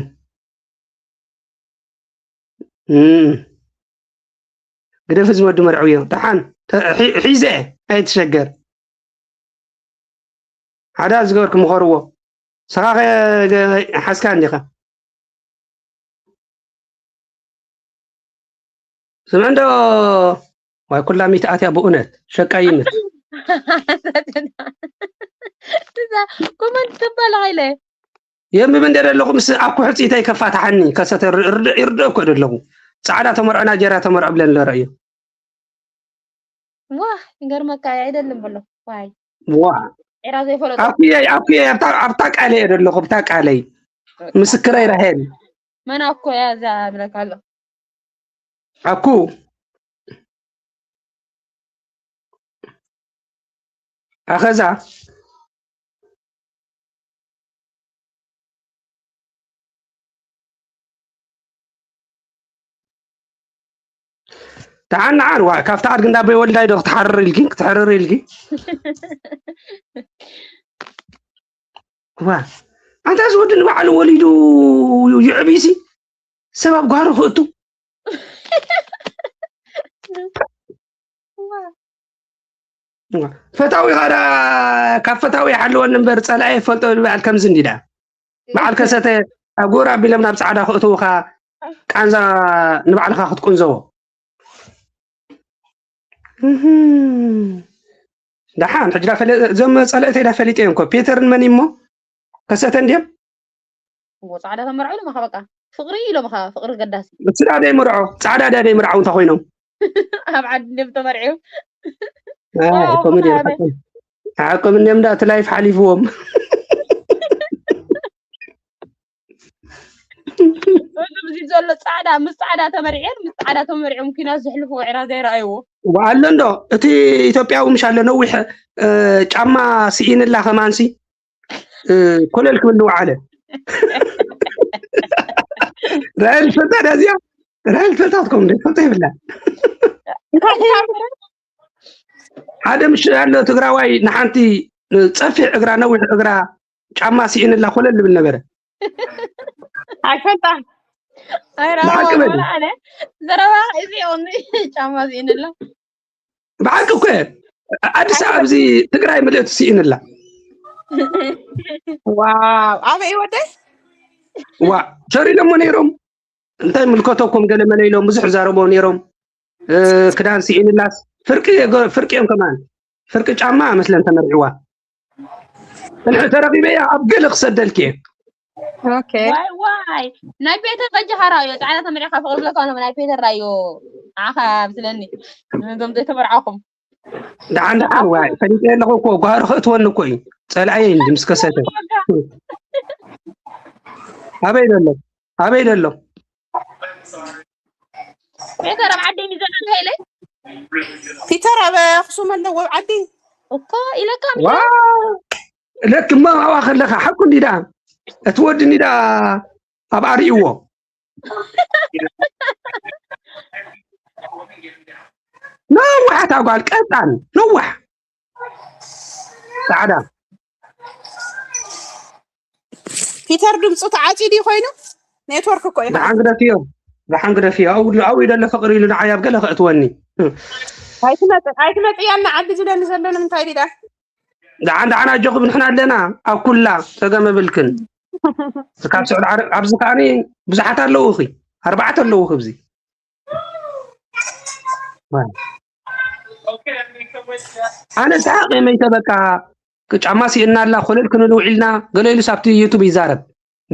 ግደፍ እዚ ወዲ መርዕውዮ ደሓን ሒዘ ኣይትሸገር ሓደ ዝገበርክ ምኸርዎ ስኻ ሓዝካ እንዲኻ ስምዕ እንዶ ዋይ ኩላ ሚትኣት እያ ብእውነት ሸቃይነት እዛ ኮመንት ተባለ ኢለ የንብብ እንደ ዘለኹ ምስ ኣብ ኩሕፂተይ ከፋታሓኒ ከሰተ ይርድእ እኮ ደለኹ ፃዕዳ ተመርዖ ናጀርያ ተመርዖ ብለን ለረእዮ ዋ ይገርመካ ኣይደለም ብሎ ዋይ ዋ ዒራ ዘይፈለጦ ኣብኩየይ ኣብኩየይ ኣብታ ቃለይ እየ ደለኹ ኣብታ ቃለይ ምስክረይ ራሄል መን ኣኮ እያ እዛ ብለካ ኣሎ ኣኩ ኣኸዛ ደሓን ደሓን ዋ ካብቲ ኣድጊ እንዳበይ ወልዳይ ዶ ክትሓርር ኢልኪ ክትሕርር ኢልኪ ዋ ኣንታ እዚ ወዲ ንባዕሉ ወሊዱ ይዕብይሲ ሰብ ኣብ ጓሮ ክእቱ ፈታዊ ኻዳ ካብ ፈታዊ ይሓልወኒ እምበር ፀላኢ ይፈልጦ ይበሃል ከምዚ እንዲዳ በዓል ከሰተ ኣብ ጎር ኣቢሎም ናብ ፃዕዳ ክእትውኻ ቃንዛ ንባዕልኻ ክትቁንዘቦ ደሓን ሕጂ እዞም ፀላእተይ ዳ ፈሊጠ እዮም ኮ ፔተርን መን እሞ ከሰተ እንዲዮም ጻዕዳ ተመርዖ ኢሎም ኻ በቃ ፍቅሪ ኢሎም ኻ ፍቅሪ ገዳሲ እቲ ዳ ደይ ምርዖ ፃዕዳ ዳ ደይ ምርዓው እንታይ ኮይኖም ኣብ ዓዲ እንዲዮም ተመርዒዮም ኮሜዲ ሓቆም እንዲዮም ዳ እቲ ላይፍ ሓሊፍዎም እዚ ዘሎ ፃዕዳ ምስ ፃዕዳ ተመርዕን ምስ ፃዕዳ ተመርዕም ኩናት ዘሕልፍዎ ዕራ ዘይረኣይዎ ኣሎ እንዶ እቲ ኢትዮጵያዊ ምሽ ኣሎ ነዊሕ ጫማ ስኢንላ ከማንሲ ኮለል ክብል ንውዓለ ራይል ፈልጣ ዳዚያ ራይል ፈልጣትኩም እንደ ፈልጣ ይብላ ሓደ ምሽ ኣሎ ትግራዋይ ንሓንቲ ፀፊሕ እግራ ነዊሕ እግራ ጫማ ስኢንላ ኮለል ልብል ነበረ ኣይፈልጣ ዘረባ እዚ ጫማ ስኢንላ ብሓቂ እኮ ኣዲስ ኣብዚ ትግራይ ምልእቲ ስኢንላ ዋው ኣበይ ወደ ዋ ሰሪሎሞ ነይሮም እንታይ ምልከተኩም ገለ መለ ኢሎም ብዙሕ ዛረቦ ነይሮም ክዳን ስኢንላስ ፍርቂ ፍርቂ እዮም ከማን ፍርቂ ጫማ መስለን ተመርዕዋ እንሕ ተረኺበያ ኣብ ገለ ክሰደልክ እየ ዋይ ዋይ ናይ ፔተር በጃኻ ራእዮ ፃዕዳ ተመሪዕካ ፍቅሪ ብለካ ሎም ናይ ፔተር ራእዮ ንዓኻ ምስለኒ ነዞም ዘይተመርዓኹም ደሓን ደሓን ዋይ ፈሊጠ ኣለኹ እኮ ጓህሪ ክእትወኒ እኮ እዩ ፀላእየ እንዲ ምስ ከሰተ ኣበይ ዘሎ ኣበይ ዘሎ ፒተር ኣብ ዓዲ ዘሎ ሄለ ፒተር ኣብ ኣክሱም ኣለዎ ኣብ ዓዲ እኮ ኢለካ ለክማ ኣብኣ ከለካ ሓቁ እንዲዳ እቲ ወዲ እንዲዳ ኣብ ኣርእዎ ነዋሕ እታ ጓል ቀጣን ነዋሕ ፃዕዳ ፒተር ድምፁ ተዓፂ ድዩ ኮይኑ ኔትወርክ እኮ እዩ ደሓን ግደፍዮ ደሓን ግደፍዮ ኣብኡ ደሎ ፍቅሪ ኢሉ ንዓይ ኣብ ገለ ከእትወኒ ኣይትመፅእ እያ ንዓዲ ዝደሊ ዘሎ ንምንታይ ዲዳ ደሓን ደሓን ኣጆኹም ንሕና ኣለና ኣብ ኩላ ፀገም የብልክን ካብ ስዑድ ዓረብ ኣብዚ ከዓኒ ብዙሓት ኣለውኺ ኣርባዕተ ኣለውኺ ኣብዚ ኣነ ሰሓቅ የመይተ በቃ ጫማ ስኢና ኣላ ኮለል ክንል ውዒልና ገለ ኢሉስ ኣብቲ ዩቱብ ይዛረብ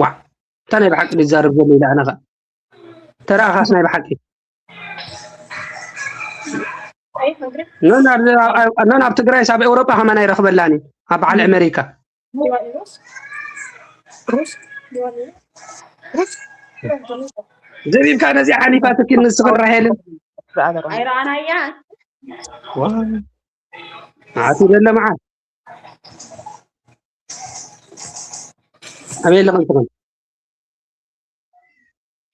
ዋ እታ ናይ ብሓቂ ይዛረብ ዘሎ ኢለ ኣነ ከዓ ተረኣኻስ ናይ ብሓቂ ኖን ኣብ ትግራይስ ኣብ ኤውሮጳ ከማን ኣይረኽበላን እዩ ኣብ በዓል ኣሜሪካ ዘቢብካ ነዚ ሓሊፋትኪ ንስኽን ራሄልን ኣይረኣናያ መዓት ደለ መዓት ኣበይ ኣለኽን ትኽን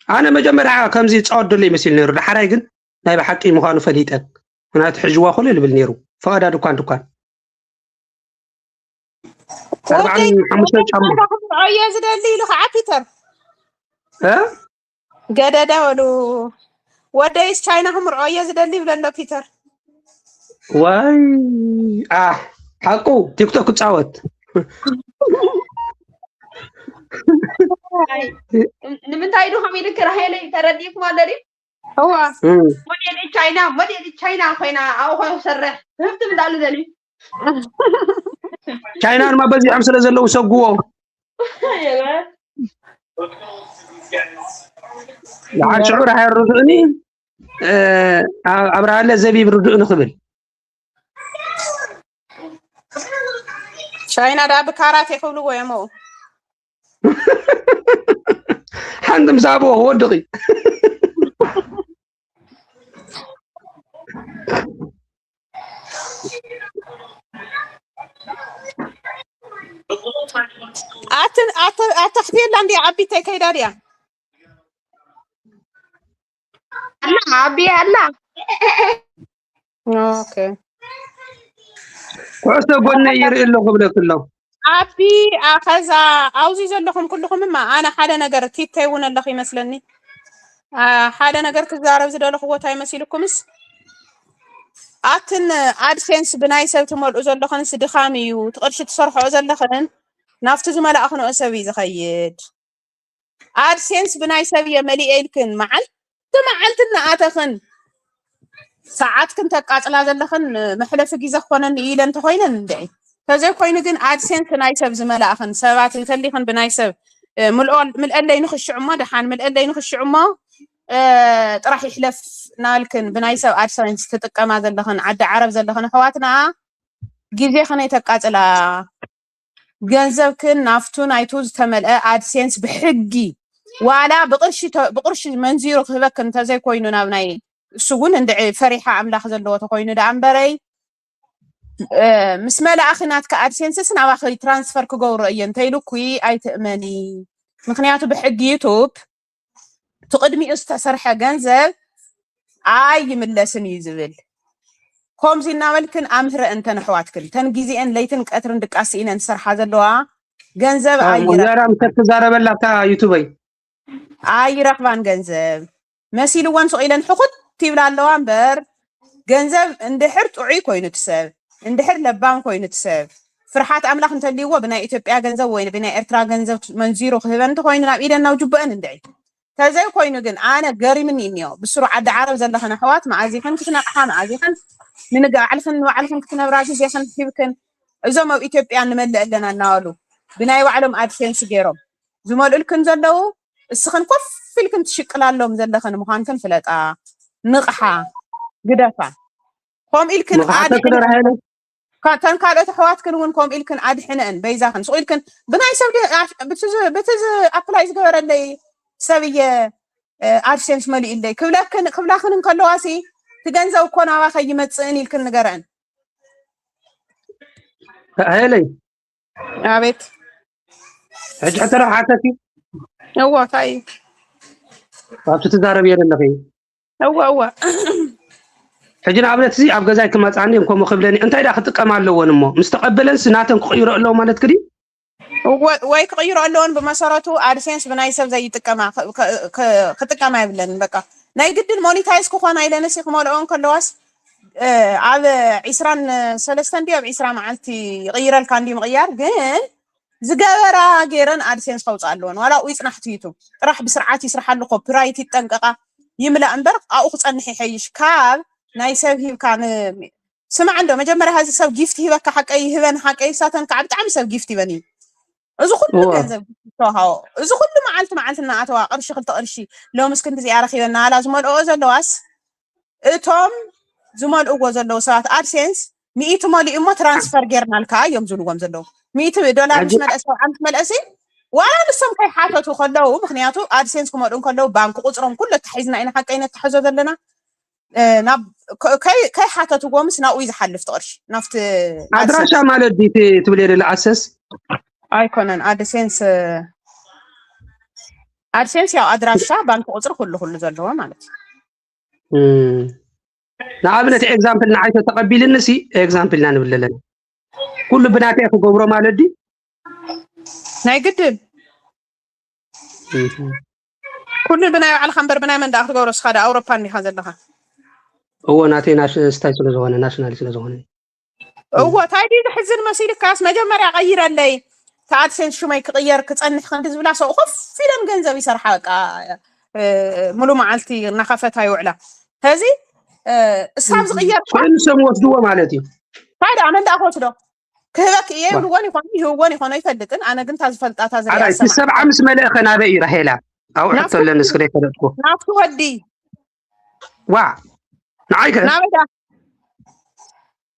ኣነ መጀመርያ ከምዚ ፃወት ደሎ ይመስል ነይሩ ዳሓራይ ግን ናይ ብሓቂ ምዃኑ ፈሊጠ ምክንያቱ ሕጅዋ ኮለ ልብል ነይሩ ፈቐዳ ድኳን ድኳን ኣርባዓን ሓሙሽተ ጫማ ክምርዖ እየ ዝደሊ ኢሉ ከዓ ፒተር እ ገደደ በሉ ወደይስ ቻይና ክምርዖ እየ ዝደሊ ይብለ ኣሎ ፒተር ዋይ ኣሕ ሓቁ ቲክቶክ ክፃወት ንምንታይ ዶ ከም ኢልክ ራሄለይ ተረዲእኩም ኣሎ ድዩ እዋ እም። ሞዴል ቻይና ሞዴል ቻይና ኮይና ኣብኡ ኮይኑ ክሰርሕ ህብትም እንዳሉ ዘልዩ ቻይና ድማ በዚሖም ስለ ዘለዉ ሰጉዎ። ደሓር ሽዑ ራሃይ ርዱእኒ ኣብርሃለ ዘቢብ ርዱእኒ ክብል ቻይና ዳ ብካራቴ ክብልዎ እዮም። ሓንቲ ምስ ኣብዎ ክወድቕ እዩ። ኣትን ኣተ ኣተኽትየላ እንዲ ዓቢተይ ከይዳ ድያ? ኣላ ዓቢ ኣላ ኦኬ ኩዕሶ ጎነይ ይርኢ ኣሎ ክብለክ ኣሎ። ዓቢ ከዛ ኣብዚ ዘለኹም ኩልኹምማ ኣነ ሓደ ነገር ቲተይ እውን ኣለኹ ይመስለኒ። ሓደ ነገር ክዛረብ ዝደለኹዎ እንታይ መሲልኩምስ ኣትን ኣድሴንስ ብናይ ሰብ ትመልኡ ዘለኽንስ ድኻም እዩ። እቲ ቅርሺ ትሰርሖ ዘለኽን ናብቲ ዝመላእኽንኦ ሰብ እዩ ዝኸይድ። ኣድሴንስ ብናይ ሰብ እየ መሊኤ ኢልክን መዓልቲ መዓልቲ እናኣተኽን ሰዓትክን ተቃፅላ ዘለኽን መሕለፊ ግዜ ክኾነኒ እዩ ኢለ እንተኮይነን እንድዒ ተዘይኮይኑ ግን ኣድሴንስ ናይ ሰብ ዝመላእኽን ሰባት እንተሊኽን ብናይ ሰብ ምልኣለይ ንኽሽዑ እሞ ደሓን ምልኣለይ ንኽሽዑ እሞ ጥራሕ ይሕለፍ እናበልክን ብናይ ሰብ ኣድሴንስ ትጥቀማ ዘለኽን ዓዲ ዓረብ ዘለኽን ኣሕዋትና ግዜኽን ኣይተቃፅላ። ገንዘብክን ናፍቱ ናይቱ ዝተመልአ ኣድሴንስ ብሕጊ ዋላ ብቅርሺ ተ- ብቅርሺ መንዚሩ ክህበክን እንተዘይኮይኑ ናብ ናይ እሱ እውን እንድዒ ፈሪሓ ኣምላኽ ዘለዎ ተኮይኑ ደኣ እምበረይ እ፣ ምስ መላእኺ ናትካ ኣድሴንስስ ናባኺ ትራንስፈር ክገብሮ እየ እንተይሉኩ ኣይትእመኒ። ምክንያቱ ብሕጊ ዩቱብ እቲ ቅድሚኡ ዝተሰርሐ ገንዘብ ኣይምለስን እዩ ዝብል። ከምዚ እናበልክን ኣምህረ እንተን ኣሕዋትክን ተን ግዜአን ለይትን ቀትርን ድቃስ ኢነን ዝሰርሓ ዘለዋ ገንዘብ ኣይረ ዘራ ምሰ ትዛረበላ ኣብታ ዩቱበይ ኣይረኽባን ገንዘብ መሲልወን ስቕ ኢለን ሕኹት ይብላ ኣለዋ እምበር ገንዘብ እንድሕር ጥዑይ ኮይኑ ትሰብ እንድሕር ለባም ኮይኑ ትሰብ ፍርሓት ኣምላኽ እንተልይዎ ብናይ ኢትዮጵያ ገንዘብ ወይ ብናይ ኤርትራ ገንዘብ መንዚሩ ክህበን እንተኮይኑ ናብ ኢደን ናብ ጅቡአን እንድዒ ተዘይ ኮይኑ ግን ኣነ ገሪምኒ እኒኦ ብስሩ ዓዲ ዓረብ ዘለኽን ኣሕዋት መዓዚኽን ክትነቕሓ መዓዚኽን ንንግባዕልኽን ንባዕልኽን ክትነብራ ግዜኽን ሂብክን እዞም ኣብ ኢትዮጵያ ንመልእ ኣለና እናበሉ ብናይ ባዕሎም ኣድሴንስ ገይሮም ዝመልኡልክን ዘለዉ እስኽን ኮፍ ኢልክን ትሽቅላሎም ዘለኽን ምዃንክን ፍለጣ ንቕሓ ግደፋ ከምኡ ኢልክን ንቕሓተ ኣድሕነ ክደርሃይለ ካ- ተን ካልኦት ኣሕዋትክን እውን ከምኡ ኢልክን ኣድሕነን በይዛኽን ስቕ ኢልክን ብናይ ሰብ ድየ ኣሽ- ብቲ ዝ- ብቲ ዝ- ኣፕላይ ዝገበረለይ ሰብ እየ ኣድሴንስ መሊኡለይ ክብለክን ክብላኽን እንከለዋሲ እቲ ገንዘብ እኮ ናባኸ ይመፅእን ኢልክን ንገረን ሄለይ ኣቤት ሕጂ ሕተረ ሓተኪ እዎ እንታይ እዩ ኣብቲ ትዛረብ እየ ዘለኺ እዎ እዎ ሕጂ ንኣብነት እዚ ኣብ ገዛይ ክመፅኣኒ እዮም ከምኡ ክብለኒ እንታይ ዳ ክጥቀማ ኣለዎን እሞ ምስ ተቐበለንስ ናተን ክቕይሮ ኣለዎ ማለት ክዲ ወ- ወይ ክቕይሮ ኣለዎን ብመሰረቱ ኣድሴንስ ብናይ ሰብ ዘይጥቀማ ክ- ክ- ክ- ክጥቀማ የብለንን በቃ ናይ ግድን ሞኒታይዝ ክኾና ኢለንሲ ክመልኦን ከለዋስ እ፣ ኣብ ዒስራን ሰለስተን ድዩ ኣብ ዒስራ መዓልቲ ይቕይረልካ እንዲ ምቕያር ግን ዝገበራ ገይረን ኣድሴንስ ከውፅእ ኣለወን ዋላ ኡ ይፅናሕቲ ዩቱብ ጥራሕ ብስርዓት ይስርሓሉ ኮፒራይት ይጠንቀቃ ይምላእ እምበር ኣብኡ ክፀንሕ ይሐይሽ ካብ ናይ ሰብ ሂብካ ን- ስማዕ እንዶ መጀመርያ ሀዚ ሰብ ጊፍት ሂበካ ሓቀይ ይህበን ሓቀይ ሳተን ከዓ ብጣዕሚ ሰብ ጊፍት ይበን እዩ እዚ ኩሉ እዋ ገንዘብ ጊፍት ተዋሃቦ እዚ ኩሉ መዓልቲ መዓልቲ እናኣተዋ ቅርሺ ክልተ ቅርሺ ሎምስ ክንዲ እዚኣ ረኪበና ኣላ ዝመልኦ ዘለዋስ እቶም ዝመልእዎ ዘለዉ ሰባት ኣድሴንስ ሚእቲ መሊኡ እሞ ትራንስፈር ጌርናልካ እዮም ዝብልዎም ዘለዉ ሚእቲ ዶላር ምስ ሕጂ መለእሲ ሰብዓ ምስ መለእሲ ዋላ ንሶም ከይሓተቱ ከለዉ ምክንያቱ ኣድሴንስ ክመልኡ ከለዉ ባንክ ቁፅሮም ኩሉ ኣታሒዝና ኢና ሓቀይ ነታሕዞ ዘለና እ፣ ናብ ከ- ከይ- ከይሓተትዎ ምስ ናብኡ እዩ ዝሓልፍ እቲ ቅርሺ ናብቲ ኣድራሻ ኣድሰንስ ማለት ድዩ እቲ ትብል የለ ኣሰስ ኣይኮነን ኣድሴንስ ኣድሴንስ ያው ኣድራሻ ባንክ ቁፅሪ ኩሉ ኩሉ ዘለዎ ማለት እዩ እም። ንኣብነት ኤግዛምፕል ንዓይ ተተቐቢልኒ ሲ ኤግዛምፕል ኢና ንብል ኣለና ኩሉ ብናተይ ክገብሮ ማለት ድዩ ናይ ግድን እም። ኩሉ ብናይ ባዕልካ እምበር ብናይ መን ደኣ ክትገብሮ እስኻ ደ ኣውሮፓ እንዲኻ ዘለኻ እዎ ናተይ ናሽ- ስታይ ስለ ዝኾነ ናሽናል ስለ ዝኾነ እዎ ታይ ድዩ ዝሕዝን መሲልካስ መጀመርያ ቀይረለይ ተኣድሴንስ ሽመይ ክቕየር ክፀንሕ ክንዲ ዝብላ ሰው ኮፍ ኢለን ገንዘብ ይሰርሓ በቃ ሙሉ መዓልቲ እናኸፈታ ይውዕላ። ሕዚ እሳብ ዝቕየር ሽዑ ንሶም ወስድዎ ማለት እዩ። እንታይ ደኣ መን ደኣ ክወስዶ? ክህበክ እየ ይብልዎን ይኾኑ ይህብዎን ይኾኑ ኣይፈልጥን። ኣነ ግን እታ ዝፈልጣ እታ ዝሪኣ ኣራይ እቲ ዝሰምዓ ሰብዓ ምስ መለእኸ ናበይ እዩ ራሄላ? ኣውዕቶ ኣለኒ እስክሪን ከለጥኩ ናብቲ ወዲ ዋ ንዓይከ ናበይ ደኣ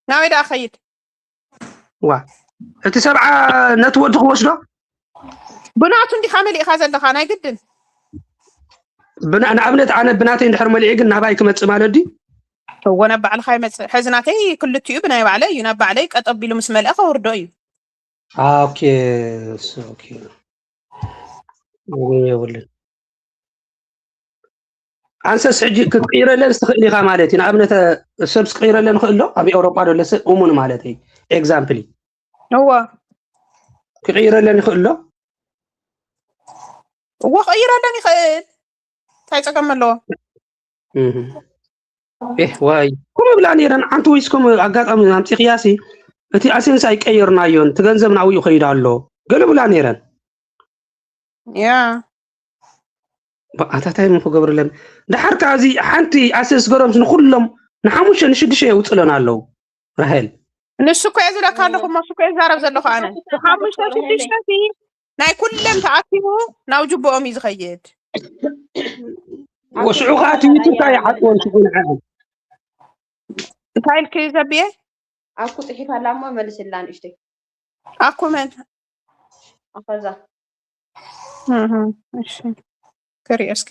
ናበይ ደኣ ኸይድ ዋ እቲ ሰብዓ ነቲ ወዲ ክወስዶ ብናቱ እንዲኻ መሊእኻ ዘለኻ ናይ ግድን ብና- ንኣብነት ኣነ ብናተይ እንድሕር መሊኤ ግን ናባይ ክመፅእ ማለት ድዩ? እወ ናብ ባዕልኻ ይመፅእ። ሕዚ ናተይ ክልቲኡ ብናይ ባዕለይ እዩ። ናብ ባዕለይ ቀጠ ኣቢሉ ምስ መልአ ከውርዶ እዩ። ኦኬ እሱ ኦኬ የብልን። ኣንሰስ ሕጂ ክትቅይረለን ትኽእል ኢኻ ማለት እዩ። ንኣብነት ሰብስ ክቅይረለን ይኽእል ዶ? ኣብ ኤውሮጳ ዶ ለሰ እሙን ማለት እዩ። ኤግዛምፕል እወ ክቅይረለን ይኽእል ዶ? እወ ክቅይረለን ይኽእል። እንታይ ፀገም ኣለዎ? እህ። ኤህ ዋይ ከምኡ ብላ ነይረን ሓንቲ ወይስ ከምኡ ኣጋጣሚ ኣምፂኽያሲ እቲ ኣሴንስ ኣይቀየርናዮን እቲ ገንዘብ ናብኡ ይኸይድ ኣሎ ገለ ብላ ነይረን ያ ኣታታይ ምን ክገብርለን ደሓር ከዚ ሓንቲ ኣሴንስ ገሮምስ ንኩሎም ንሓሙሽተ ንሽዱሽተ የውፅለን ኣለዉ ራሄል ንሱ እኮ እየ ዝብለካ ኣለኹ እሞ እሱ እኮ እየ ዝዛረብ ዘለኹ ኣነ ብሓሙሽተ ሽዱሽተ ሲ ናይ ኩለን ተኣኪቡ ናብ ጅብኦም እዩ ዝኸይድ ወሽዑ ከዓ ትዊትካ ይሓጥወን ሽዑ ንዐ እንታይ ኢልክ ዘብየ ኣኩ ፅሒፍ ኣላ እሞ መልስላ ንእሽተይ ኣኩ መን ኣኸዛ እህ፣ እሺ ክሪኦ እስኪ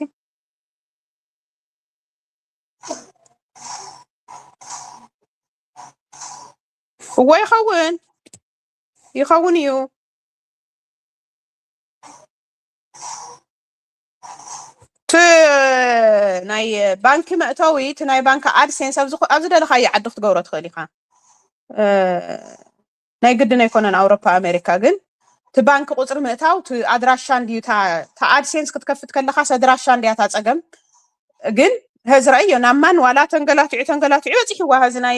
እዎ ይኸውን ይኸውን እዩ እቲ ናይ ባንኪ መእተዊ እቲ ናይ ባንኪ ኣድሴንስ ኣብ ዝደለካዮ ዓዲ ክትገብሮ ትኽእል ኢኻ ናይ ግድን ኣይኮነን ኣውሮፓ ኣሜሪካ ግን እቲ ባንኪ ቁፅሪ ምእታው እቲ ኣድራሻ እንድዩ ኣድሴንስ ክትከፍት ከለካ ኣድራሻ እንድያ እታ ፀገም ግን ህዚ ረእዮ ናብ ማን ዋላ ተንገላቲዑ ተንገላቲዑ በፂሕዋ ህዚ ናይ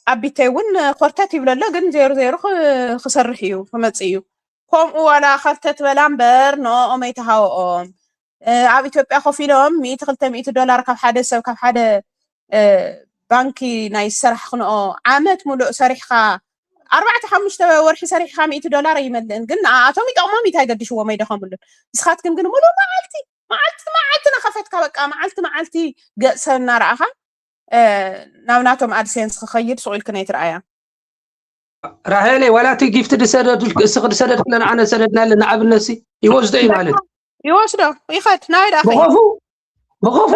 ኣቢተይ እውን ኮርተት ይብለሎ ግን ዜሩ ዜሩ ክሰርሕ እዩ ክመፅእ እዩ ከምኡ ዋላ ከርተት በላ እምበር ንኦም ኣይተሃወኦም ኣብ ኢትዮጵያ ኮፍ ኢሎም ሚእቲ ክልተ ሚእቲ ዶላር ካብ ሓደ ሰብ ካብ ሓደ ባንኪ ናይ ዝሰራሕክንኦ ዓመት ሙሉእ ሰሪሕካ ኣርባዕተ ሓሙሽተ ወርሒ ሰሪሕካ ሚእቲ ዶላር ኣይመልእን ግን ንኣቶም ይጠቕሞም እዩ እንታይ ገዲሽዎም ኣይደኸምሉን ንስኻትክን ግን ሙሉእ መዓልቲ መዓልቲ መዓልቲ ናኸፈትካ በቃ መዓልቲ መዓልቲ ገጽ ሰብ እናረኣኻ ናብ ናቶም ኣድሴንስ ክኸይድ ስቕ ኢልክን ኣይትረኣያ ራሄለይ ዋላ እቲ ጊፍት ድሰደድልክ እስኺ ድሰደድክለን ኣነ ሰደድናለን ንኣብነት ሲ ይወስዶ እዩ ማለት እዩ ይወስዶ ይኸድ ናበይ ደኣ ኸይድ ብኸፉ ብኸፉ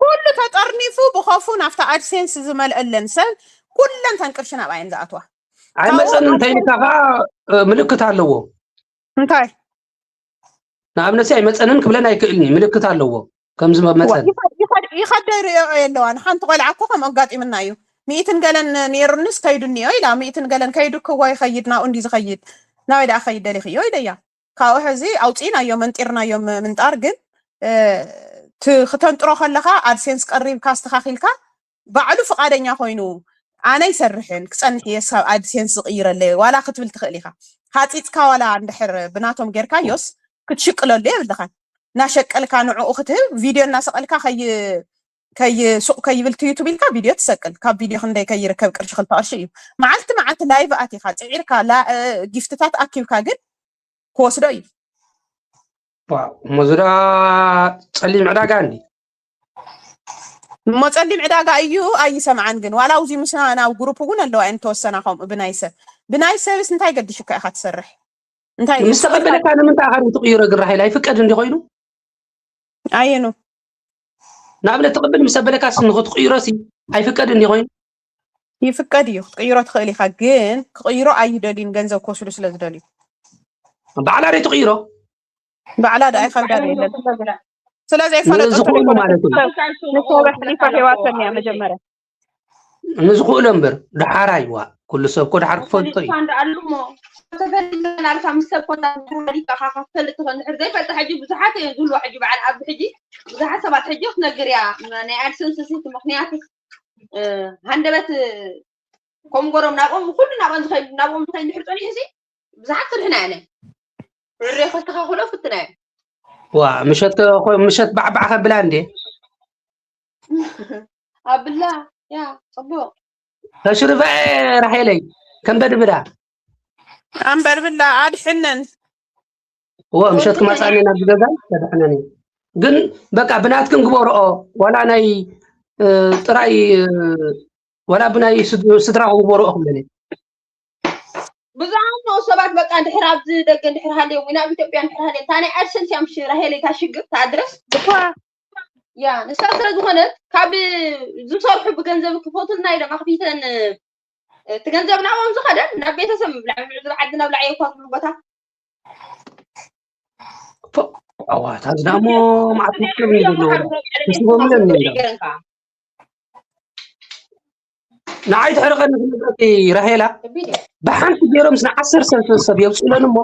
ኩሉ ተጠርኒፉ ብኸፉ ናብታ ኣድሴንስ ዝመልአለን ሰብ ኩለን ተን ቅርሺ ናብኣ እየን ዝኣትዋ ኣይመፀን እንተይልካ ከዓ ምልክት ኣለዎ እንታይ ንኣብነት ሲ ኣይመፀንን ክብለን ኣይክእልን እዩ ምልክት ኣለዎ ከምዚ መፀን ይኸደ ይሪኦ የለዋ ንሓንቲ ቆልዓ እኮ ከም ኣጋጢምና እዩ ሚእትን ገለን ነይሩንስ ከይዱ እኒኦ ኢላ ሚእትን ገለን ከይዱ ክዋ ይኸይድ ናብኡ እንዲ ዝኸይድ ናበይ ደኣ ከይድ ደሊኽዮ ኢለያ ካብኡ ሕዚ ኣውፂእናዮ መንጢርናዮ ምንጣር ግን ክተንጥሮ ከለካ ኣድሴንስ ቀሪብካ ኣስተካኪልካ ባዕሉ ፍቃደኛ ኮይኑ ኣነ ይሰርሕን ክፀንሕ እየ ስካብ ኣድሴንስ ዝቅይረለይ ዋላ ክትብል ትክእል ኢካ ሃፂፅካ ዋላ እንድሕር ብናቶም ጌርካዮስ ክትሽቅለሉ የብልካን እናሸቀልካ ንዕኡ ክትህብ ቪድዮ እናሰቀልካ ከይ ሱቅ ከይብል ትዩቱብ ኢልካ ቪድዮ ትሰቅል ካብ ቪድዮ ክንደይ ከይርከብ ቅርሺ ክልተ ቅርሺ እዩ መዓልቲ መዓልቲ ላይቭ ኣቲካ ፅዒርካ ጊፍትታት ኣኪብካ ግን ክወስዶ እዩ እሞ ዝዳ ፀሊም ዕዳጋ እንዲ እሞ ፀሊም ዕዳጋ እዩ ኣይሰምዓን ግን ዋላ ውዚ ምስና ናብ ግሩፕ እውን ኣለዋ እየን ተወሰና ከምኡ ብናይ ሰብ ብናይ ሰብስ እንታይ ገዲሹካ ኢካ ትሰርሕ እንታይ እዩ? ምስ ተቐበለካ ንምንታይ ኣኻሪ ትቕይሮ ግን ራሄል ኣይፍቀድ እንዲ ኮይኑ ኣየኑ ንኣብነት ትቕብል ምስ ኣበለካ ንኽትቕይሮ ሲ ኣይፍቀድ እንዲ ኮይኑ ይፍቀድ እዩ ክትቅይሮ ትኽእል ኢኻ ግን ክቕይሮ ኣይደልዩን ገንዘብ ክወስዱ ስለ ዝደልዩ ባዕላ ዶ ትቕይሮ ባዕላ ዶ ኣይኸብዳ የለን ስለ ዘይፈለጠ ንዝኽእሉ ማለት እዩ ንሰብ ኣሕሊፋ ሂባተን እያ መጀመርያ ንዝኽእሎ እምበር ደሓር ኣይዋ ኩሉ ሰብ እኮ ደሓር ክፈልጦ እዩ ተፈሊጥካ እንዳኣሉ እሞ ተፈሊጥካ ናልካ ምስ ሰብ ኮንታ ወሊድካ ካካ ትፈልጥ ትኽእል እንድሕር ዘይፈልጥ ሕጂ ብዙሓት እዮም ዝህልዋ ሕጂ በዓል ኣብ ሕጂ ብዙሓት ሰባት ሕጂ ክትነግር እያ ናይ ኣድሰንስ ስቲ ምክንያት ሃንደበት ከም ገሮም ናብኦም ኩሉ ናብኦም ዝኸይድ ናብኦም ዝኸይድ እንድሕር ፀኒሑ ሲ ብዙሓት ፍርሕና እያ ናይ ርሬ ከስተኻኽሎ ፍትና እያ ዋ፣ ምሸት ከ-፣ ኮ-፣ ምሸት ባዕባዕ ከብላ እንዴ? ኣብላ፣ ያ፣ ጽቡቕ። ተሽርፈ ራሄለይ፣ ከም በድብዳ። ኣንበርብላ ኣድሕነን። እወ፣ ምሸት ክመጻኒ ናብ ገዛ ተድሕነኒ። ግን በቃ ብናትክን ግበርኦ፣ ዋላ ናይ፣ እ፣ ጥራይ፣ እ፣ ዋላ ብናይ ስድ-፣ ስድራኹም ግበርኦ ክብለኒ። ብዙሓት ንኡ ሰባት በቃ እንድሕር ኣብዚ ደገ እንድሕር ሃልዮም ወይ ናብ ኢትዮጵያ እንድሕር ሃልዮም፣ እታ ናይ ኣድሰንስ እያ ምሽ ራሄለይ እታ ሽግር፣ እታ ኣድረስ። እኳ። ያ፣ ንሳ ስለ ዝኾነት ካብ ዝሰርሑ ብገንዘብ ክፈቱልና ኢሎም ኣኽፊተን፣ እቲ ገንዘብ ናብኦም ዝኸደን ናብ ቤተሰብ ምብላዕ፣ ምብላዕ፣ ዝብዓድ ናብ ላዕሊ እኳ ዝብሉ ቦታ። ፎ፣ ኣዋ፣ እታ ዝዳ እሞ መዓት መክተብ እዩ ዘለዎ። ተስቦምለን ነው። ንዓይ ትሕርቐኒ ክነግረኪ ራሄላ፣ ብሓንቲ ገይሮም ስነ ዓሰርተ ሰብ ሰብ የብፅለን እሞ፣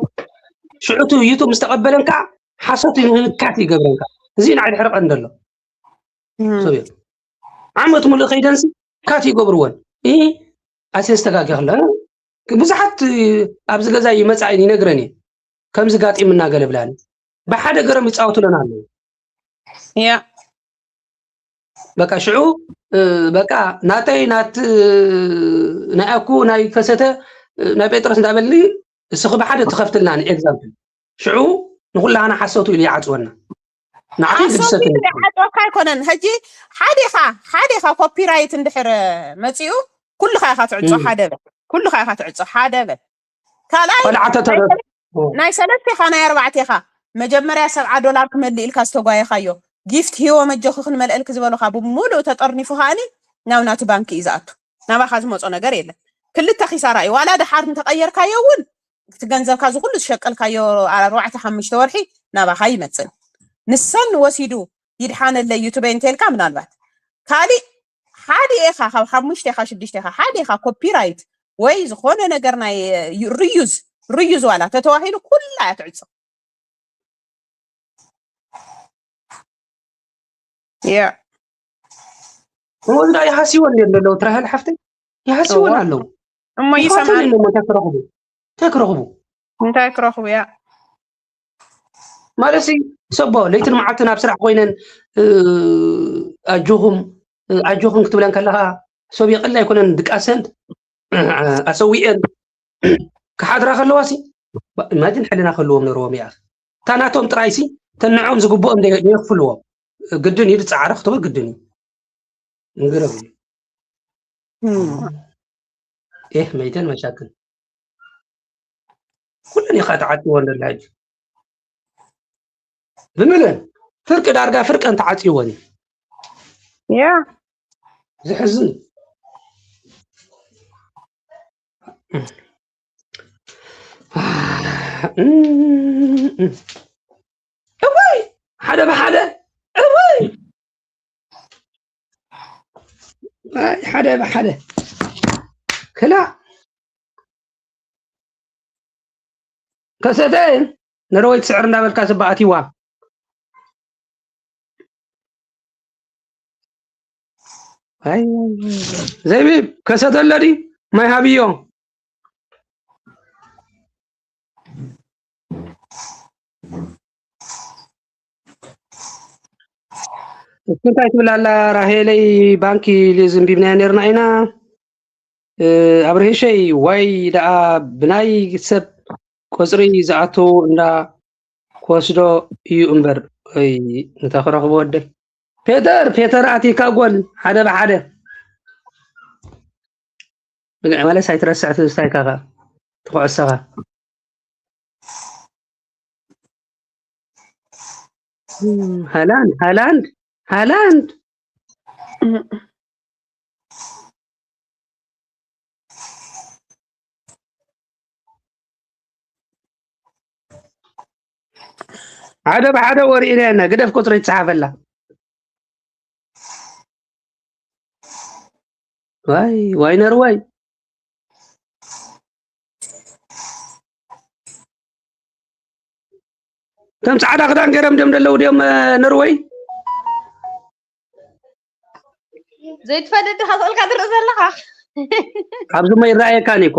ሽዑ እቲ ዩቱብ ምስ ተቐበለን ከዓ ሓሶት ይንካት ይገብረን ከዓ። እዚ ንዓይ ትሕርቐኒ ዘሎ። እም። ሰብ እዮም። ዓመት ሙሉእ ከይደንሲ ካት ይገብርወን። እ፣ ኣሴ ዝተጋገ ከሎ፣ ብዙሓት ኣብዚ ገዛ ይመጻ ይነግረን እዩ። ከምዚ ጋጢምና ገለ ብላኒ። ብሓደ ገሮም ይጻወቱለን ኣለዉ። ያ። በቃ ሽዑ፣ እ፣ በቃ ናተይ፣ ናት-፣ ናይ ኣኩ፣ ናይ ከሰተ፣ እ፣ ናይ ጴጥሮስ እንዳበልኒ፣ እስኺ ብሓደ ትኸፍትልና ንኤግዛምፕል። ሽዑ ንኹላህና ሓሰቱ ኢሉ ይዓጽወና። ንዓኺ ሓሰቱ ግድሰትኒ። ኢሉ ይዓጽወካ ኣይኮነን። ሕጂ ሓዲኻ፣ ሓዲኻ ኮፒራይት እንድሕር መጺኡ፣ ኩልኻ ኢኻ ትዕጾ። እም። ሓደ በል። ኩልኻ ኢኻ ትዕጾ። ሓደ በል። ካልኣይ፣ ቆልዓ ተተረ-፣ ናይ ሰለ-፣ ናይ ሰለስቴኻ፣ ናይ ኣርባዕቴኻ፣ መጀመርያ ሰብዓ ዶላር ክመልእ ኢልካ ዝተጓየኻዮ፣ ጊፍት ሂቦ መጆኺ ክንመልአልኪ ዝበሉኻ፣ ብምሉእ ተጠርኒፉ ከኣኒ ናብ ናቱ ባንክ እዩ ዝኣቱ። ናባኻ ዝመጾ ነገር የለን። ክልተ ኪሳራ እዩ። ዋላ ደሓር እንተቐየርካዮ እውን፣ እቲ ገንዘብካ እዚ ኩሉ ዝሸቀልካዮ ኣርባዕተ ሓሙሽተ ወርሒ ናባኻ ይመጽእ። ንሰን ወሲዱ ይድሓነለይ ዩቱበይ እንተልካ፣ ምናልባት ካሊእ ሓደ ኢኻ፣ ካብ ሓሙሽተ ኢኻ፣ ሽዱሽተ ኢኻ፣ ሓደ ኢኻ ኮፒራይት ወይ ዝኾነ ነገር ናይ ዩ-፣ ሪዩዝ፣ ሪዩዝ ዋላ ተተዋሂሉ ኩላ እያ ትዕጾ። ያ። እሞ እዚ ዳ ይሃስይወን ድየን ዘለዉ ትራህል ሓፍተይ? ይሃስይወን እዎ። ኣለዉ። እሞ ይኸተል ይሰምዓን። ኣለዎ፣ እንታይ ክረኽቡ? እንታይ ክረኽቡ? እንታይ ክረኽቡ? ያ። ማለት ሲ፣ ሰቦ፣ ለይትን መዓልትን ኣብ ስራሕ ኮይነን፣ እ፣ ኣጆኹም፣ እ፣ ኣጆኹም ክትብለን ከለኻ፣ ሰብ የቕል ኣይኮነን ድቃሰን፣ ኣሰዊአን ክሓድራ ከለዋ ሲ፣ ባ-፣ ኢማጂን ሕልና ክህልዎም ነርዎም እያ። እታ ናቶም ጥራይ ሲ፣ ተንዖም ዝግብኦም ደ-፣ የኽፍልዎም። ግድን እዩ፣ ዝጸዓረ ክትብል ግድን እዩ። ንግረብ እዩ። እም። ኤህ፣ መይተን መሻክል። ኩለን ኢኻ ተዓጽወን ደላ ሕጂ። ብምለን? ፍርቂ ዳርጋ ፍርቀን ተዓጽወን እዩ። ያ። ዘሕዝን። እም፣ እም። እወይ! ሓደ ብሓደ። እወይ! ኣይ፣ ሓደ ብሓደ። ክላ። ከሰተ ነረወይ ትስዕር እንዳበልካ ስባ ኣቲዋ። ኣይ፣ ዘይቢብ፣ ከሰተ ኣሎ ድዩ? ማይ ሃብዮ። እስኪ እንታይ ትብል ኣላ ራሄለይ? ባንኪ ሊዝ እንቢብናያ ነርና ኢና። እ፣ ኣብርሄሸይ፣ ዋይ ደኣ ብናይ ሰብ ቁጽሪ ዝኣተው እንዳ ክወስዶ እዩ እምበር። ወይ፣ እንታይ ክረኽቦ ወደይ? ፔተር፣ ፔተር ኣቲካ ጎል፣ ሓደ ብሓደ። ብግዕ መለስ ኣይትረስዕ ትዝታይካ ከ፣ ትኩዕሰኻ። ሃላንድ፣ ሃላንድ፣ ሃላንድ። ሓደ ብሓደ ወሪእናየና፣ ግደፍ ቁጽሪ ይጽሓፈላ። ዋይ፣ ዋይ ነርዋይ። እቶም ጻዕዳ ክዳን ገይሮም ድዮም ዘለዉ ድዮም፣ እ፣ ነርወይ? ዘይትፈልጥ ዲኻ ስእልካ ትርኢ ዘለኻ? ኣብዚ እሞ ይረኣየካኒ እኮ።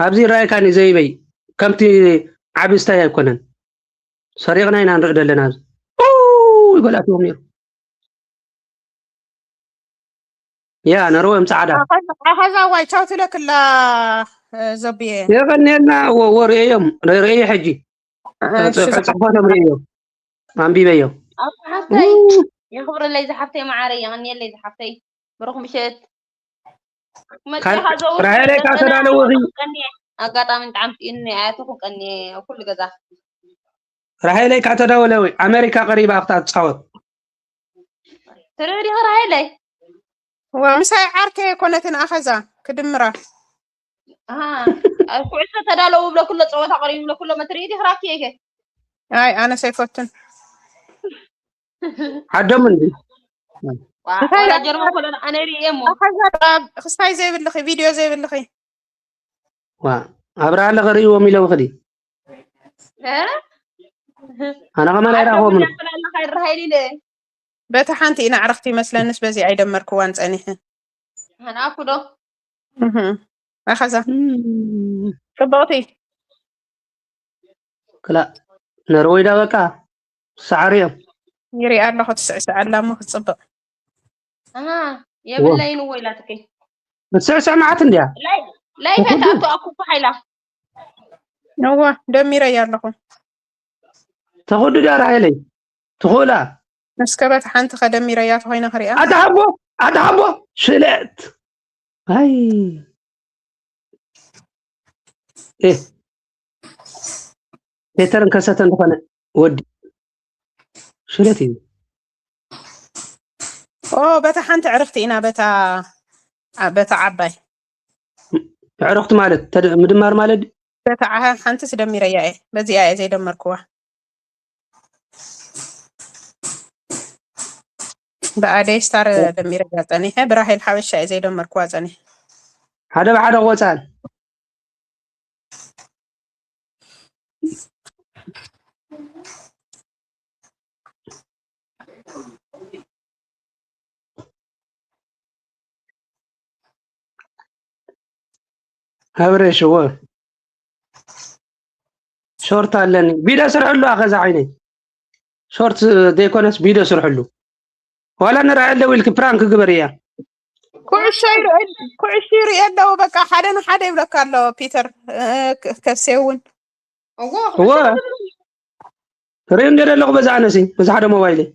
ኣብዚ ይረኣየካኒ ዘይበይ፣ ከምቲ ዓቢ ስታይ ኣይኮነን። ሰሪቕና ኢና ንርኢ ዘለና ኣብዚ። ኡ ይበል ኣትዎም ነይሩ። ያ ነርወም ጻዕዳ። ኣኸዛ ዋይ ቻው ትለክላ። ዘብየ የቐንየልና። ወርእየዮም ርእየ ሕጂ። ጽሕፈቶም ርእየዮም፣ ኣንቢበዮም። ሓፍተይ፣ የኽብረለይ ዝሓፍተይ፣ መዓረይ፣ የቐንየለይ ዝሓፍተይ። ብሩኽ ምሸት። መጺኻ ዘውር ራሄለይ፣ ካብ ተዳለወኺ ኣጋጣሚ ንጣዕሚ ጥኢኒ ኣያትኹም ቀኒ ኩሉ ገዛ። ራሄለይ፣ ካብ ተዳወለ ወይ ኣሜሪካ ቀሪባ ኣብታ ትጻወት። ትርኢ ዲኺ ራሄለይ? ዋ፣ ምሳይ ዓርከይ ኣይኮነትን ኣኸዛ ክድምራ። ኣሃ፣ ኣብ ኩዕሶ ተዳለዉ ብሎ ኩሎ ጸወታ ቀሪቡ ብሎ ኩሎ መትርኢ ዲኺ ራኪ እየ። ኣይ፣ ኣነስ ኣይፈቱን። ዓዶም እንዲ። ዋ፣ እንታይ ወላ ጀርመን ኮሎን ኣነ ርእየ እሞ። ኣኸዛ ክስታይ ዘይብልኺ፣ ቪድዮ ዘይብልኺ። ዋ፣ ኣብርሃ ኣለኸ ርእይዎም ኢሎም ኽዲ። እ? ኣነ ኸማን ኣይረኸቦምን። ዓዶም እንዳፈላለኻ ይረሃይል ኢለ። በታ ሓንቲ ኢና ዕርኽቲ ይመስለንስ በዚ ኣይደመርክዋን ጸኒሐ። ሃናኩ ዶ? እህ። ኣኸዛ። እም። ጽብቕቲ። ክላ ነርወይ ዳ በቃ ሳዕሪ እዮም። ይሪኣ ኣለኹ ትስዕስዕ ኣላ እሞ ክትጽብቕ። ኣሃ፣ የብለይን እዎ ኢላትኪ። ትስዕስዕ መዓት እንድያ። ላይ፣ ላይ ተትኣቱ ኣኩፋ ኢላ። እዋ፣ ደሚረያ ኣለኹ። ተኹዱ ዳ ራሄለይ? ትኹላ። እስከ በታ ሓንቲ ከደሚረያ ተኾይነ ክሪኣ። ኣታ ሓቦ፣ ኣታ ሓቦ፣ ሽለት። ኣይ። ኤ። ፔተር እንከሰተ እንተኾነ ወዲ ሽለት እዩ። ኦ፣ በታ ሓንቲ ዕርኽቲ ኢና፣ በታ፣ አ፣ በታ ዓባይ። ዕርኽቲ ማለት ተደ-፣ ምድማር ማለት ድዩ? በታ ዓ-፣ ሓንትስ ደሚረያ እየ። በዚኣ እየ ዘይደመርክዋ። ብኣደይ ስታር ደሚረያ ጸኒሐ፣ ብራሄል ሓበሻ እየ ዘይደመርክዋ ጸኒሐ። ሓደ ብሓደ ቆጻል። ኣብረሽ እወ። ሾርት ኣለኒ። ቪድዮ ስርሕሉ ኣኸዛ ዓይነይ። ሾርት ዘይኮነስ ቪድዮ ስርሕሉ። ዋላ ንርኣየለ ኢልኪ ፕራንክ ግበርያ። ኩዕሾ ይርኢ-፣ ኩዕሾ ይርኢ ኣለዉ። በቃ ሓደ ንሓደ ይብለካ ኣሎ ፒተር፣ እ፣ ከ-፣ ከሴ እውን። እዎ፣ እዎ። ርኢ እንደ ዘለኹ በዛ ኣነሲ፣ በዛ ሓደ ሞባይለይ።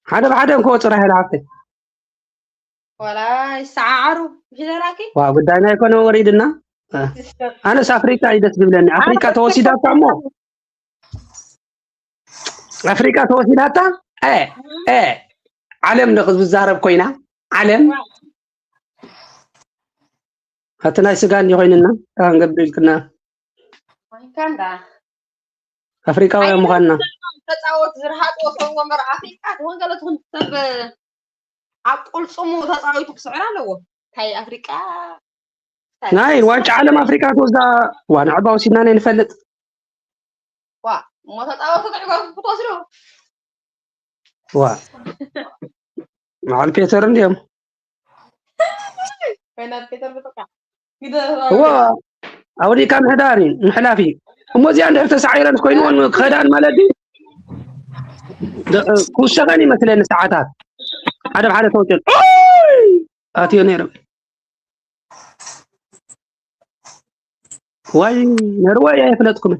ሓደ ብሓደ እንኮ ጽራሕ ኢለ ሓፍተይ። ዋላ ይሰዓዓሩ፣ ምሽ ደራኪ? ዋ፣ ጉዳይና ኣይኮነ ወሪድና። እ፣ ኣነስ ኣፍሪቃ እዩ ደስ ዝብለኒ። ኣፍሪቃ ተወሲዳታ እሞ፣ ኣፍሪቃ ተወሲዳታ፣ እ፣ እ፣ ዓለም ዶ ዝዛረብ ኮይና? ዓለም ኣቲ ናይ ስጋ እንዲ ኮይንና፣ እንታይ ክንገብር ኢልክና? ኮይንካ እንዳ። ኣፍሪቃውያን ምዃንና። ተጻወት ዝረሃጥዎ ሰብ ወንበር ኣፍሪቃ ትኾን ገለ ትኹን ሰብ ኣብ ቁልጽሙ ተጻዊቱ ክስዕር ኣለዎ። እንታይ ኣፍሪቃ? ናይ ዋንጫ ዓለም ኣፍሪቃ ትወስዳ፣ ዋ፣ ንዕባ ወሲድና ናይ ንፈልጥ። ዋ፣ እሞ ተጻወቱ ክዕገርኩ ክትወስዱ። ዋ። መዓል ፔተር እንዲዮም። ኮይና ፔተር ብጥቃ። ግደ እዋ፣ ኣውዲካ ምሕዳር እዩ፣ ምሕላፍ እዩ። እሞ እዚኣ እንድሕር ተሳዒረን ኮይንዎን ክኸዳን ማለት እዩ። ደ-፣ ክውሰኸን ይመስለኒ ሰዓታት። ሓደ ብሓደ ተወጭን። ኦይ! ኣትዮ ነይረ። ዋይ፣ ነርዋይ ኣይፍለጥኩምን።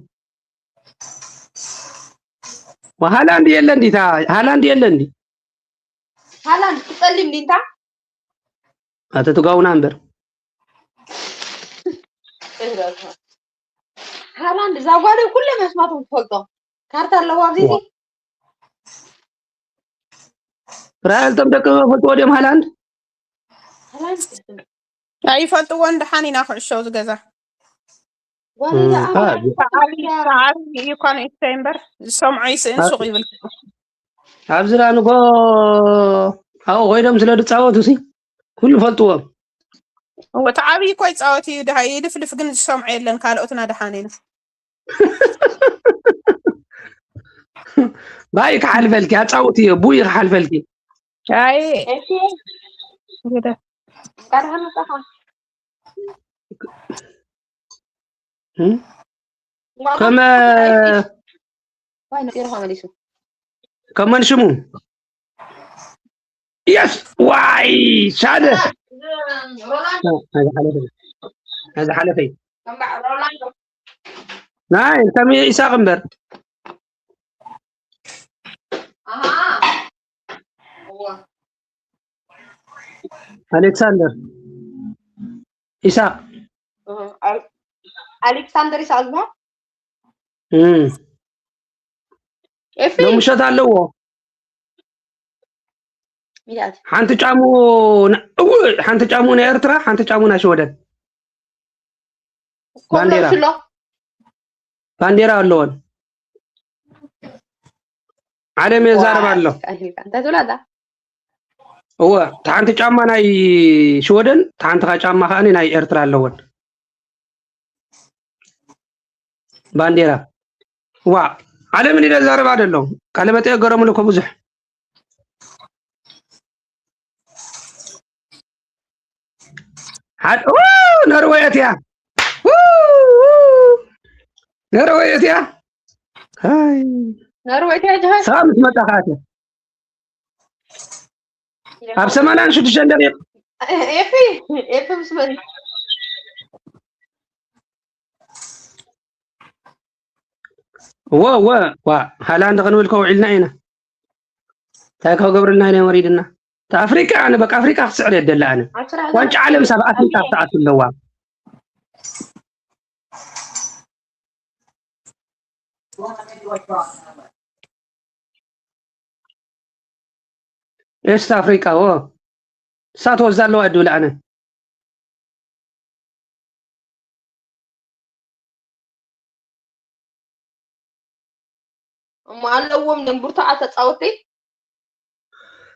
ወሃላንድ የለ እንዲታ፣ ሃላንድ የለ እንዲ። ሃላንድ ክጸሊም እንዲታ? ኣተ ትጋውና እምበር። ሃላንድ እዛ ጓል ኩለ መስማቶም ትፈልጦ። ካርታ ኣለዋ ኣብዚ። ዋ። ራእልቶም ደቂ ፈልጥዎ ድዮም ሃላንድ? ሃላንድ ኣይፈልጥዎን፣ ደሓን ኢና ክዕሾ ዝገዛ። ጓል እዛ እም፣ ኣባ አ፣ ሰዓሪ እዩ እኳ ንእሽተይ እምበር፣ ዝሰምዖ ይስእን አ፣ ሱቕ ይብል። ኣብዚ ደኣ ንጎ ኣብኡ ኮይዶም ስለ ዝጻወቱ ሲ ኩሉ ፈልጥዎም። እወ፣ እቲ ዓብዪ እኮ ይጻወት እዩ፣ ደሃ ይልፍልፍ፣ ግን ዝሰምዖ የለን። ካልኦትና ደሓን ኢና። ባይ ክሓልፈልኪ ኣጻውቲ እየ ቡይ ክሓልፈልኪ። ኣይ እሺ ግደ እንኳን ደህና መጣኻ። እም? ከመ ዋይ ነጢሩ ከመሊሱ። ከመን ሽሙ የስ ዋይ ሻደ ሮላንዶ ናዚ ሓለፈይ ናዚ ሓለፈይ ከምበዓል ሮላንዶ ናይ ከም ኢሳቅ እምበር ኣሃ እዋ ኣሌክሳንደር ኢሳቅ እህ፣ ኣል- ኣሌክሳንደር ይስዓል ዝበሃል እም። ኤፊ ሎምሸት ኣለዎ ይኣት ሓንቲ ጫሙ ን- እው ሓንቲ ጫሙ ናይ ኤርትራ ሓንቲ ጫሙ ናይ ሽወደን ባንዴራ። ኮብለሽሎ ባንዴራ ኣለወን ዓለም የዛርብ ኣሎ እንታይ ትብላ እዛ እወ እቲ ሓንቲ ጫማ ናይ ሽወደን እቲ ሓንቲ ካ ጫማ ከኣ ናይ ኤርትራ ኣለወን ባንዴራ ዋ ዓለም እንዲ ዘረባ ደሎ ካለ መጠ ገረሙሉ እኮ ብዙሕ ሓደ ው፣ ነርወይ እትያ ው፣ ው፣ ነርወይ እትያ ሃይ ነርወይ ትያ ጅሃ ሰባ ምስ መጣ ከኣትያ ኣብ ሰማንያን ሽዱሽተን ደቂቕ ኤፊ ኤፊ ምስ መን እወ እወ ዋ ሃላንድ ክንብል ከውዒልና ኢና እንታይ ክገብርልና ኢና ወሪድና ኣፍሪቃ ኣነ በቃ ኣፍሪቃ ክትስዕር የደለ ኣነ ዋንጫ ዓለም ሳብ ኣፍሪቃ ክትኣቱ ኣለዋ ኤስት ኣፍሪቃ ዎ እሳት ወዛ ኣለዋ ድብል ኣነ እሞ ኣለዎም ደም ብርቱዓት ተጻወቲ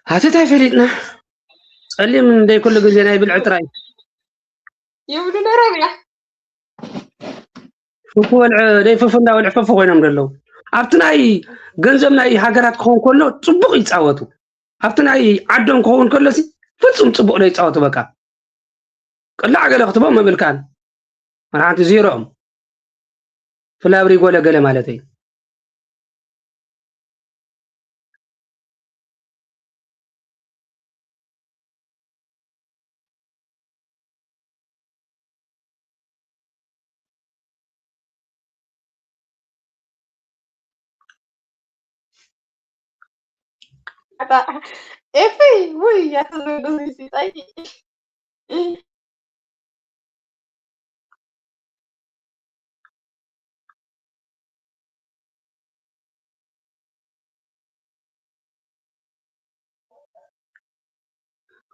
ኣቲ እንታይ ፈሊጥና ጸሊም እንደይ ኩሉ ግዜ ናይ ብልዒ ጥራይ ይብሉ ነሮም እያ ፍፉ ወልዕ ደይ ፍፉ እንዳወልዕ ፍፉ ኮይኖም ዘለዉ ኣብቲ ናይ ገንዘብ ናይ ሃገራት ክኸውን ከሎ ጽቡቕ ይጻወቱ ኣብቲ ናይ ዓዶም ክኸውን ከሎ ሲ ፍጹም ጽቡቕ ዶ ይጻወቱ በቃ ቅላዕ ገለ ክትቦም ምብልካን መርሓንቲ ዚሮኦም ፍላብሪ ጎለ ገለ ማለት እዩ ኤፊ ውይ ያተዘገዙ ሲጣይ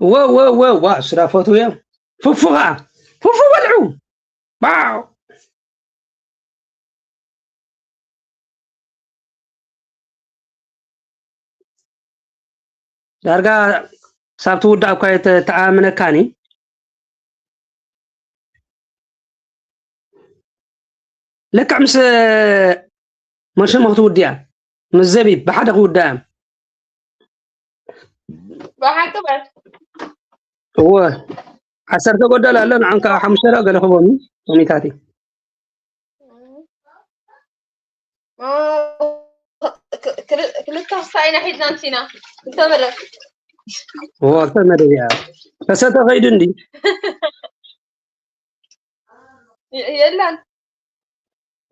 ወ ወ ወ ዋ ስራ ፈትውዮ ፍፉ ኸዓ ፍፉ በልዑ ባው ዳርጋ ሳብ ትውዳእ እኳ ተኣምነካኒ ለክዕ ምስ መሽም ክትውድያ ምስ ዘቢብ ብሓደ ክውዳእ እዮም ብሓቂ በል እወ ዓሰርተ ጎደል ኣሎ ንዓም ከዓ ሓሙሽተ ዶ ገለ ክቦኒ ቶሚታት እዩ ክልተ ክሳ ኢና ሒዝና ንሲና ክልተ መደብ እወ ክልተ መደብ እያ ተሰተ ከይዱ እንዲ የለን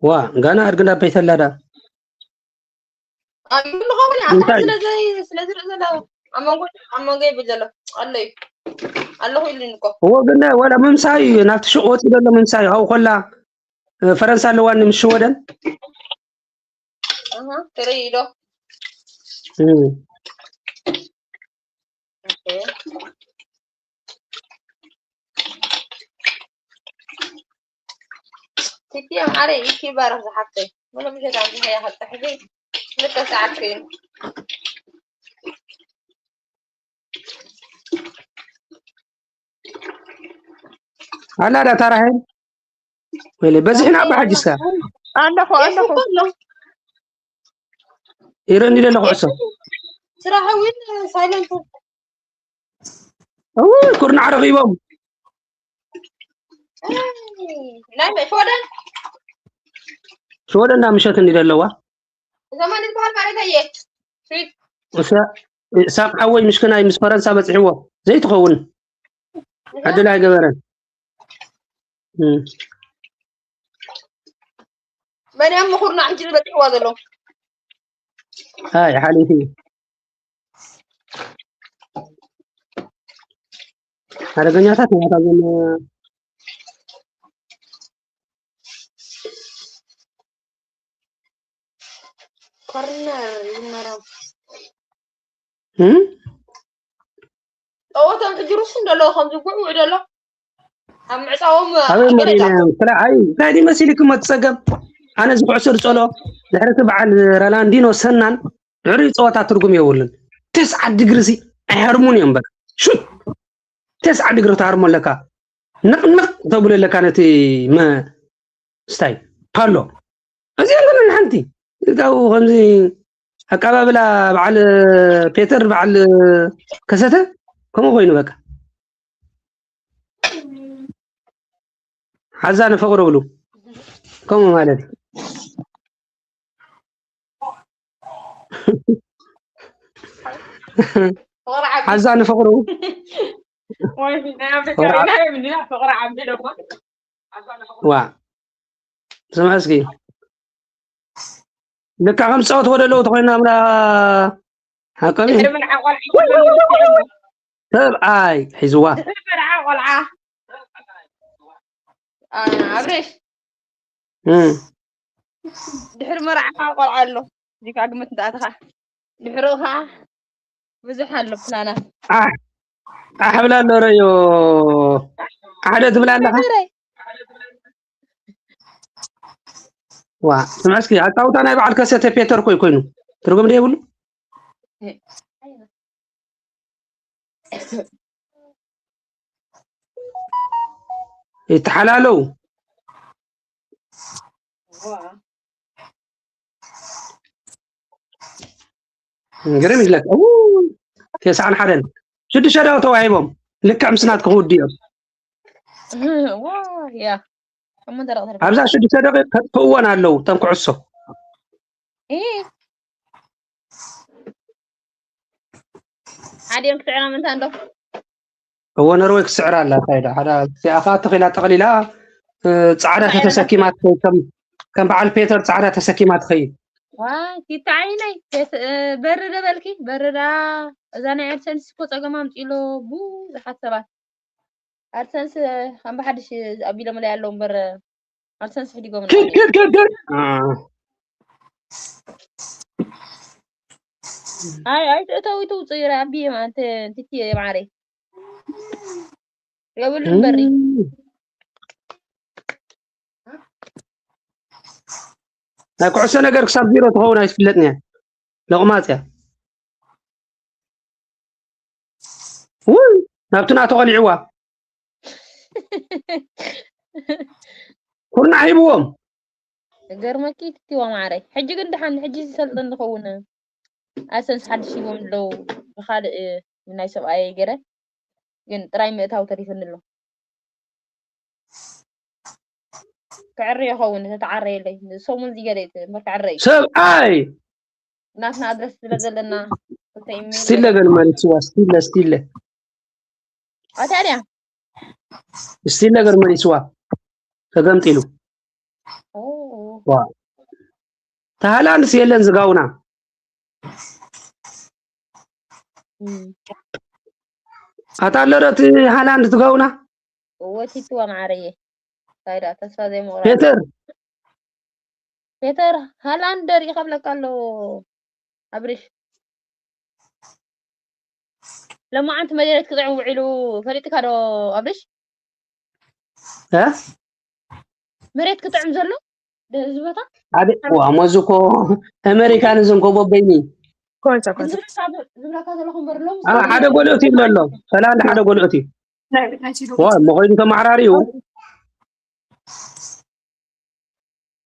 ዋ ጋና ኣድግና በይተላዳ ይብሉ ኸውን ኣታ ስለዚ ስለዝርኢ ዘሎ ኣብ መንጎ ኣብ መንጎ ይብል ዘሎ ኣሎ እዩ ኣለኹ ኢሉኒ እኮ እዎ ግን ወላ ምምሳይ እዩ ናብቲ ሽቕ ወፂ ዘሎ ምምሳይ ካብኡ ኮላ ፈረንሳ ኣለዋኒ ምስ ሽወደን ትርኢ ዶ ቲቲ ኣምዓረ ኢኪ ባረኽ ዝሓፍተይ ምንም ሸት ኣምዚኸ ያኸጠሕቢ ክልተ ሰዓት ኮይኑ ኣላ ዳ ታራሄል ወይለ በዚሕና ኣባ ሓጅሳ ኣለኹ ኣለኹ ይረኒ ደሎ ኩዕሶ። ስራሕ እውን ሳይለንት እውይ ኩርናዕ ረኺቦም። ናይ ሽወደን ሽወደን እንዳ ምሸት እንዲ ዘለዋ እዛ ማን ዝበሃል ማለት ኣየ ሳቅ ሓወይ ምሽክናይ ምስ ፈረንሳ በፅሕዎ ዘይትኸውን ዕድል ኣይገበረን። መን እያ ምኹርና ሕጂ ዝበፅሕዋ ዘሎ ኣይ ሓሊፉ ሓደገኛታት ናታ ዘን ኮርነር ይመረው እም? ጸወቶም ሕጂ ሩስ እንደሎ ከም ዝጉዕ ውዕ ደሎ ኣብ ምዕጻዎም ኣበይ መሪና ስለ ኣይ እንታይ ድዩ መሲልክሞ እቲ ጸገም ኣነ እዚ ኩዕሶ ዝጸሎ ድሕሪ እቲ በዓል ረላንዲኖ ሰናን ድሕሪ ጸወታ ትርጉም የብሉን። ተስዓ ዲግሪ ሲ ኣይሃርሙን እዮም በቃ ሹት ተስዓ ዲግሪ ትሃርሞ ኣለካ ንቕንቕ ተብሎ ኣለካ ነቲ ስታይ ፓሎ እዚ እንትን ሓንቲ እዛው ከምዚ ኣቀባብላ በዓል ፔተር በዓል ከሰተ ከምኡ ኮይኑ በቃ ሓዛ ንፈቅሮ ብሉ ከምኡ ማለት እዩ። ሓዛ ንፈቅሮ ዋ ስምዐ እስኪ ልካ ከም ዝፃወትዎ ደለዉ ተኮይና ምና ሓቀሚ ሰብኣይ ሒዝዋ ቆልዓ ኣብሬሽ ድሕሪ መርዓኻ ቆልዓ ኣሎ እዚካ ግምት እንዳኣትኻ ድሕሩ ከዓ ብዙሕ ኣሎ ፕላናት ኣሕ ብላ ኣሎ ረዮ ኣሕደ ትብላ ኣለኻ ዋ ስምዐ እስኪ ኣጫውታ ናይ በዓል ከሰተ ፔተር ኮይ ኮይኑ ትርጉም ደ የብሉ ይተሓላለው ግርም ይለካ ተስዓን ሓደን ሽዱሽተ ደቂ ተዋሂቦም ልክዕ ምስናት ክውድዮም ኣብዛ ሽዱሽተ ደቂ ከጥፍእወን ኣለው ተን ኩዕሶ ሓዲኦም ክስዕራ ምንታ እንዶ እዎ ነርወይ ክስዕራ ኣላ እንታይ ዶ ሓደ እዚኣ ከዓ ተኺላ ጠቕሊላ ፃዕዳ ተተሰኪማ ትኸይድ ከም በዓል ፔተር ፃዕዳ ተሰኪማ ትኸይድ ዋይ ቲታ ዓይነይ በርደ በልኪ በርዳ እዛ ናይ ኣድሰንስ እኮ ፀገም ኣምፂሎ ብዙሓት ሰባት ኣድሰንስ ከም ብሓድሽ ኣቢሎምለይ ኣለዉ እምበር ኣድሰንስ ሕዲጎም ኣይ ኣይትእተዊ ትውፅእ ይረ ኣቢየ ማለት እንትትየ ማዓረይ የብሉን በሪ ናይ ኩዕሶ ነገር ክሳብ ዜሮ ትኸውን ኣይትፍለጥን እያ ለቑማፅ እያ ውይ ናብቲ ናቶ ቀሊዕዋ ኩርናዕ ሂብዎም ገርመኪ ትቲዋ ማዕረይ ሕጂ ግን ድሓን ሕጂ ዝሰልጥን ዝኸውን ኣሰንስ ሓድሽ ሂቦም ኣለዉ ብካልእ ናይ ሰብኣየይ ገረ ግን ጥራይ ምእታው ተሪፍኒ ኣሎ ክዕረ ይኸውን ተተዓረየለይ ሰሙን ዝገለ እምበር ክዕረ እዩ ሰብኣይ ናትና ኣድረስ ስለ ዘለና ስቲለ ገን መሪፅዋ ስቲለ ስቲለ ኣታድያ ስቲለ ገን መሪፅዋ ተገምጢሉ ተሃላንድስ የለን ዝጋውና ኣታ ኣለዶ እቲ ሃላንድ ትጋውና ወቲትዋ ማዓረየ ታይዳ ተስፋ ዘይምቑራ ፔተር ፔተር ሃላንድ ደሪእ ከብለካ ኣሎ ኣብሪሽ ለማዓንቲ መሬት ክጥዕም ውዒሉ ፈሊጥካ ዶ ኣብሪሽ እ መሬት ክጥዕም ዘሎ እዚ ቦታ ሓደ ዋ መዚ እኮ ኣሜሪካን እዞም ኮቦ በይኒ ዝብለካ ዘለኹ እምበር ሎም ሓደ ጎልኦት ይብሎ ኣሎ ሰላም ሓደ ጎልኦት እዩ ዋ መኾይኑ ተማሕራሪ እዩ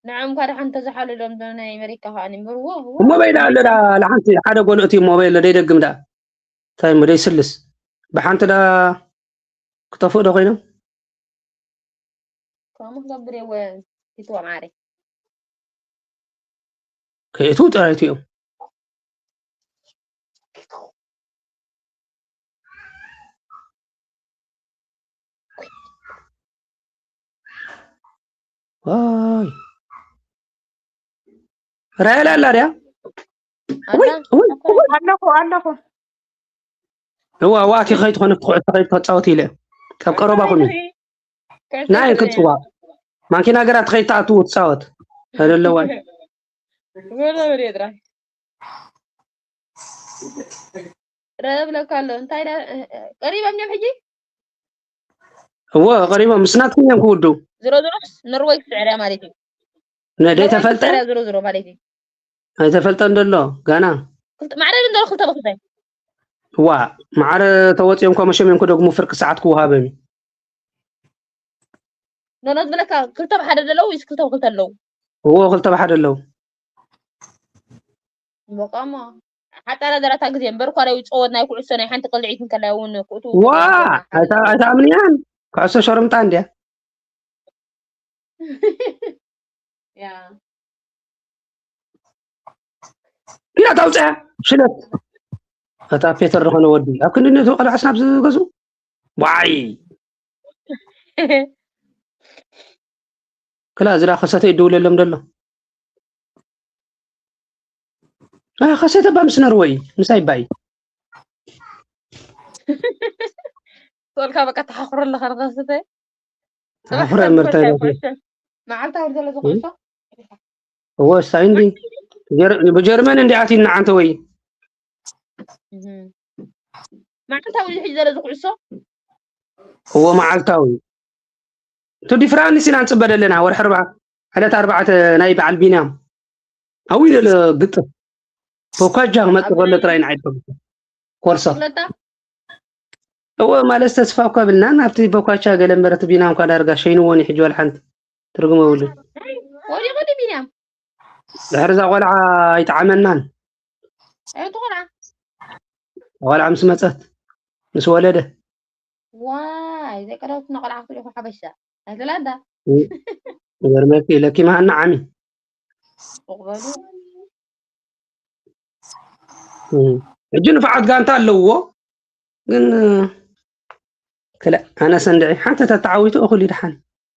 ንዕም እኳ ደሓን ተዝሓለሎም ዶ ናይ ኣሜሪካ ከዓ እምበርዎ። እሞ በይዳ ኣሎ ዳ ለሓንቲ ሓደ ጎልእቲ እሞ በይሎ ደይደግም ዳ እንታይ እሞ ደይስልስ ብሓንቲ ዳ ክጠፍኡ ዶ ኮይኖም ከምኡ ክገብር የወ ይትዋ ማዕረ ከየቱ ጥራይ እቲኦም ዋይ ራሄል ኣላ ድያ ኣላ ኣለኹ ኣለኹ እዋ እዋ እቲ ከይት ኮነ ክዕተ ከይት ከጻወት ኢለ ካብ ቀረባ ኩኑ ናይ ክትጽዋ ማኪና ገራ ትኸይት ተኣትው ትጻወት ኣለዋይ ወላ ወደ ጥራይ ረብለካ ኣሎ እንታይ ዳ ቀሪቦም እዮም ሕጂ እዎ ቀሪቦም ምስ ናትኩም እዮም ክውዱ ዝሮ ዝሮስ ኖርወይ ክትስዕር እያ ማለት እዩ ነደይ ተፈልጠ ክትስዕር እያ ዝሮ ዝሮ ማለት እዩ ኣይተፈልጠን ደሎ ጋና ክልተ- ማዕረ ግን ዘሎ ክልተ ብክልተ ዋ ማዕረ ተወፂኦም ኮመሸም እዮም ክደግሙ ፍርቂ ሰዓት ክወሃበም እዩ ኖኖ ዝበለካ ክልተ ብሓደ ዘለዉ ወይስ ክልተ ብክልተ ኣለዉ እዎ ክልተ ብሓደ ኣለዉ በቃ እሞ ሓጣራ ዘራታ ግዜ እምበር እኳ ዳዊ ፀወት ናይ ኩዕሶ ናይ ሓንቲ ቅልዒት እንከላይ እውን ክእቱ ዋ ኣይታ- ኣይትኣምንያን ኩዕሶ ሸርምጣ እንድያ ያ ኪዳ ታውፅያ ሽለት እታ ፔተር ዝኾነ ወዲ ኣብ ክንድነቱ ቀልዓስ ናብ ዝገዝኡ ዋይ ክላ ዝዳ ከሰተ ይድውለሎም ደሎ ከሰተ ባ ምስ ነርወይ ምሳይ ባይ ትወልካ በቃ ተሓኽሮ ኣለኻ ንኸስተ ተሓኽረ ምርታይ መዓልታዊ ዘሎ ዝኮሶ እወ ሳይ እንዲ ብጀርመን እንዲ ኣቲና ዓንተ ወይ መዓልታዊ ሕጂ ዘሎ ዝኩዕሶ እወ መዓልታዊ እቲ ዲፍራንስ ኢና ንፅበ ዘለና ወርሒ ኣርባዓ ዕለት ኣርባዕተ ናይ በዓል ቢንያም ኣዊ ደለ ግጥም ቦኳጃ ክመፅእ ከሎ ጥራይ ንዓይ ኮርሳ ፍለጣ እወ ማለት ተስፋ እኳ ብልናን ኣብቲ ቦኳቻ ገለ እምበረት ቢና እንኳ ዳርጋ ሸይንዎን ይሕጅ ዋል ሓንቲ ትርጉም የብሉን ወዲቁ ዲ ቢንያም ድሕሪ እዛ ቆልዓ ኣይጠዓመናን ኣየቱ ቆልዓ ቆልዓ ምስ መፀት ምስ ወለደ ዋይ ዘይቀዳውትና ቆልዓ ክትሪኹ ሓበሻ ኣይትላዳ ገርመኪ ለኪማሃና ዓሚ እቕበሉ ሕጂ ንፍዓት ጋንታ ኣለዎ ግን ክለ ኣነ ሰንድዒ ሓንቲ ተተዓዊቱ እኹል ይድሓን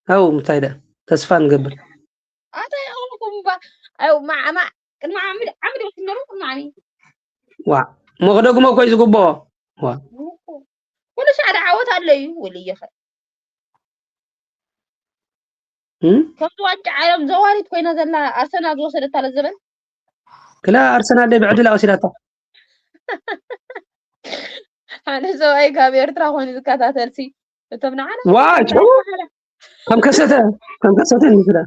ኣው ምታይ ደ ተስፋ ንገብር ኣታ ይቕልኩም ባ ኣው ማዓማ ቅድሚ ዓምድ ዓምድ ክትነሩ ቅድሚ ዓሚ ዋ ሞ ክደግሞ ኮይ ዝግብኦ ዋ ኩሉ ሻዕዳ ዓወት ኣሎ እዩ ወልየኸ እም? ከምዚ ዋንጫ ዓለም ዘዋሪት ኮይና ዘላ ኣርሰናል ዝወሰደታ ለዘበን ክላ ኣርሰናል ደይ ብዕድላ ወሲዳታ ሓደ ሰብኣይ ካብ ኤርትራ ኮይኑ ዝከታተልሲ እቶም ንዓና ዋ ጭው ከም ከሰተ ከም ከሰተ ንስዳ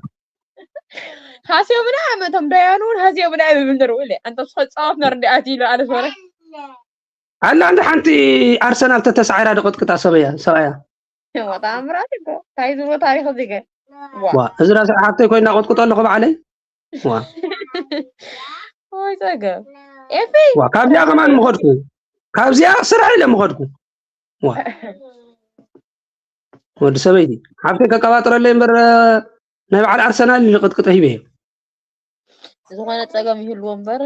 ሃስዮምና ዓመቶም ደያኑ እውን ሃስዮምና ይብል ነሩ ኢለ ኣንተ ስኸ ፃወት ነር እንዲ ኣትዩ ኢሉ ኣለ ዞረ ኣላ እንደ ሓንቲ ኣርሰናል ተተስዓራ ደቀጥቅጣ ሰበያ ሰብኣያ ወጣ ምራት እኮ እንታይ ዝብሎ ታሪክ እዚገ ዋ እዚ ራስ ሓፍተይ ኮይና ቆጥቁጦ ኣለኹ ባዕለይ ዋ ወይ ፀገም ኤፊ ዋ ካብዚኣ ከማን ምኸድኩ ካብዚኣ ስራሕ ኢለ ምኸድኩ ዋ ወዲ ሰበይቲ ሓፍተይ ከቀባጥረለይ እምበር ናይ በዓል ኣርሰናል ንቅጥቅጥ ሂበ ዝኾነ ፀገም ይህልዎ እምበር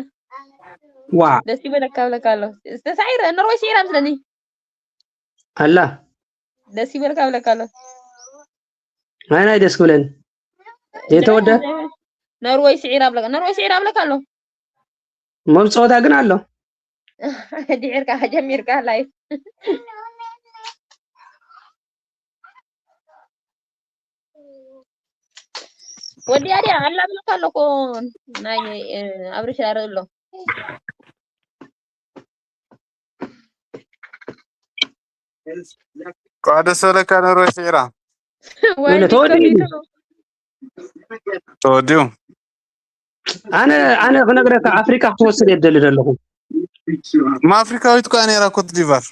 ዋ ደስ ይበለካ ብለካ ኣሎ ዝተሳዒረ ኖርወይ ስዒራ ምስለኒ ኣላ ደስ ይበልካ ብለካ ኣሎ ናይ ናይ ደስ ክብለኒ ዘይተወደ ኖርወይ ስዒራ ብለካ ኖርወይ ስዒራ ብለካ ኣሎ መብፀወታ ግን ኣሎ ድዒርካ ጀሚርካ ላይፍ ወዲያ ድያ ኣላ ብለካ ኣለኮ ናይ ኣብርሽ ኣረ ኣሎ ቋደ ሰለካ ነሮ ሲዕራ ወይነ ተወዲኡ ተወዲኡ ኣነ ኣነ ክነግረካ ኣፍሪካ ክትወስድ የደሊ ዘለኹ ማ ኣፍሪካዊት ኳ ነራ ኮት ዲቫር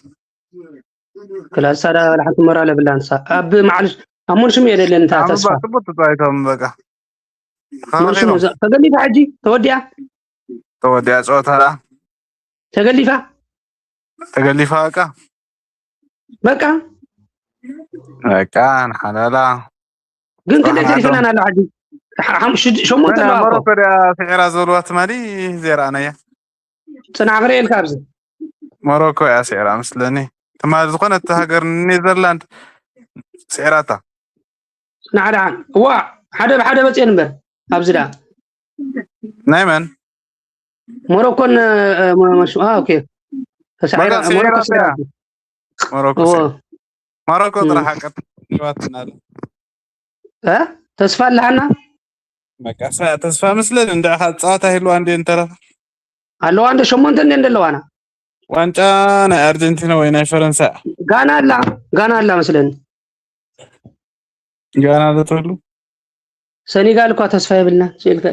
ክላሳ ዳ ሓንቲ መራ ለብላ ንሳ ኣብ መዓልሽ ኣብ ሙን ሽም የደለን እታ ተስፋ ጽቡቅ ተጻይቶም በቃ ተኸራኺሮም። ተገሊፋ ሕጂ ተወዲኣ። ተወዲኣ ጸወታ ደኣ ተገሊፋ ተገሊፋ በቃ በቃ በቃ ንሓላላ ግን ክንደይ ገዲፈናን ኣሎ ሕጂ ሓሙሽተ ሸሞንተ ኣለዋ እኮ። ሞሮኮ ድያ ስዒራ ዝበልዋ ትማሊ ዘይረኣናያ። ጽናዕ ክርእየልካ ኣብዚ። ሞሮኮ እያ ስዒራ መስለኒ። ትማሊ ዝኾነት ሃገር ኔዘርላንድ ስዒራታ። ጽናዕ ደሓን። እዋ ሓደ ብሓደ መጽየን እምበር ኣብዚ ደኣ ናይ መን ሞሮኮን ኦኬ ተሳዒራ በቃ ስዒራ ሞሮኮ እያ። ስዒራ ሞሮኮ እዎ ስዒራ። ሞሮኮ እም። ጥራሕ ቀጥዋትና። እ ተስፋ ኣለሃና በቃ ሳ- ተስፋ መስለኒ እንድዕኻ ጸዋታ ይህልዋ እንዴ እንተረፈ ኣለዋ እንደ ሸሞንተ እንደ እንደለዋና ዋንጫ ናይ ኣርጀንቲና ወይ ናይ ፈረንሳ ጋና ኣላ ጋና ኣላ መስለኒ ጋና ለተሉ ሰኔጋል እኳ ተስፋ የብልና ስኢልከ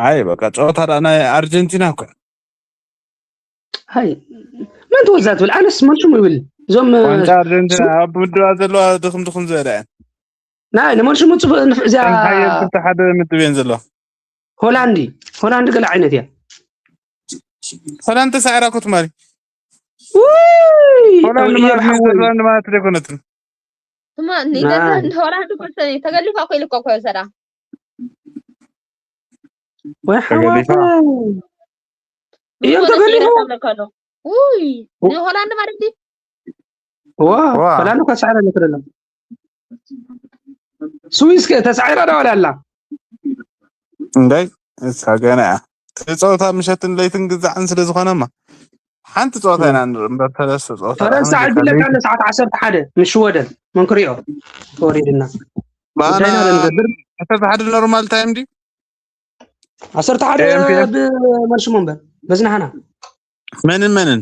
ኣይ በቃ ጸወታ ደኣ ናይ ኣርጀንቲና እኮ ሃይ መን ትወዛ ትብል ኣነስ መን ሽሙ ይብል እዞም ዋንጫ ኣርጀንቲና ኣብ ምድባ ዘለዋ ድኽም ድኽም ዝበለ እየን ናይ ንመን ሽሙ ፅቡቅ ንፍ- እዚኣ ሓየል ክልተ ሓደ ምድብ እየን ዘለዋ ሆላንዲ ሆላንዲ ገለ ዓይነት እያ ሆላንድ ተሳዒራ እኮ ትማሊ ውይ ሆላንድ እየ ማለት ብሓወይ ኔዘርላንድ ማለት ዘይኮነትን ትማ ናይ ኔዘርላንድ ሆላንድ ኮሰኒ ተገሊፋ እኮ ኢልኮ እኮ ሰዳ ወይ ተገሊፋ ሓዋተ እዮም ተገሊፎም ተብለካሎ ውይ ንሆላንድ ማለት ድዩ ዋ ዋ። ፈላሉ ከሳዕረ ለክደሎ ስዊስ ከ ተሳዒራ ዳ ወላ ኣላ እንዳይ እሳ ገና እያ እቲ ፀወታ ምሸትን ለይትን ግዛዕን ስለ ዝኾነማ ሓንቲ ፀወታ ኢና ንርኢ እምበር ሰለስተ ፀወታ ፈረንሳ ከመይ ዕድለካ ጌርካ ኣሎ ሰዓት ዓሰርተ ሓደ ምስ ሽወደን መን ክሪኦ ተወሪድና ብኣና ጉዳይና ዶ ንገብር ዓሰርተ ሓደ ኖርማል ታይም ድዩ ዓሰርተ ሓደ ኤ ኤም ፒ ኤም ብመልሽሞ እምበር በዝናሃና መንን መንን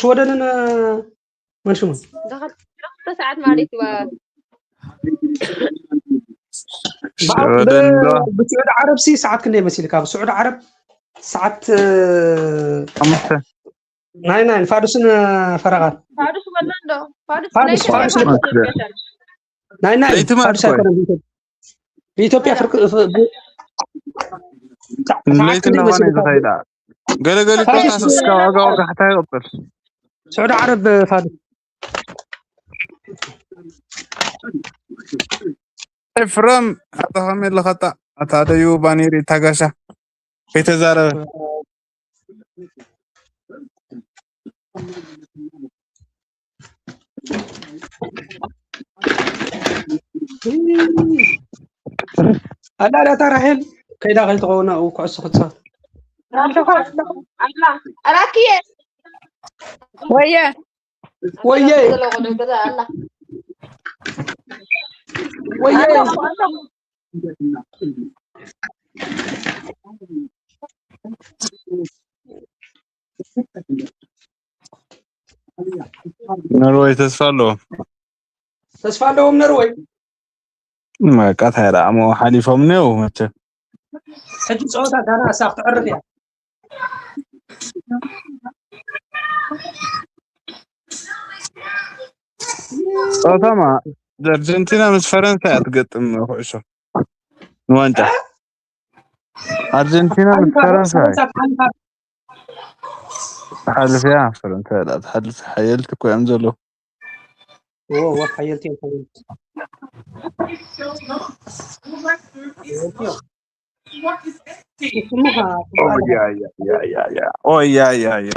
ሽወደንን መልሽሞ ክልተ ሰዓት ማለት እዩ ሽወደን ዶ ብስዑድ ዓረብ ሲ ሰዓት ክንደይ መሲልካ ኣብ ስዑድ ዓረብ ሰዓት ሓሙሽተ ናይ ናይ ፋዱስን ፈረቓት ፋዱስ ወላ እንዶ ፋዱስ ፋዱስ ናይ ፋዱስ ፋዱስ ኦኬ። ናይ ናይ ለይቲ ማለት ፋዱስ እኮ እዩ። ኣይኮነን ብኢትዮጵያ ብኢትዮጵያ ፍርቂ ፍ- ብ- ሰዓት ለይቲ ክንደይ እናኾነ እዩ መሲልካ ዝኸይድ ገለገሊኡ ፋዱስ ኮታስ እስካብ ዋጋ ዋጋ ሕታ ይቕፅል ስዑዲ ዓረብ ፋዱስ ኤፍረም ኣታ ከመይ ኣለኻታ ኣታ ደዩ ባኒሪ ታጋሻ ከይተዛረበ ኣላ ዳታ ራሄል ከይዳ ከይትኸውን ኣብኡ ኩዕሶ ክትፃወት ኣራክየ ወየ ወየ ወየ ነርወይ ተስፋ ኣለዎ ተስፋ ኣለዎም ነርወይ በቃ ታይ ደኣ እሞ ሓሊፎም እኒአው መቸም ሕጂ ፀወታ ጋና እሳ ክትዕርፍ እያ ጸወታማ ኣርጀንቲና ምስ ፈረንሳ እያ ትገጥም ኩዕሾ ንዋንጫ ኣርጀንቲና ምስ ፈረንሳ እያ ትሓልፍ እያ ፈረንሳ እያ ትሓልፍ ሓየልቲ እኮ እዮም ዘለዉ ሓየልቲ እዮም ኦያያያያ ኦያያያ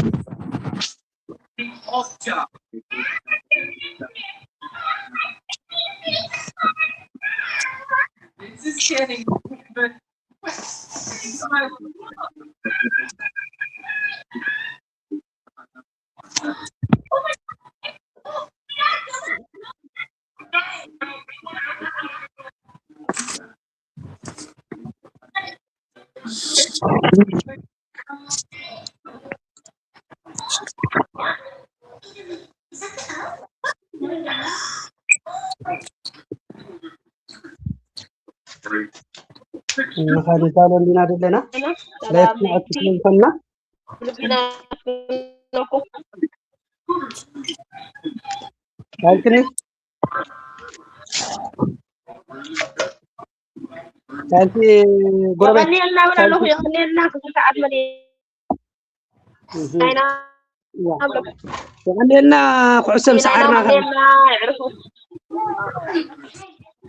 ንኸይድ ዛሎ እንዲና ዘለና ላይፍ ንዕት ስለዝኮንና ኣይክኒ ኣንቲ ጎረቤት የቐንየልና እውን ኣለኹ። የቐንየልና ክፍል ሰዓት መሊእና ኢና። የቐንየልና። ኩዕሶ ምሰዓርና የቐንየልና። የዕርፉ።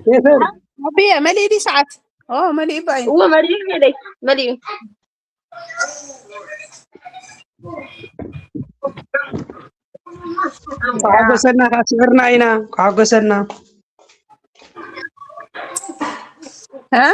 ሴፈር ኣቢየ መሊእ ዲ ሰዓት ኦ መሊእ ባይ እዎ መሊኡ ሄደይ መሊኡ። ክሓጎሰና ከዓ ስዕርና ኢና። ክሓጎሰና። እ